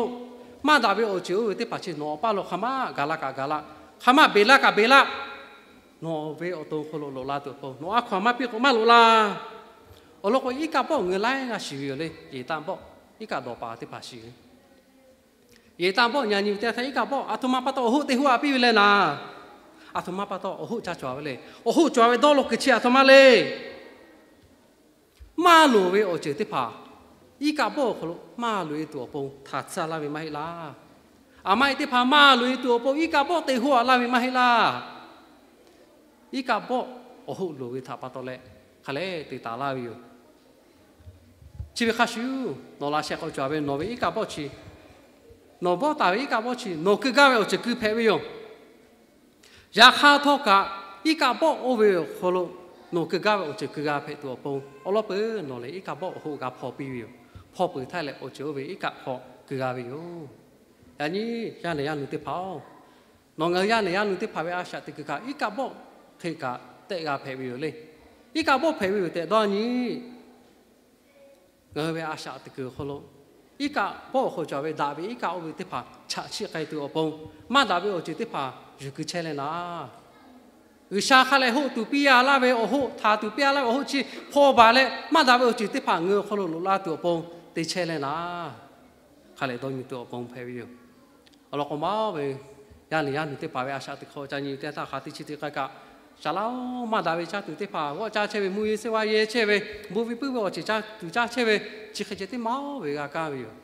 maˇ daꞈ ve awˬ ceuˬ oˇ ve teˇ hpaˍ chi nawˬ awˬ paˇ lo hk'aˬ ma gaˬ la kaꞈ gaˬ la, hk'aˬ ma beˬ la kaꞈ beˬ la, nawˬ ve awˬ to awˬ hk'aw lo loꞈ la tuˬ awˬ pon nawˬ a hkaw-anˬ maˇ piˇ k'o maˇ loꞈ la. Awˬ lawn k'o, iˉ kaˆ bawˆ ngaˬ hui laiˉ g'aˇ shiˍ ve yoˬ le. Yeˍtaˆ bawˆ iˉ kaˆ dawˬ paˍ teˇ hpaˍ shiˍ ve. Yeˍtaˆ bawˆ nyi nyi ve teˇ yanˇ htaˇ iˉ kaˆ bawˆ aˬ htoꞈ ma pa taw awˬ hoˆ te hoˆ a piˇ ve le naˍ. Aˬ htoꞈ ma pa taw awˬ hoˆ ca cawˬ ve le. Awˬ hoˆ cawˬ ve dawˇ law kuiˬ chi aˬ htoꞈ ma le. Maˇ loˍ ve awˬ ceuˬ teˇ hpaˍ iˉ kaˆ bawˆ awˬ hk'aw lo maˇ loꞈ-e tuˬ awˬ pon htaꞈ tcuh laˇ ve maˇ heˆ laˇ. Aˬ ma e teˇ hpaˍ maˇ loꞈ-e tuˬ awˬ pon iˉ kaˆ bawˆ te hoˆ a laˇ ve maˇ heˆ laˇ. Iˉ kaˆ bawˆ awˬ hoˆ loˍ ve htaꞈ pa taw leh hk'a leh te taˍ laˇ ve yoˬ. Chi ve hk'a shuˍ, nawˬ laꞈ sheh k'awꞈ cawˬ ve nawˬ ve iˉ kaˆ bawˆ chi, nawˬ bawˆ taˍ ve iˉ kaˆ bawˆ chi nawˬ keu gaˇ ve awˬ ceuˬ keu hpehꞈ ve yoˬ. Yaꞈ hk'aˇ htawˇ kaꞈ, iˉ kaˆ bawˆ oˇ ve awˬ hk'aw lo nawˬ keu gaˇ ve awˬ ceuˬ keu g'a hpehꞈ tuˬ awˬ pon awˬ lawn peuˬ nawˬ lehˬ iˉ kaˆ bawˆ awˬ hoˆ g'a hpaw piˇ ve yoˬ. hpawˇ peuˬ htaˇ leh awˬ ceuˬ oˇ ve iˉ kaˆ hk'aw keu g'a ve yoˬ. Yaꞈ nyi yaˇ nehˬ yaˇ nu teˇ hpaˍ-oˬ, nawˬ ngaˬ hui yaˇ nehˬ yaˇ nu teˇ hpaˍ ve a shaꞈ teꞈ kuiˬ kaꞈ iˉ kaˆ bawˆ hk'e kaꞈ tehˆ g'a hpehꞈ ve yoˬ le. Iˉ kaˆ bawˆ hpehꞈ ve yoˬ tehꞈ dawˇ nyi. Ngaˬ hui ve a shaꞈ teꞈ kuiˬ awˬ hk'aw lo iˉ kaˆ bawˆ awˬ hk'aw cawˬ ve daꞈ ve iˉ kaˆ oˇ ve teˇ hpaˍ chaꞈ chiˆ k'ai tuˬ awˬ pon, maˇ daꞈ ve awˬ ceuˬ teˇ hpaˍ yuˬ keu chehˇ leh naˍ, G'uiˬsha hk'a lehˬ hoˆ tuˬ piˇ a laˇ ve awˬ hoˆ, htaˍ tuˬ piˇ a laˇ ve awˬ hoˆ chi hpaw baˬ leh, maˇ daꞈ ve awˬ ceuˬ teˇ hpaˍ ngaˬ hui awˬ hk'aw lo loꞈ la tuˬ awˬ pon te chehˇ leh naˍ, hk'a lehˬ dawˇ nyi tuˬ awˬ pon hpehꞈ ve yoˬ. Awˬ lawn k'o maˇ ve, yaˇ nehˬ yaˇ nu teˇ hpaˍ ve a shaꞈ teꞈ hk'aw ca nyi teˇ htaˇ hk'a teˇ chi teˇ k'ai kaꞈ, shaˍ laˇ-oˬ, maˇ daꞈ ve caˇ tuˬ teˇ hpaˍ g'awˆ caˇ chehˇ ve, mvuhˇ yeˬ seˇ vaˇ yeˬ chehˇ ve, bon ve puiˉ ve awˬ ceuˬ caˇ tuˬ caˇ chehˇ ve, chi hk'e ceh teˇ maˇ-oˬ ve g'a kaˇ ve yoˬ.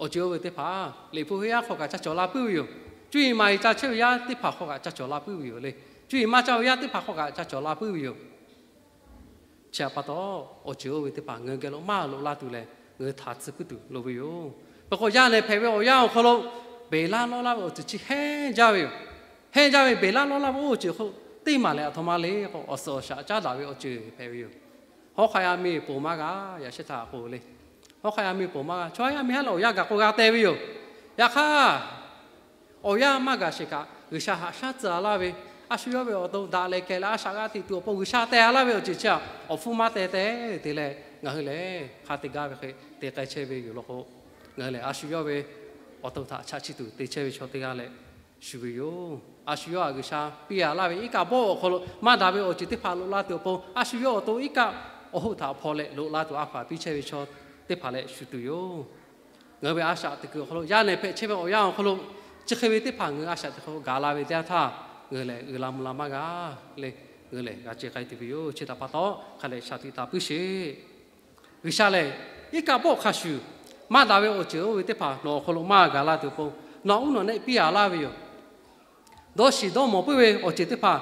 Awˬ ceuˬ oˇ ve teˇ hpaˍ Liꞈ hpu heuˆ yaˇ hk'aw kaꞈ ca cawˬ la puiˉ ve yoˬ. Cuˇ yiˍ maˍ yiˍ ca chehˇ ve yaˇ teˇ hpaˍ hk'aw kaꞈ ca cawˬ la puiˉ ve yoˬ le. Cuˇ yiˍ maˇ caˇ ve yaˇ teˇ hpaˍ hk'aw kaꞈ ca cawˬ la puiˉ ve yoˬ. Chi htaꞈ pa taw, awˬ ceuˬ oˇ ve teˇ hpaˍ ngaˬ hui geh lo maˇ loꞈ laˇ tuˬ lehˬ, ngaˬ hui htaꞈ tsuhˇ puiˉ tuˬ loˍ ve yoˬ. Peuˬ k'o, yaˇ nehˬ hpehꞈ ve awˬ yanˇ awˬ hk'aw lo beˬ laˇ lawˇ laˇ ve awˬ ceuˬ chi hehnˇ jaˇ ve yoˬ. Hehnˇ jaˇ ve beˬ laˇ lawˇ laˇ ve oˇ ceuˬ hk'aw lo teˇ maˬ lehˬ aˬ htoꞈ ma le k'o, awˬ suhˍ awˬ shaꞈ caˉ daꞈ ve awˬ ceuˬ hpehꞈ ve yoˬ. Hawˉ hk'aˆ yaˇ miˇ ponˬ maˇ g'a, yaꞈ shehˉ htaꞈ k'o le. Hawˉ hk'aˆ yaˇ miˇ ponˬ maˇ g'a, chaw yaˇ miˇ haˉ lehˬ awˬ yanˇ gaˬ k'o g'a te ve yoˬ. Yaꞈ hk'aˇ, awˬ yanˇ maˇ gaˬ sheˍ kaꞈ, G'uiˬsha haꞈ shaˉ tcuh a laˇ ve, a shu yawˇ ve awˬ to daꞈ leh kehˬ leh a shaꞈ g'a teꞈ tuˬ awˬ pon G'uiˬsha teh a laˇ ve awˬ ceuˬ chi htaꞈ awˬ hpfuhˇ maˇ teh teh te leh, ngaˬ hui lehˬ hk'a te gaˇ ve hk'e te k'ai chehˇ ve yoˬ law k'o, ngaˬ hui lehˬ a shu yawˇ ve awˬ to htaꞈ chaꞈ chiˆ tuˬ te chehˇ ve chaw teˇ g'aˇ leh shuˍ ve yoˬ. A shu yawˇ htaꞈ G'uiˬsha piˇ a laˇ ve iˉ kaˆ bawˆ awˬ hk'aw lo maˇ daꞈ ve awˬ ceuˬ teˇ hpaˍ loꞈ la tuˬ awˬ pon, a shu yawˇ awˬ to iˉ kaˆ awˬ hoˆ htaꞈ hpaw leh loꞈ la tuˬ a hpaˍ piˇ chehˇ ve chaw teˇ hpaˍ leh shuˍ tuˬ yoˬ. Ngaˬ hui ve a shaꞈ teꞈ kuiˬ awˬ hk'aw lo, yaˇ nehˬ hpehꞈ chehˇ ve awˬ yanˇ awˬ hk'aw lo, chi hk'e ve teˇ hpaˍ ngaˬ hui a shaꞈ teꞈ hk'aw gaˬ la ve teˇ yanˇ htaˇ, ngaˬ hui lehˬ uiˍ la mvuh la maˇ g'a le. Ngaˬ hui lehˬ g'a ce k'ai tuˬ ve yoˬ. Chi htaꞈ pa taw, hk'a lehˬ shaˍ tiꞈ taˍ puiˉ sheˍ. G'uiˬsha lehˬ, iˉ kaˆ bawˆ hk'a shuˍ, maˇ daꞈ ve awˬ ceuˬ oˇ ve teˇ hpaˍ nawˬ awˬ hk'aw lo maˇ gaˬ la tuˬ awˬ pon, nawˬ uˉ nawˬ nehˆ piˇ a laˇ ve yoˬ. Dawˇ shiˍ dawˇ mawˬ puiˉ ve awˬ ceuˬ teˇ hpaˍ,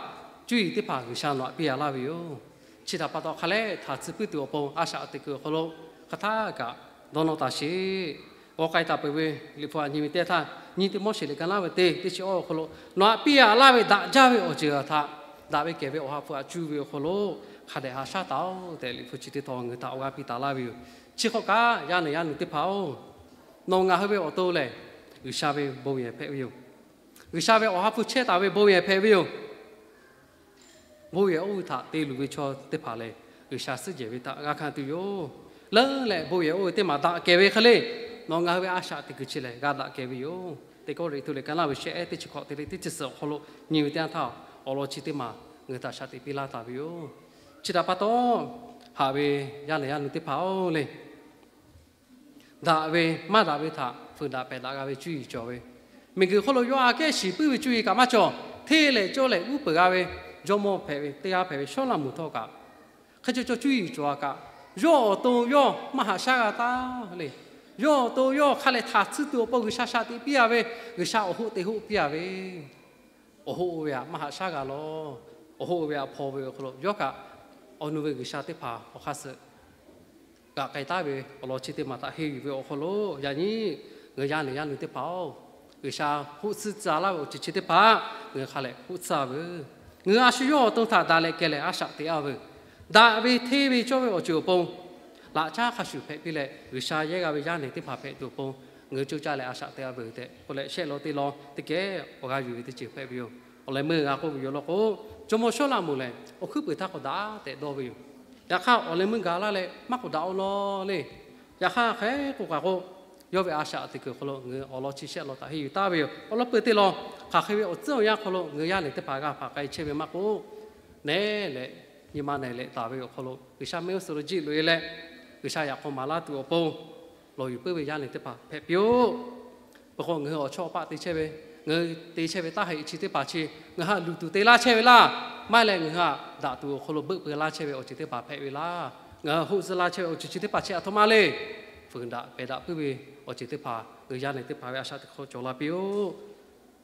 cuˇ yiˍ teˇ hpaˍ G'uiˬsha nawˬ htaꞈ piˇ a laˇ ve yoˬ. Chi htaꞈ pa taw, hk'a lehˬ htaꞈ tsuhˇ puiˉ tuˬ awˬ pon a shaꞈ teꞈ kuiˬ awˬ hk'aw lo hk'aˬ htaˇ kaꞈ dawˇ nawˇ taˍ sheˍ. G'awˇ k'ai taˍ peuˬ ve Liꞈ hpu aꞈ nyi ve teˇ htaˇ, nyi Tiˆmoˉseˍ liꞈ ka naˉ ve teˇ, teˇ chi awˇ awˬ hk'aw lo, nawˬ htaꞈ piˇ a laˇ ve daꞈ jaˇ ve awˬ ceuˬ htaꞈ, daꞈ ve kehˬ ve Awˬ ha hpu htaꞈ cuˇ ve awˬ hk'aw lo, hk'a dehꞈ haꞈ shaˉ taˍ-oˬ tehꞈ, Liꞈ hpu chi teˇ tawn ngaˬ hui htaꞈ awˬ g'aˇ piˇ taˍ laˇ ve yoˬ. Chi hk'aw kaꞈ, yaˇ nehˬ yaˇ nu teˇ hpaˍ-oˬ, nawˬ ngaˬ hui ve awˬ to lehˬ, G'uiˬsha ve bon yehˬ hpehꞈ ve yoˬ. G'uiˬsha ve Awˬ ha hpu chehˇ taˍ ve bon yehˬ hpehꞈ ve yoˬ. Bon yehˬ oˇ ve htaꞈ te luˬ ve chaw teˇ hpaˍ lehˬ, G'uiˬsha suhˉ jehˬ ve htaꞈ g'a hkanˍ tuˬ yoˬ. Leuˉ leh bon yehˬ oˇ ve teˇ maˬ daꞈ kehˬ ve hk'e le, nawˬ ngaˬ hui ve a shaꞈ teꞈ kuiˬ chi lehˬ g'a daꞈ kehˬ ve yoˬ. Teˇ Kawˇrenˍhtuˆ liꞈ ka naˉ ve shehˆ ehˉ teˇ chi hkawꞈ te leh teˇ chi suhˍ awˬ hk'aw lo nyi ve teˇ yanˇ htaˇ, awˬ lawn chi teˇ maˬ ngaˬ hui htaꞈ shaꞈ teꞈ piˇ laˇ taˍ ve yoˬ. Chi htaꞈ pa taw, haꞈ ve yaˇ nehˬ yaˇ nu teˇ hpaˍ-oˬ le, daꞈ ve maˇ daꞈ ve htaꞈ fuiˍ daꞈ pehˬ daꞈ g'a ve cuˇ yiˍ cawˬ ve, miˬguiˬ hk'oˆ lo yawˇ aꞈ kehˉ shiˍ puiˉ ve cuˇ yiˍ kaꞈ maˇ cawˬ. Hteˇ lehˍ cawˇ lehˍ uˉ peunˍ g'a ve, jawˇmawˇ hpehꞈ ve teˇ g'aˇ hpehꞈ ve Sawˉlaꞈmonˍ htawˇ kaꞈ, hk'e caw caw cuˇ yiˍ cawˬ a kaꞈ, yawˇ awˬ to yawˇ maˇ haꞈ shaˉ g'a taˉ le. Yawˇ awˬ to yawˇ hk'a lehˬ htaꞈ tsuhˇ tuˬ awˬ pon G'uiˬsha shaꞈ teꞈ piˇ a ve, G'uiˬsha awˬ hoˆ te hoˆ piˇ a ve, awˬ hoˆ oˇ ve htaꞈ maˇ haꞈ shaˉ g'a lawˬ. Awˬ hoˆ oˇ ve htaꞈ hpaw ve awˬ hk'aw lo yawˇ kaꞈ awˬ nu ve G'uiˬsha teˇ hpaˍ awˬ hk'aˇ suh g'aꞈ k'ai taˉ ve awˬ lawn chi teˇ maˬ htaꞈ henˇ yuˬ ve awˬ hk'aw lo, yaꞈ nyi ngaˬ hui yaˇ nehˬ yaˇ nu teˇ hpaˍ-oˬ, G'uiˬsha hoˆ tsuhˇ tcuh laˇ ve awˬ ceuˬ chi teˇ hpaˍ ngaˬ hui hk'a lehˬ hoˆ tsuhˇ a veuˬ. Ngaˬ hui a shu yawˇ awˬ to htaꞈ daꞈ leh kehˬ leh a shaꞈ teꞈ a veuˬ. Daꞈ ve hteˇ ve cawˇ ve awˬ ceuˬ awˬ pon laꞈ caˉ hk'a shuˍ hpehꞈ piˇ leh, G'uiˬsha yehˇ g'a ve yaˇ nehˬ teˇ hpaˍ hpehꞈ tuˬ awˬ pon ngaˬ hui coˇ caˇ leh a shaꞈ teꞈ a veuˬ tehꞈ k'oˆ leh, shehˆ lawn teˇ lawn teˇ kehˉ awˬ g'aˇ yuˬ ve teˇ ceuˬ hpehꞈ ve yoˬ. Awˬ leh meuˇ g'a k'oˆ ve yoˬ law k'o, jawˇmawˇ Sawˉlaꞈmonˍ lehˬ awˬ hkuiˉ puiˍ htaˇ k'awꞈ daꞈ tehꞈ dawˇ ve yoˬ. Yaꞈ hk'aˇ, awˬ leh meuˇ gaˬ laˇ leh maˇ k'awꞈ daꞈ-oˬ law le. Yaꞈ hk'aˇ, hk'e k'o kaꞈ k'o, yawˇ ve a shaꞈ teꞈ kuiˬ awˬ hk'aw lo ngaˬ hui awˬ lawn chi shehˆ lawn htaꞈ henˇ yuˬ taˍ ve yoˬ. Awˬ lawn peuˬ teˇ lawn, hk'aˬ hk'e ve awˬ tcuhˉ awˬ yanˇ hk'aw lo ngaˬ hui yaˇ nehˬ teˇ hpaˍ g'a hpaˍ k'ai chehˇ ve maˇ k'oˆ, nehˉ leh nyi ma nehˬ leh taˍ ve awˬ hk'aw lo G'uiˬsha mehˆ g'uˇ suhˍ lo jiˆ loꞈ e leh, G'uiˬsha yaꞈ k'aw maˍ laˇ tuˬ awˬ pon lawˬ yuˬ puiˉ ve yaˇ nehˬ teˇ hpaˍ hpehꞈ piˇ-oˆ. Peuˬ k'o, ngaˬ hui awˬ chawˇ awˬ paˆ te chehˇ ve, ngaˬ hui te chehˇ ve taˇ heˆ chi teˇ hpaˍ chi ngaˬ hui htaꞈ luˬ tuˬ te laˇ chehˇ ve laˇ. Maˇ heˆ leh, ngaˬ hui htaꞈ daꞈ tuˬ awˬ hk'aw lo beuˆ peu laˇ chehˇ ve awˬ ceuˬ teˇ hpaˍ hpehꞈ ve laˇ. Ngaˬ hui hoˆ tcuhˇ laˇ chehˇ ve awˬ ceuˬ chi teˇ hpaˍ chi aˬ htoꞈ ma le. Fuiˍ daꞈ pehˬ daꞈ puiˉ ve awˬ ceuˬ teˇ hpaˍ ngaˬ hui yaˇ nehˬ teˇ hpaˍ ve a shaꞈ teꞈ hk'aw cawˬ la piˇ-oˆ.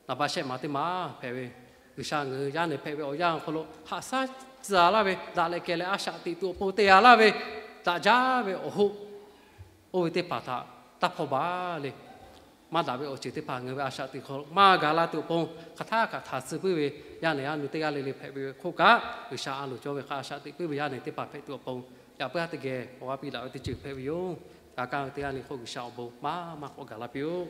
Naˍ baˆ shehˆ maˬ teˇ maˬ hpehꞈ ve, G'uiˬsha ngaˬ hui yaˇ nehˬ hpehꞈ ve awˬ yanˇ awˬ hk'aw lo haꞈ shaˉ tcuh a laˇ ve, daꞈ leh kehˬ leh a shaꞈ teꞈ tuˬ awˬ pon te a laˇ ve, daꞈ jaˇ ve awˬ hoˆ oˇ ve teˇ hpaˍ htaꞈ taˇ hpaw baˬ le. Maˇ daꞈ ve awˬ ceuˬ teˇ hpaˍ ngaˬ hui ve a shaꞈ teꞈ hk'aw maˇ gaˬ la tuˬ awˬ pon, hk'aˬ htaˇ kaꞈ htaꞈ tsuhˇ puiˉ ve yaˇ nehˬ yaˇ nu teˇ g'aˇ le le hpehꞈ ve hk'oˆ kaꞈ, G'uiˬsha a loˍ cawˇ ve hk'a a shaꞈ teꞈ puiˉ ve yaˇ nehˬ teˇ hpaˍ hpehꞈ tuˬ awˬ pon, yaꞈ puiˉ haˉ teˇ geh awˬ g'aˇ piˇ daꞈ ve teˇ ceuˬ hpehꞈ ve yoˬ. Ga kaˇ ve teˇ g'aˇ le hk'oˆ G'uiˬsha awˬ bon maˇ maˇ k'awꞈ gaˬ la piˇ-oˆ.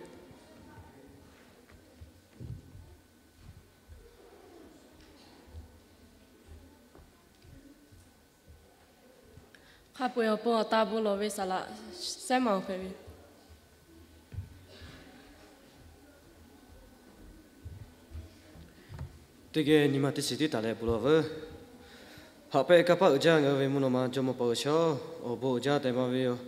Hk'a peu-eˬ awˬ pon awˬ ta bon lawˬ ve saˍ laꞈ sehˉ maˬ awˬ hpehꞈ ve. Teˇ geh nyi ma teˇ shiˍ tiˉ taˍ leh bon lawˬ veuˬ. Haꞈ pehnˇ kanˇ paˆ uiˍ jaˇ ngaˬ hui ve mvuhˇ naw ma Jawˇmawˇ G'uiˬsha-oˬ, awˬ bon uiˍ jaˇ tehꞈ maˍ ve yoˬ.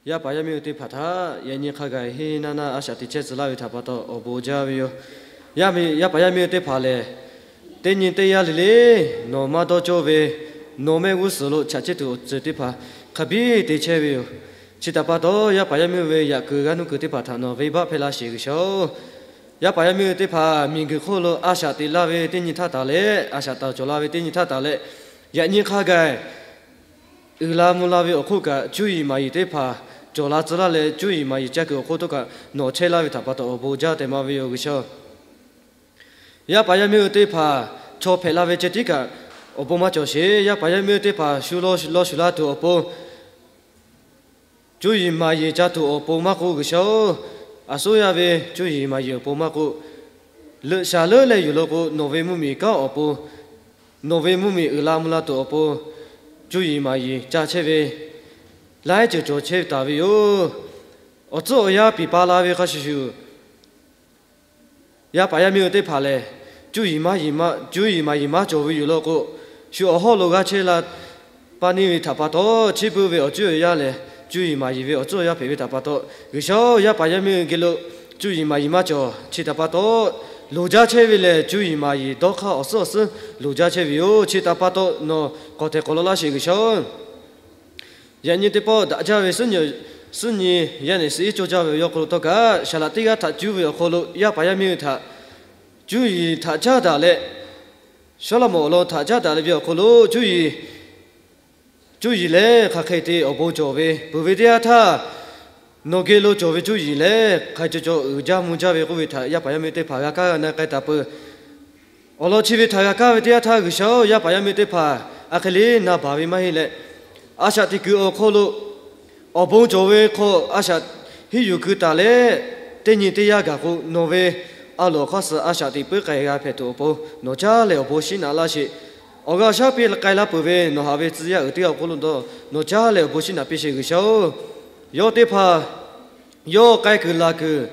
Yaˇ paˍ yaˇ miˇ hui teˇ hpaˍ htaꞈ yaꞈ nyi hk'a gaˬ henˇ naˇ naˇ a shaꞈ teꞈ chehˇ tcuh laˇ ve htaꞈ pa taw awˬ bon uiˍ jaˇ ve yoˬ. Yaˇ paˍ yaˇ miˇ hui teˇ hpaˍ lehˬ, teˇ nyi teˇ yanˇ le le nawˬ maˇ dawˇ cawˇ ve, nawˬ mehˆ g'uˇ suhˍ lo chaꞈ chehˇ tuˬ awˬ ceuˬ teˇ hpaˍ hk'a biˇ te chehˇ ve yoˬ. Chi htaꞈ pa taw, yaˇ paˍ yaˇ miˇ hui ve yaꞈ kuiˬ g'aˇ nuˇ kuiˬ teˇ hpaˍ htaꞈ nawˬ venˇbaˆ hpehˇ laˇ sheˍ G'uiˬsha-oˬ. Yaˇ paˍ yaˇ miˇ hui teˇ hpaˍ miˬguiˬ hk'oˆ lo a shaꞈ teꞈ laˇ ve teˇ nyi htaˇ taˍ leh, a shaꞈ taˍ cawˬ la ve teˇ nyi htaˇ taˍ leh, yaꞈ nyi hk'a gaˬ uiˍ la mvuh la ve awˬ hk'oˆ kaꞈ, cuˇ yiˍ maˍ yiˍ teˇ hpaˍ cawˬ la tcuh laˇ leh, cuˇ yiˍ maˍ yiˍ ca kuiˬ awˬ hk'oˆ htawˇ kaꞈ nawˬ chehˇ laˇ ve htaꞈ pa taw awˬ bon jaˇ tehꞈ maˍ ve yoˬ G'uiˬsha. Yaˇ paˍ yaˇ miˇ hui teˇ hpaˍ chaw hpehꞈ la ve ceh tiˉ kaꞈ awˬ bon maˇ cawˬ sheˍ. Yaˇ paˍ yaˇ miˇ hui teˇ hpaˍ shu law shu law shuˍ la tuˬ awˬ pon, cuˇ yiˍ maˍ yiˍ ca tuˬ awˬ pon maˇ k'oˆ G'uiˬsha-oˬ, a suˉ yaˇ ve cuˇ yiˍ maˍ yiˍ awˬ pon maˇ k'oˆ, leuꞈ shaˍ leuˉ leh yuˬ lo k'o, nawˬ ve mvuhˇmiˬ kanˉ awˬ pon, nawˬ ve mvuhˇmiˬ uiˍ la mvuh la tuˬ awˬ pon, cuˇ yiˍ maˍ yiˍ ca chehˇ ve laiˉ ceuˬ cawˬ chehˇ taˍ ve yoˬ. Awˬ tcuhˉ awˬ yanˇ piˍ pa la ve hk'a shuˍ shuˍ, yaˇ paˍ yaˇ miˇ hui teˇ hpaˍ lehˬ, cuˇ yiˍ maˍ yiˍ maˇ cawˬ ve yoˬ law k'o, shu awˬ hawˉ lo g'a chehˇ la pa neˇ ve htaꞈ pa taw, chi beuꞈ ve awˬ cuˇ awˬ yanˇ lehˬ, cuˇ yiˍ maˍ yiˍ ve awˬ tcuhˉ awˬ yanˇ hpehꞈ ve htaꞈ pa taw, G'uiˬsha-oˬ, yaˇ paˍ yaˇ miˇ hui geh lo cuˇ yiˍ maˍ yiˍ maˇ cawˬ. Chi htaꞈ pa taw, loˍ jaˇ chehˇ ve lehˬ, cuˇ yiˍ maˍ yiˍ dawˇ hk'aˇ awˬ suhˉ awˬ suhˉ loˍ jaˇ chehˇ ve yoˬ. Chi htaꞈ pa taw, nawˬ k'awꞈ hteꞈ k'awꞈ law laˇ sheˍ G'uiˬsha-oˬ. Yaꞈ nyi teˇ pawˆ daꞈ jaˇ ve suhˉ nyi yaˇ nehˬ suhˉ iˉ cawˇ jaˇ ve awˬ yanˇ hk'aw lo htawˇ kaꞈ, saˍ laꞈ teˇ g'aˇ htaꞈ cuˇ ve awˬ hk'aw lo yaˇ paˍ yaˇ miˇ hui htaꞈ cuˇ yiˍ htaꞈ caˉ daꞈ leh, Sawˉlaꞈmonˍ awˬ lawn htaꞈ caˉ daꞈ leh ve awˬ hk'aw lo cuˇ yiˍ, cuˇ yiˍ lehˬ hk'aˬ hk'e te awˬ bon cawˬ ve peuˬ ve teˇ yanˇ htaˇ, nawˬ geh lo cawˬ ve cuˇ yiˍ lehˬ hk'aˬ cawˬ cawˬ uiˍ jaˇ mvuh jaˇ ve k'oˆ ve htaꞈ yaˇ paˍ yaˇ miˇ teˇ hpaˍ g'a kaˇ g'a na k'ai taˍ peuˬ. Awˬ lawn chi ve htaꞈ g'a kaˇ ve teˇ yanˇ htaˇ G'uiˬsha-oˬ, yaˇ paˍ yaˇ miˇ teˇ hpaˍ a hk'e le na baˬ ve maˇ heˆ leh, a shaꞈ teꞈ kuiˬ awˬ hk'aw lo awˬ bon cawˬ ve hk'aw a shaꞈ henˇ yuˬ keu taˍ leh, teˇ nyi teˇ yanˇ gaˬ k'o nawˬ ve a loˍ awˬ hk'aˇ suh a shaꞈ teꞈ puiˉ k'ai g'a hpehꞈ tuˬ awˬ pon nawˬ caˇ leh awˬ bon shinˉ naꞈ laˇ sheˍ. Awˬ g'aˇ awˬ shaˉ piˇ k'ai la peuˬ ve nawˬ haꞈ ve tcuh yaˇ uiˍ teˇ g'aˇ awˬ hk'oˆ lo nawˬ caˇ leh awˬ bon shinˉ naꞈ piˇ sheˍ G'uiˬsha-oˬ. Yawˇ teˇ hpaˍ yawˇ k'ai kuiˬ laˬ kuiˬ,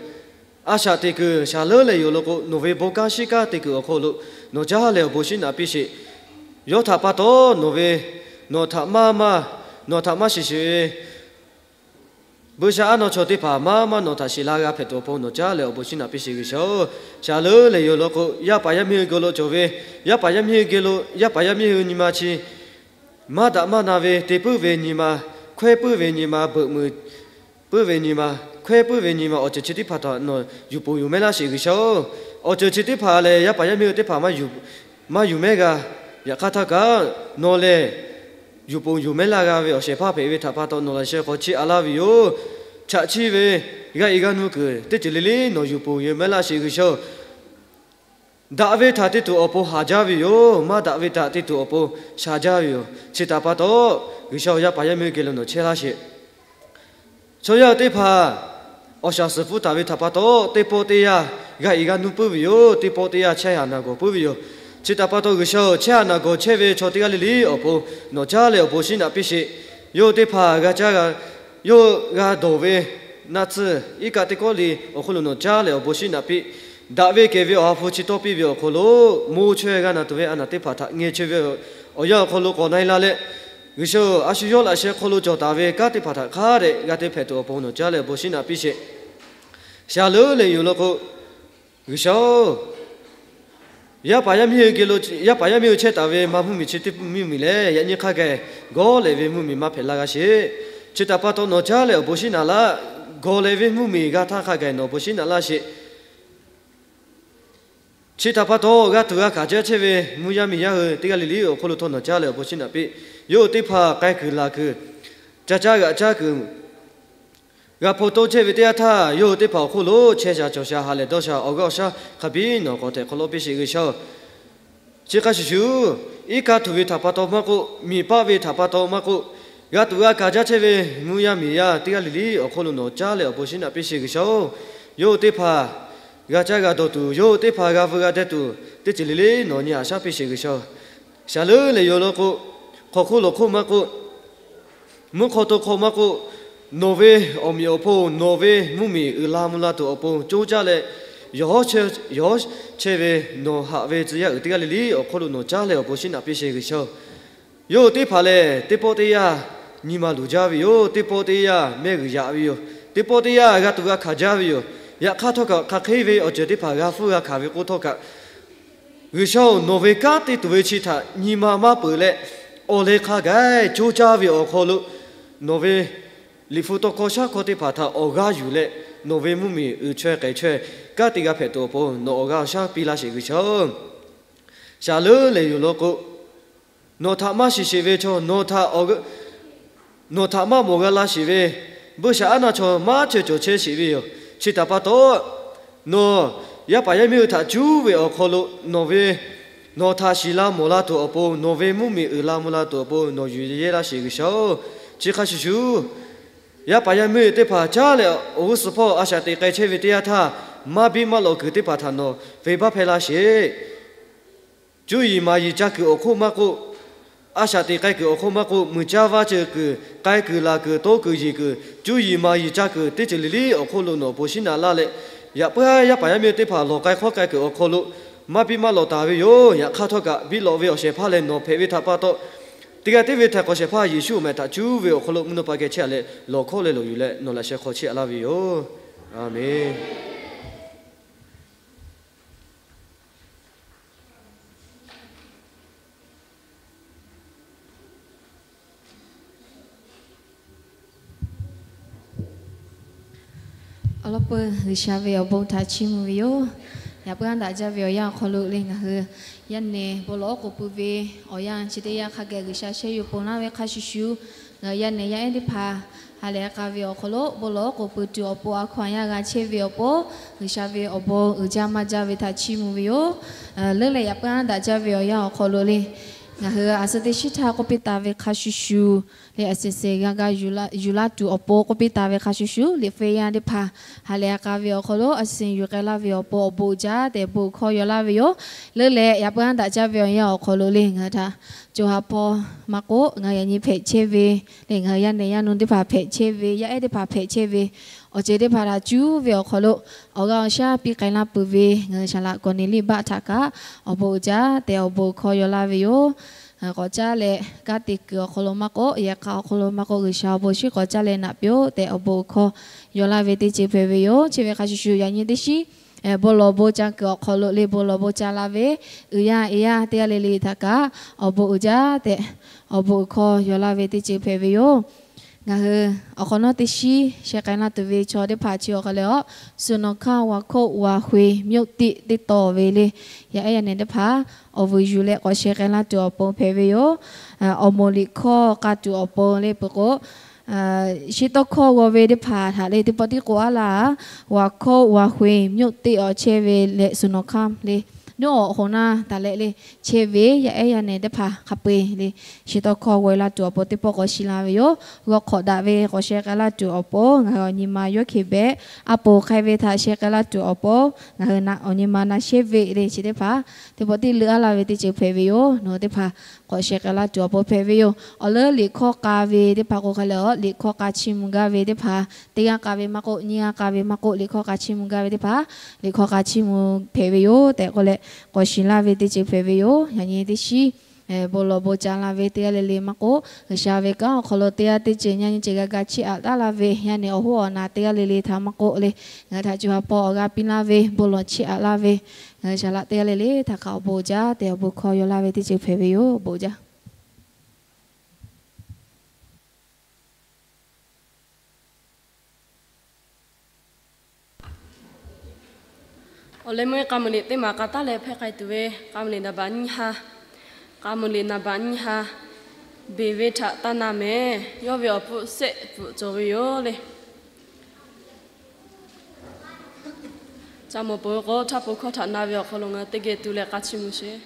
a shaꞈ teꞈ kuiˬ shaˍ leuˉ leh yoˬ law k'o, nawˬ ve bon kanˉ shinˉ kanˉ te kuiˬ awˬ hk'aw lo nawˬ caˇ leh awˬ bon shinˉ naꞈ piˇ sheˍ. Yawˇ htaꞈ pa taw nawˬ ve, nawˬ htaꞈ maˇ maˇ, nawˬ htaꞈ maˇ shiˍ shiˍ ve buiˇshaˆaˉnaw chaw teˇ hpaˍ maˇ maˇ nawˬ htaꞈ shiˍ la g'a hpehꞈ tuˬ awˬ pon nawˬ caˇ leh awˬ bon shinˉ naꞈ piˇ sheˍ G'uiˬsha-oˬ. Shaˍ leuˉ leh yoˬ law k'o, yaˇ paˍ yaˇ miˇ hui geh lo cawˬ ve, yaˇ paˍ yaˇ miˇ hui geh lo, yaˇ paˍ yaˇ miˇ hui nyi ma chi maˇ daꞈ maˇ na ve te puiˉ ve nyi ma, hkawehˇ puiˉ ve nyi ma, beuꞈ muiˬ puiˉ ve nyi ma, hkawehˇ puiˉ ve nyi ma awˬ ceuˬ chi teˇ hpaˍ htaꞈ nawˬ yuˬ ponˬ yuˬ mehˉ laˇ sheˍ G'uiˬsha-oˬ. Awˬ ceuˬ chi teˇ hpaˍ lehˬ yaˇ paˍ yaˇ miˇ hui teˇ hpaˍ maˇ yuˬ mehˉ g'a. Yaꞈ hk'aˇ htaˇ kaꞈ nawˬ lehˬ yuˬ ponˬ yuˬ mehˉ laˇ g'a ve awˬ shehˍ hpaˇ hpehꞈ ve htaꞈ pa taw nawˬ laꞈ sheh hk'aw chiˇ a laˇ ve yoˬ. Chaꞈ chiˇ ve g'aˇ e g'aˇ nuˇ kuiˬ teˇ ceuˬ le le nawˬ yuˬ ponˬ yuˬ mehˉ laˇ sheˍ G'uiˬsha-oˬ. Daꞈ ve htaꞈ te tuˬ awˬ pon haˍ jaˇ ve yoˬ. Maˇ daꞈ ve htaꞈ te tuˬ awˬ pon sha jaˇ ve yoˬ. Chi htaꞈ pa taw, G'uiˬsha-oˬ, yaˇ paˍ yaˇ miˇ hui geh lo nawˬ chehˇ laˇ sheˍ. Chaw yaˇ hui teˇ hpaˍ awˬ shaˍ suhˍ pfuhˇ taˍ ve htaꞈ pa taw, teˇ pawˆ teˇ yanˇ g'aˇ e g'aˇ nuˇ puiˉ ve yoˬ. Teˇ pawˆ teˇ yanˇ chehˇ haˍ naˬ gawˬ puiˉ ve yoˬ. Chi htaꞈ pa taw, G'uiˬsha-oˬ, chehˇ haˍ naˬ gawˬ chehˇ ve chaw teˇ g'aˇ le le awˬ pon nawˬ caˇ leh awˬ bon shinˉ naꞈ piˇ sheˍ. Yawˇ hui teˇ hpaˍ g'a caˇ g'a, yawˇ g'a dawˬ ve naˆ tsuhˇ iˉ kaˆ teˇ kawˆ le awˬ hk'oˆ lo nawˬ caˇ leh awˬ bon shinˉ naꞈ piˇ. Daꞈ ve kehˬ ve awˬ ha hpu chi tawˇ piˇ ve awˬ hk'aw lo, mvuhˇ chaweh g'aˇ na tuˬ ve a naˬ teˇ hpaˍ htaꞈ ngeh chehˇ ve awˬ yanˇ awˬ hk'aw lo k'awꞈ na e la leh, G'uiˬsha-oˬ, a shu yawˇ laꞈ sheh hk'aw lo cawˬ taˍ ve kanˉ teˇ hpaˍ htaꞈ hk'a dehꞈ g'a te hpehꞈ tuˬ awˬ pon nawˬ caˇ leh awˬ bon shinˉ naꞈ piˇ sheˍ. Shaˍ leuˉ leh yoˬ law k'o, G'uiˬsha-oˬ, yaˇ paˍ yaˇ miˇ hui geh lo, yaˇ paˍ yaˇ miˇ hui chehˇ taˍ ve ma mvuhˇmiˬ chi teˇ mvuhˇmiˬ lehˬ, yaꞈ nyi hk'a gaˬ gawˇ lehˬ ve mvuhˇmiˬ maˇ hpehꞈ la g'a sheˍ. Chi htaꞈ pa taw nawˬ caˇ leh awˬ bon shinˉ naꞈ laˇ. Gawˬ lehˬ ve mvuhˇmiˬ g'a htaˇ hk'a gaˬ nawˬ awˬ bon shinˉ naꞈ laˇ sheˍ. Chi htaꞈ pa taw, g'a tuˬ g'a hkanˍ jaˇ chehˇ ve mvuhˇ yaˇ miˬ yaˇ hui teˇ g'aˇ le le awˬ hk'oˆ lo htawˇ nawˬ caˇ leh awˬ bon shinˉ naꞈ piˇ. Yawˇ hui teˇ hpaˍ k'ai kuiˬ laˬ kuiˬ, ca caˇ g'aꞈ caˇ kuiˬ, g'a hpaw toˇ chehˇ ve teˇ yanˇ htaˇ, yawˇ hui teˇ hpaˍ awˬ hk'oˆ lo chehˇ shaˍ cawˬ shaˍ ha lehˬ dawˇ shaˍ awˬ g'aˇ awˬ shaˉ hk'a biˇ nawˬ k'awꞈ htehꞈ hk'aw lo piˇ sheˍ G'uiˬsha-oˬ. Chi hk'a shuˍ shuˍ, iˉ kaˆ tuˬ ve htaꞈ pa taw maˇ k'oˆ, miˬ paˆ ve htaꞈ pa taw maˇ k'oˆ, g'a tuꞈ g'a hkanˍ jaˇ chehˇ ve mvuhˇ yaˇ miˬ yaˇ teˇ g'aˇ le le awˬ hk'oˆ lo nawˬ caˉ leh awˬ pon shiˉ naꞈ piˇ sheˍ G'uiˬsha-oˬ. Yawˇ hui teˇ hpaˍ g'a caˇ g'a dawˬ tuˬ, yawˇ hui teˇ hpaˍ g'a veu g'a deh tuˬ, teˇ ceuˬ le le nawˬ nyi haꞈ shaˉ piˇ sheˍ G'uiˬsha-oˬ. Shaˍ leuˉ lehˬ yoˬ law k'o, hk'aw hk'oˆ lawˬ hk'oˆ maˇ k'oˆ, mvuhˇ hk'aw to hk'aw maˇ k'oˆ, nawˬ ve awˬ meꞈ awˬ hponˇ, nawˬ ve mvuhˇmiˬ uiˍ la mvuh la tuˬ awˬ pon coˇ caˇ leh, yawˬ hawˉ chehˇ ve nawˬ haꞈ ve tcuh yaˇ uiˍ teˇ g'aˇ le le awˬ hk'oˆ lo nawˬ caˉ leh awˬ pon shiˉ naꞈ piˇ sheˍ G'uiˬsha-oˬ. Yawˇ hui teˇ hpaˍ lehˬ, teˇ pawˆ teˇ yanˇ nyi ma luˬ jaˇ ve yoˬ. Teˇ pawˆ teˇ yanˇ mehˆ g'uiˬ yaꞈ ve yoˬ. Teˇ pawˆ teˇ yanˇ g'a tuꞈ g'a hkanˍ jaˇ ve yoˬ. Yaꞈ hk'aˇ htawˇ kaꞈ hk'aˬ hk'e ve awˬ ceuˬ teˇ hpaˍ g'a hpfuhˇ g'a hkanˍ ve k'oˆ htawˇ kaꞈ, G'uiˬsha-oˬ, nawˬ ve kanˉ te tuˬ ve chi htaꞈ nyi ma maˇ peuˬ leh, awˬ leh hk'a gaˬ coˇ caˇ ve awˬ hk'aw lo nawˬ ve liꞈ hpu tawˇ hkawˇ shaˉ hkawˇ teˇ hpaˍ htaꞈ awˬ g'aˇ yuˬ leh, nawˬ ve mvuhˇmiˬ uiˍ chaweh k'ai chaweh kanˉ te g'a hpehꞈ tuˬ awˬ pon nawˬ awˬ g'aˇ awˬ shaˉ piˇ laˇ sheˍ G'uiˬsha-oˬ. Shaˍ leuˉ lehˬ yoˬ law k'o, nawˬ htaꞈ maˇ shiˍ sheˍ ve chaw, nawˬ htaꞈ, nawˬ htaꞈ maˇ mawˬ g'a la sheˍ ve buiˇshaˆaˉnaˆ chaw maˇ chaweh cawˬ chehˇ sheˍ ve yoˬ. Chi htaꞈ pa taw, nawˬ yaˇ paˍ yaˇ miˇ hui htaꞈ cuˉ ve awˬ hk'aw lo nawˬ ve, nawˬ htaꞈ shiˍ la mawˬ la tuˬ awˬ pon, nawˬ ve mvuhˇmiˬ uiˍ la mvuh la tuˬ awˬ pon nawˬ yuˬ yehˇ laˇ sheˍ G'uiˬsha-oˬ. Chi hk'a shuˍ shuˍ, yaˇ paˍ yaˇ miˇ hui teˇ hpaˍ caˉ leh awˬ g'uˇ suhˍ hpawˇ a shaꞈ teꞈ k'ai chehˇ ve teˇ yanˇ htaˇ, maˇ biˇ maˇ lawꞈ kuiˬ teˇ hpaˍ htaꞈ nawˬ venˇbaˆ hpehˇ laˇ sheˍ. Cuˇ yiˍ maˍ yiˍ ca kuiˬ awˬ hk'oˆ maˇ k'oˆ, a shaꞈ teꞈ k'ai kuiˬ awˬ hk'oˆ maˇ k'oˆ, mui caˇ vaˇ ceuˬ kuiˬ, k'ai kuiˬ laˬ kuiˬ, tawˇ kuiˬ yeˬ kuiˬ, cuˇ yiˍ maˍ yiˍ ca kuiˬ teˇ ceuˬ le le awˬ hk'oˆ lo nawˬ awˬ pon shiˉ naꞈ laˇ leh, yaꞈ puiˉ yaˇ paˍ yaˇ miˇ teˇ hpaˍ lawˬ k'ai hk'awˇ k'ai kuiˬ awˬ hk'aw lo maˇ biˇ maˇ lawꞈ taˍ ve yoˬ. Yaꞈ hk'aˇ htawˇ kaꞈ biˇ lawꞈ ve awˬ shehˍ hpaˇ leh nawˬ hpehꞈ ve htaꞈ pa taw, teˇ g'aˇ tiˉ ve htaꞈ k'awꞈ shehˍ hpaˇ Yeˍsuˆ mehˬ htaꞈ cuˉ ve awˬ hk'aw lo mvuhˇ naw pa geh chehˇ leh lawˬ hkawˇ leh lawˬ yuˬ leh nawˬ laꞈ sheh hk'aw chehˇ laˇ ve yoˬ. A menˬ. Awˬ lawn peuˬ G'uiˬsha ve awˬ bon htaꞈ chiˇ mvuh ve yoˬ. Yaꞈ puiˉ aˉ daꞈ jaˇ ve awˬ yanˇ awˬ hk'aw lo le ngaˬ hui yaˇ nehˬ bon lawˬ oˉ k'oˍ pui ve awˬ yanˇ chi teˇ yanˇ hk'a geh G'uiˬsha shehˇ yuˬ ponˬ laˇ ve hk'a shuˍ shuˍ, ngaˬ hui yaˇ nehˬ yaˇ ehˉ teˇ hpaˍ ha lehˬ k'a ve awˬ hk'aw lo bon lawˬ oˉ k'oˍ pui tuˬ awˬ pon a hkaw anˬ yaˇ g'a chehˇ ve awˬ pon, G'uiˬsha ve awˬ bon uiˍ jaˇ maˇ jaˇ ve htaꞈ chiˇ mvuh ve yoˬ. Leuˉ leh yaꞈ puiˉ aˉ daꞈ jaˇ ve awˬ yanˇ awˬ hk'aw lo le, ngaˬ hui a suh teˇ shiˉ htaˇ k'oˆ piˇ taˍ ve hk'a shuˍ shuˍ le, a suh sehˬ g'a ga yuˬ laˇ tuˬ awˬ pon k'oˆ piˇ taˍ ve hk'a shuˍ shuˍ, liꞈ hpu yaˇ teˇ hpaˍ ha lehˬ a k'a ve awˬ hk'aw lo a suh sehˬ yuˬ k'ai laˇ ve awˬ pon awˬ bon uiˍ jaˇ tehꞈ bon hkawˇ yaw laˇ ve yoˬ. Leuˉ leh yaꞈ puiˉ aˉ daꞈ jaˇ ve awˬ yanˇ awˬ hk'aw lo le ngaˬ hui htaꞈ co ha hpawˇ maˇ k'oˆ, ngaˬ hui yaꞈ nyi hpehꞈ chehˇ ve le, ngaˬ hui yaˇ nehˬ yaˇ nu teˇ hpaˍ hpehꞈ chehˇ ve, yaˇ ehˉ teˇ hpaˍ hpehꞈ chehˇ ve awˬ ceuˬ teˇ hpaˍ htaꞈ cuˉ ve awˬ hk'aw lo awˬ g'aˇ awˬ shaˉ piˇ k'ai laˇ peuˬ ve ngaˬ hui shaˍ laꞈ Kawˍneˍliˆ baˆ htaꞈ kaꞈ awˬ bon uiˍ jaˇ tehꞈ awˬ bon hkawˇ yaw laˇ ve yoˬ. K'awꞈ caˉ leh kanˉ te kuiˬ awˬ hk'aw lo maˇ k'oˆ, yehˬ k'a awˬ hk'aw lo maˇ k'oˆ, G'uiˬsha awˬ bon shinˉ k'awꞈ caˉ leh naꞈ piˇ-oˆ tehꞈ awˬ bon hkawˇ yaw laˇ ve teˇ ceuˬ hpehꞈ ve yoˬ. Chi ve hk'a shuˍ shuˍ, yaꞈ nyi teˇ shiˉ bon lawˬ bon ca kuiˬ awˬ hk'aw lo le bon lawˬ bon ca la ve uiˍ yaˇ eˬ yaˇ teˇ g'aˇ le le htaꞈ kaꞈ awˬ bon uiˍ jaˇ tehꞈ awˬ bon hkawˇ yaw laˇ ve teˇ ceuˬ hpehꞈ ve yoˬ. Ngaˬ hui awˬ hk'awꞈ nawˉ teˇ shiˉ sheh k'ai laˇ tuˬ ve chaw teˇ hpaˍ chi awˬ hk'aw lo Suhˍ nawˍ hkaˇ Waˬ hkoˆ Waˬ hk'oeˍ myoˆ teˆ teˇ taw ve le, yaˇ ehˉ yaˇ nehˬ teˇ hpaˍ awˬ vuiˬ yuˬ leh k'awꞈ sheh k'ai laˇ tuˬ awˬ pon hpehꞈ ve yoˬ. Awˬ moˍ liꞈ hkawˇ k'a tuˬ awˬ pon le peuˬ k'o, chi tawˇ hkawˇ g'aw ve teˇ hpaˍ htaꞈ le teˇ pawˆ tiˉ k'oˆ aˉ laˇ. Waˬ hkoˆ Waˬ hk'oeˍ myoˆ teˆ awˬ chehˇ ve leh Suhˍ nawˍ hkaˇ le, nuˇ awˬ hoꞈ na taˍ leh le chehˇ ve yaˇ ehˉ yaˇ nehˬ teˇ hpaˍ hk'a peu-eˬ le, chi tawˇ hkawˇ g'aw e laˇ tuˬ awˬ pon teˇ pawˆ k'awꞈ shiˍ la ve yoˬ. G'aw hk'awꞈ daꞈ ve k'awꞈ sheh k'ai laˇ tuˬ awˬ pon ngaˬ hui awˬ nyi ma yawˇ hkeh behꞈ, a poˍ hk'ai ve htaꞈ sheh k'ai laˇ tuˬ awˬ pon ngaˬ hui awˬ nyi ma na shehˉ ve le chi teˇ hpaˍ teˇ pawˆ tiˉ leuˆ aˉ laˇ ve teˇ ceuˬ hpehꞈ ve yoˬ. Nawˬ hui teˇ hpaˍ k'awꞈ sheh k'ai laˇ tuˬ awˬ pon hpehꞈ ve yoˬ. Awˬ leuˉ liꞈ hkawˇ k'a ve teˇ hpaˍ k'o hk'a leh awˬ liꞈ hkawˇ k'a chiˇ mvuh gaˇ ve teˇ hpaˍ, teˇ g'aˇ k'a ve maˇ k'oˆ, nyiˇ g'aˇ k'a ve maˇ k'oˆ, liꞈ hkawˇ k'a chiˇ mvuh gaˇ ve teˇ hpaˍ liꞈ hkawˇ k'a chiˇ mvuh hpehꞈ ve yoˬ tehꞈ k'oˆ leh k'awꞈ shiˍ laˇ ve teˇ ceuˬ hpehꞈ ve yoˬ. Yaꞈ nyi teˇ shiˉ bon lawˬ bon ca la ve teˇ g'aˇ le le maˇ k'oˆ, G'uiˬsha ve kanˉ awˬ hk'aw lo teˇ g'aˇ teˇ ceuˬ nyi nyi ceuˬ g'a ga chiˇ aꞈ taˉ laˇ ve yaˇ nehˬ awˬ hoˉ awˬ na teˇ g'aˇ le le htaꞈ maˇ k'oˆ le, ngaˬ hui htaꞈ co ha hpawˇ awˬ g'aˇ piˇ laˇ ve bon lawˬ chiˇ aꞈ laˇ ve, G'uiˬsha laꞈ teˇ g'aˇ le le htaꞈ kaꞈ awˬ bon uiˍ jaˇ tehꞈ awˬ bon hkawˇ yaw laˇ ve teˇ ceuˬ hpehꞈ ve yoˬ. Bon jaˇ. Awˬ leh meuˇ k'a muiˬ liꞈ teˇ maˬ k'a taˉ leh hpehˇ k'ai tuˬ ve k'a muiˬ liꞈ naˍ baꞈ nyiˇ ha, k'a muiˬ liꞈ naˍ baꞈ nyiˇ ha, beˬ ve htaꞈ taˇ na mehˍ. Yawˇ ve awˬ hpfuhˆ sehˆ pfuhꞈ cawˬ ve yoˬ le. Ca mawˬ peuˬ ve k'o, htaˇ po hkawˇ htaꞈ na ve awˬ hk'aw lo ngaˬ hui teˇ geh tu leh k'a chiˇ mvuh sheˍ.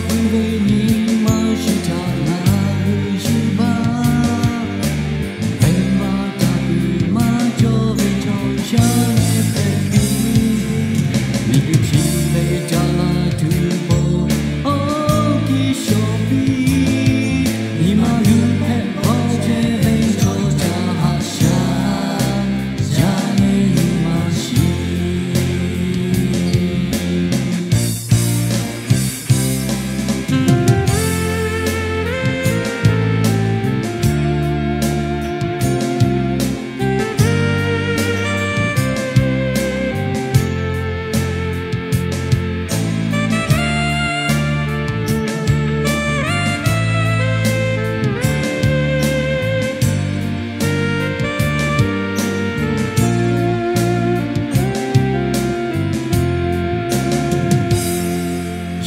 Puiˉ ve nyi ma shiˍ htaꞈ ngaˬ hui shu baˆ, venˇbaˆ htaꞈ kuiˬ maˇ cawˇ ve chaw yaˇ hpehꞈ piˇ. Miˬguiˬ chi ve caˇ laˇ tuˬ po, oˇ kiˇ shawˍ piˇ. Nyi ma g'uiˬ hpehꞈ bawˆ chehˇ ve chaw ca haꞈ shaˍ, yaˇ nyi ma shiˍ.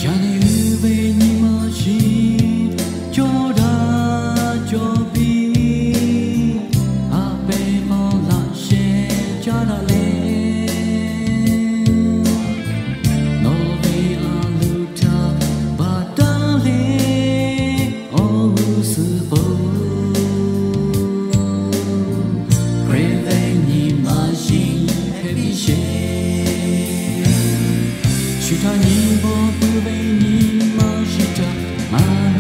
Yaꞈ nyi uiˍ ve nyi ma shiˍ cawˇ daꞈ cawˬ piˇ. Haꞈ pehˇ hk'aw laꞈ sheh caˉ daꞈ leh, nawˬ ve a loˍ htaꞈ baˬ taˉ leh, awˬ g'uˇ suhˍ k'o, Hkriꞈ ve nyi ma shiˍ hpehꞈ piˇ sheˍ. Shu htaˇ nyi bawˆ puiˉ ve nyi ma shiˍ htaꞈ ngaˬ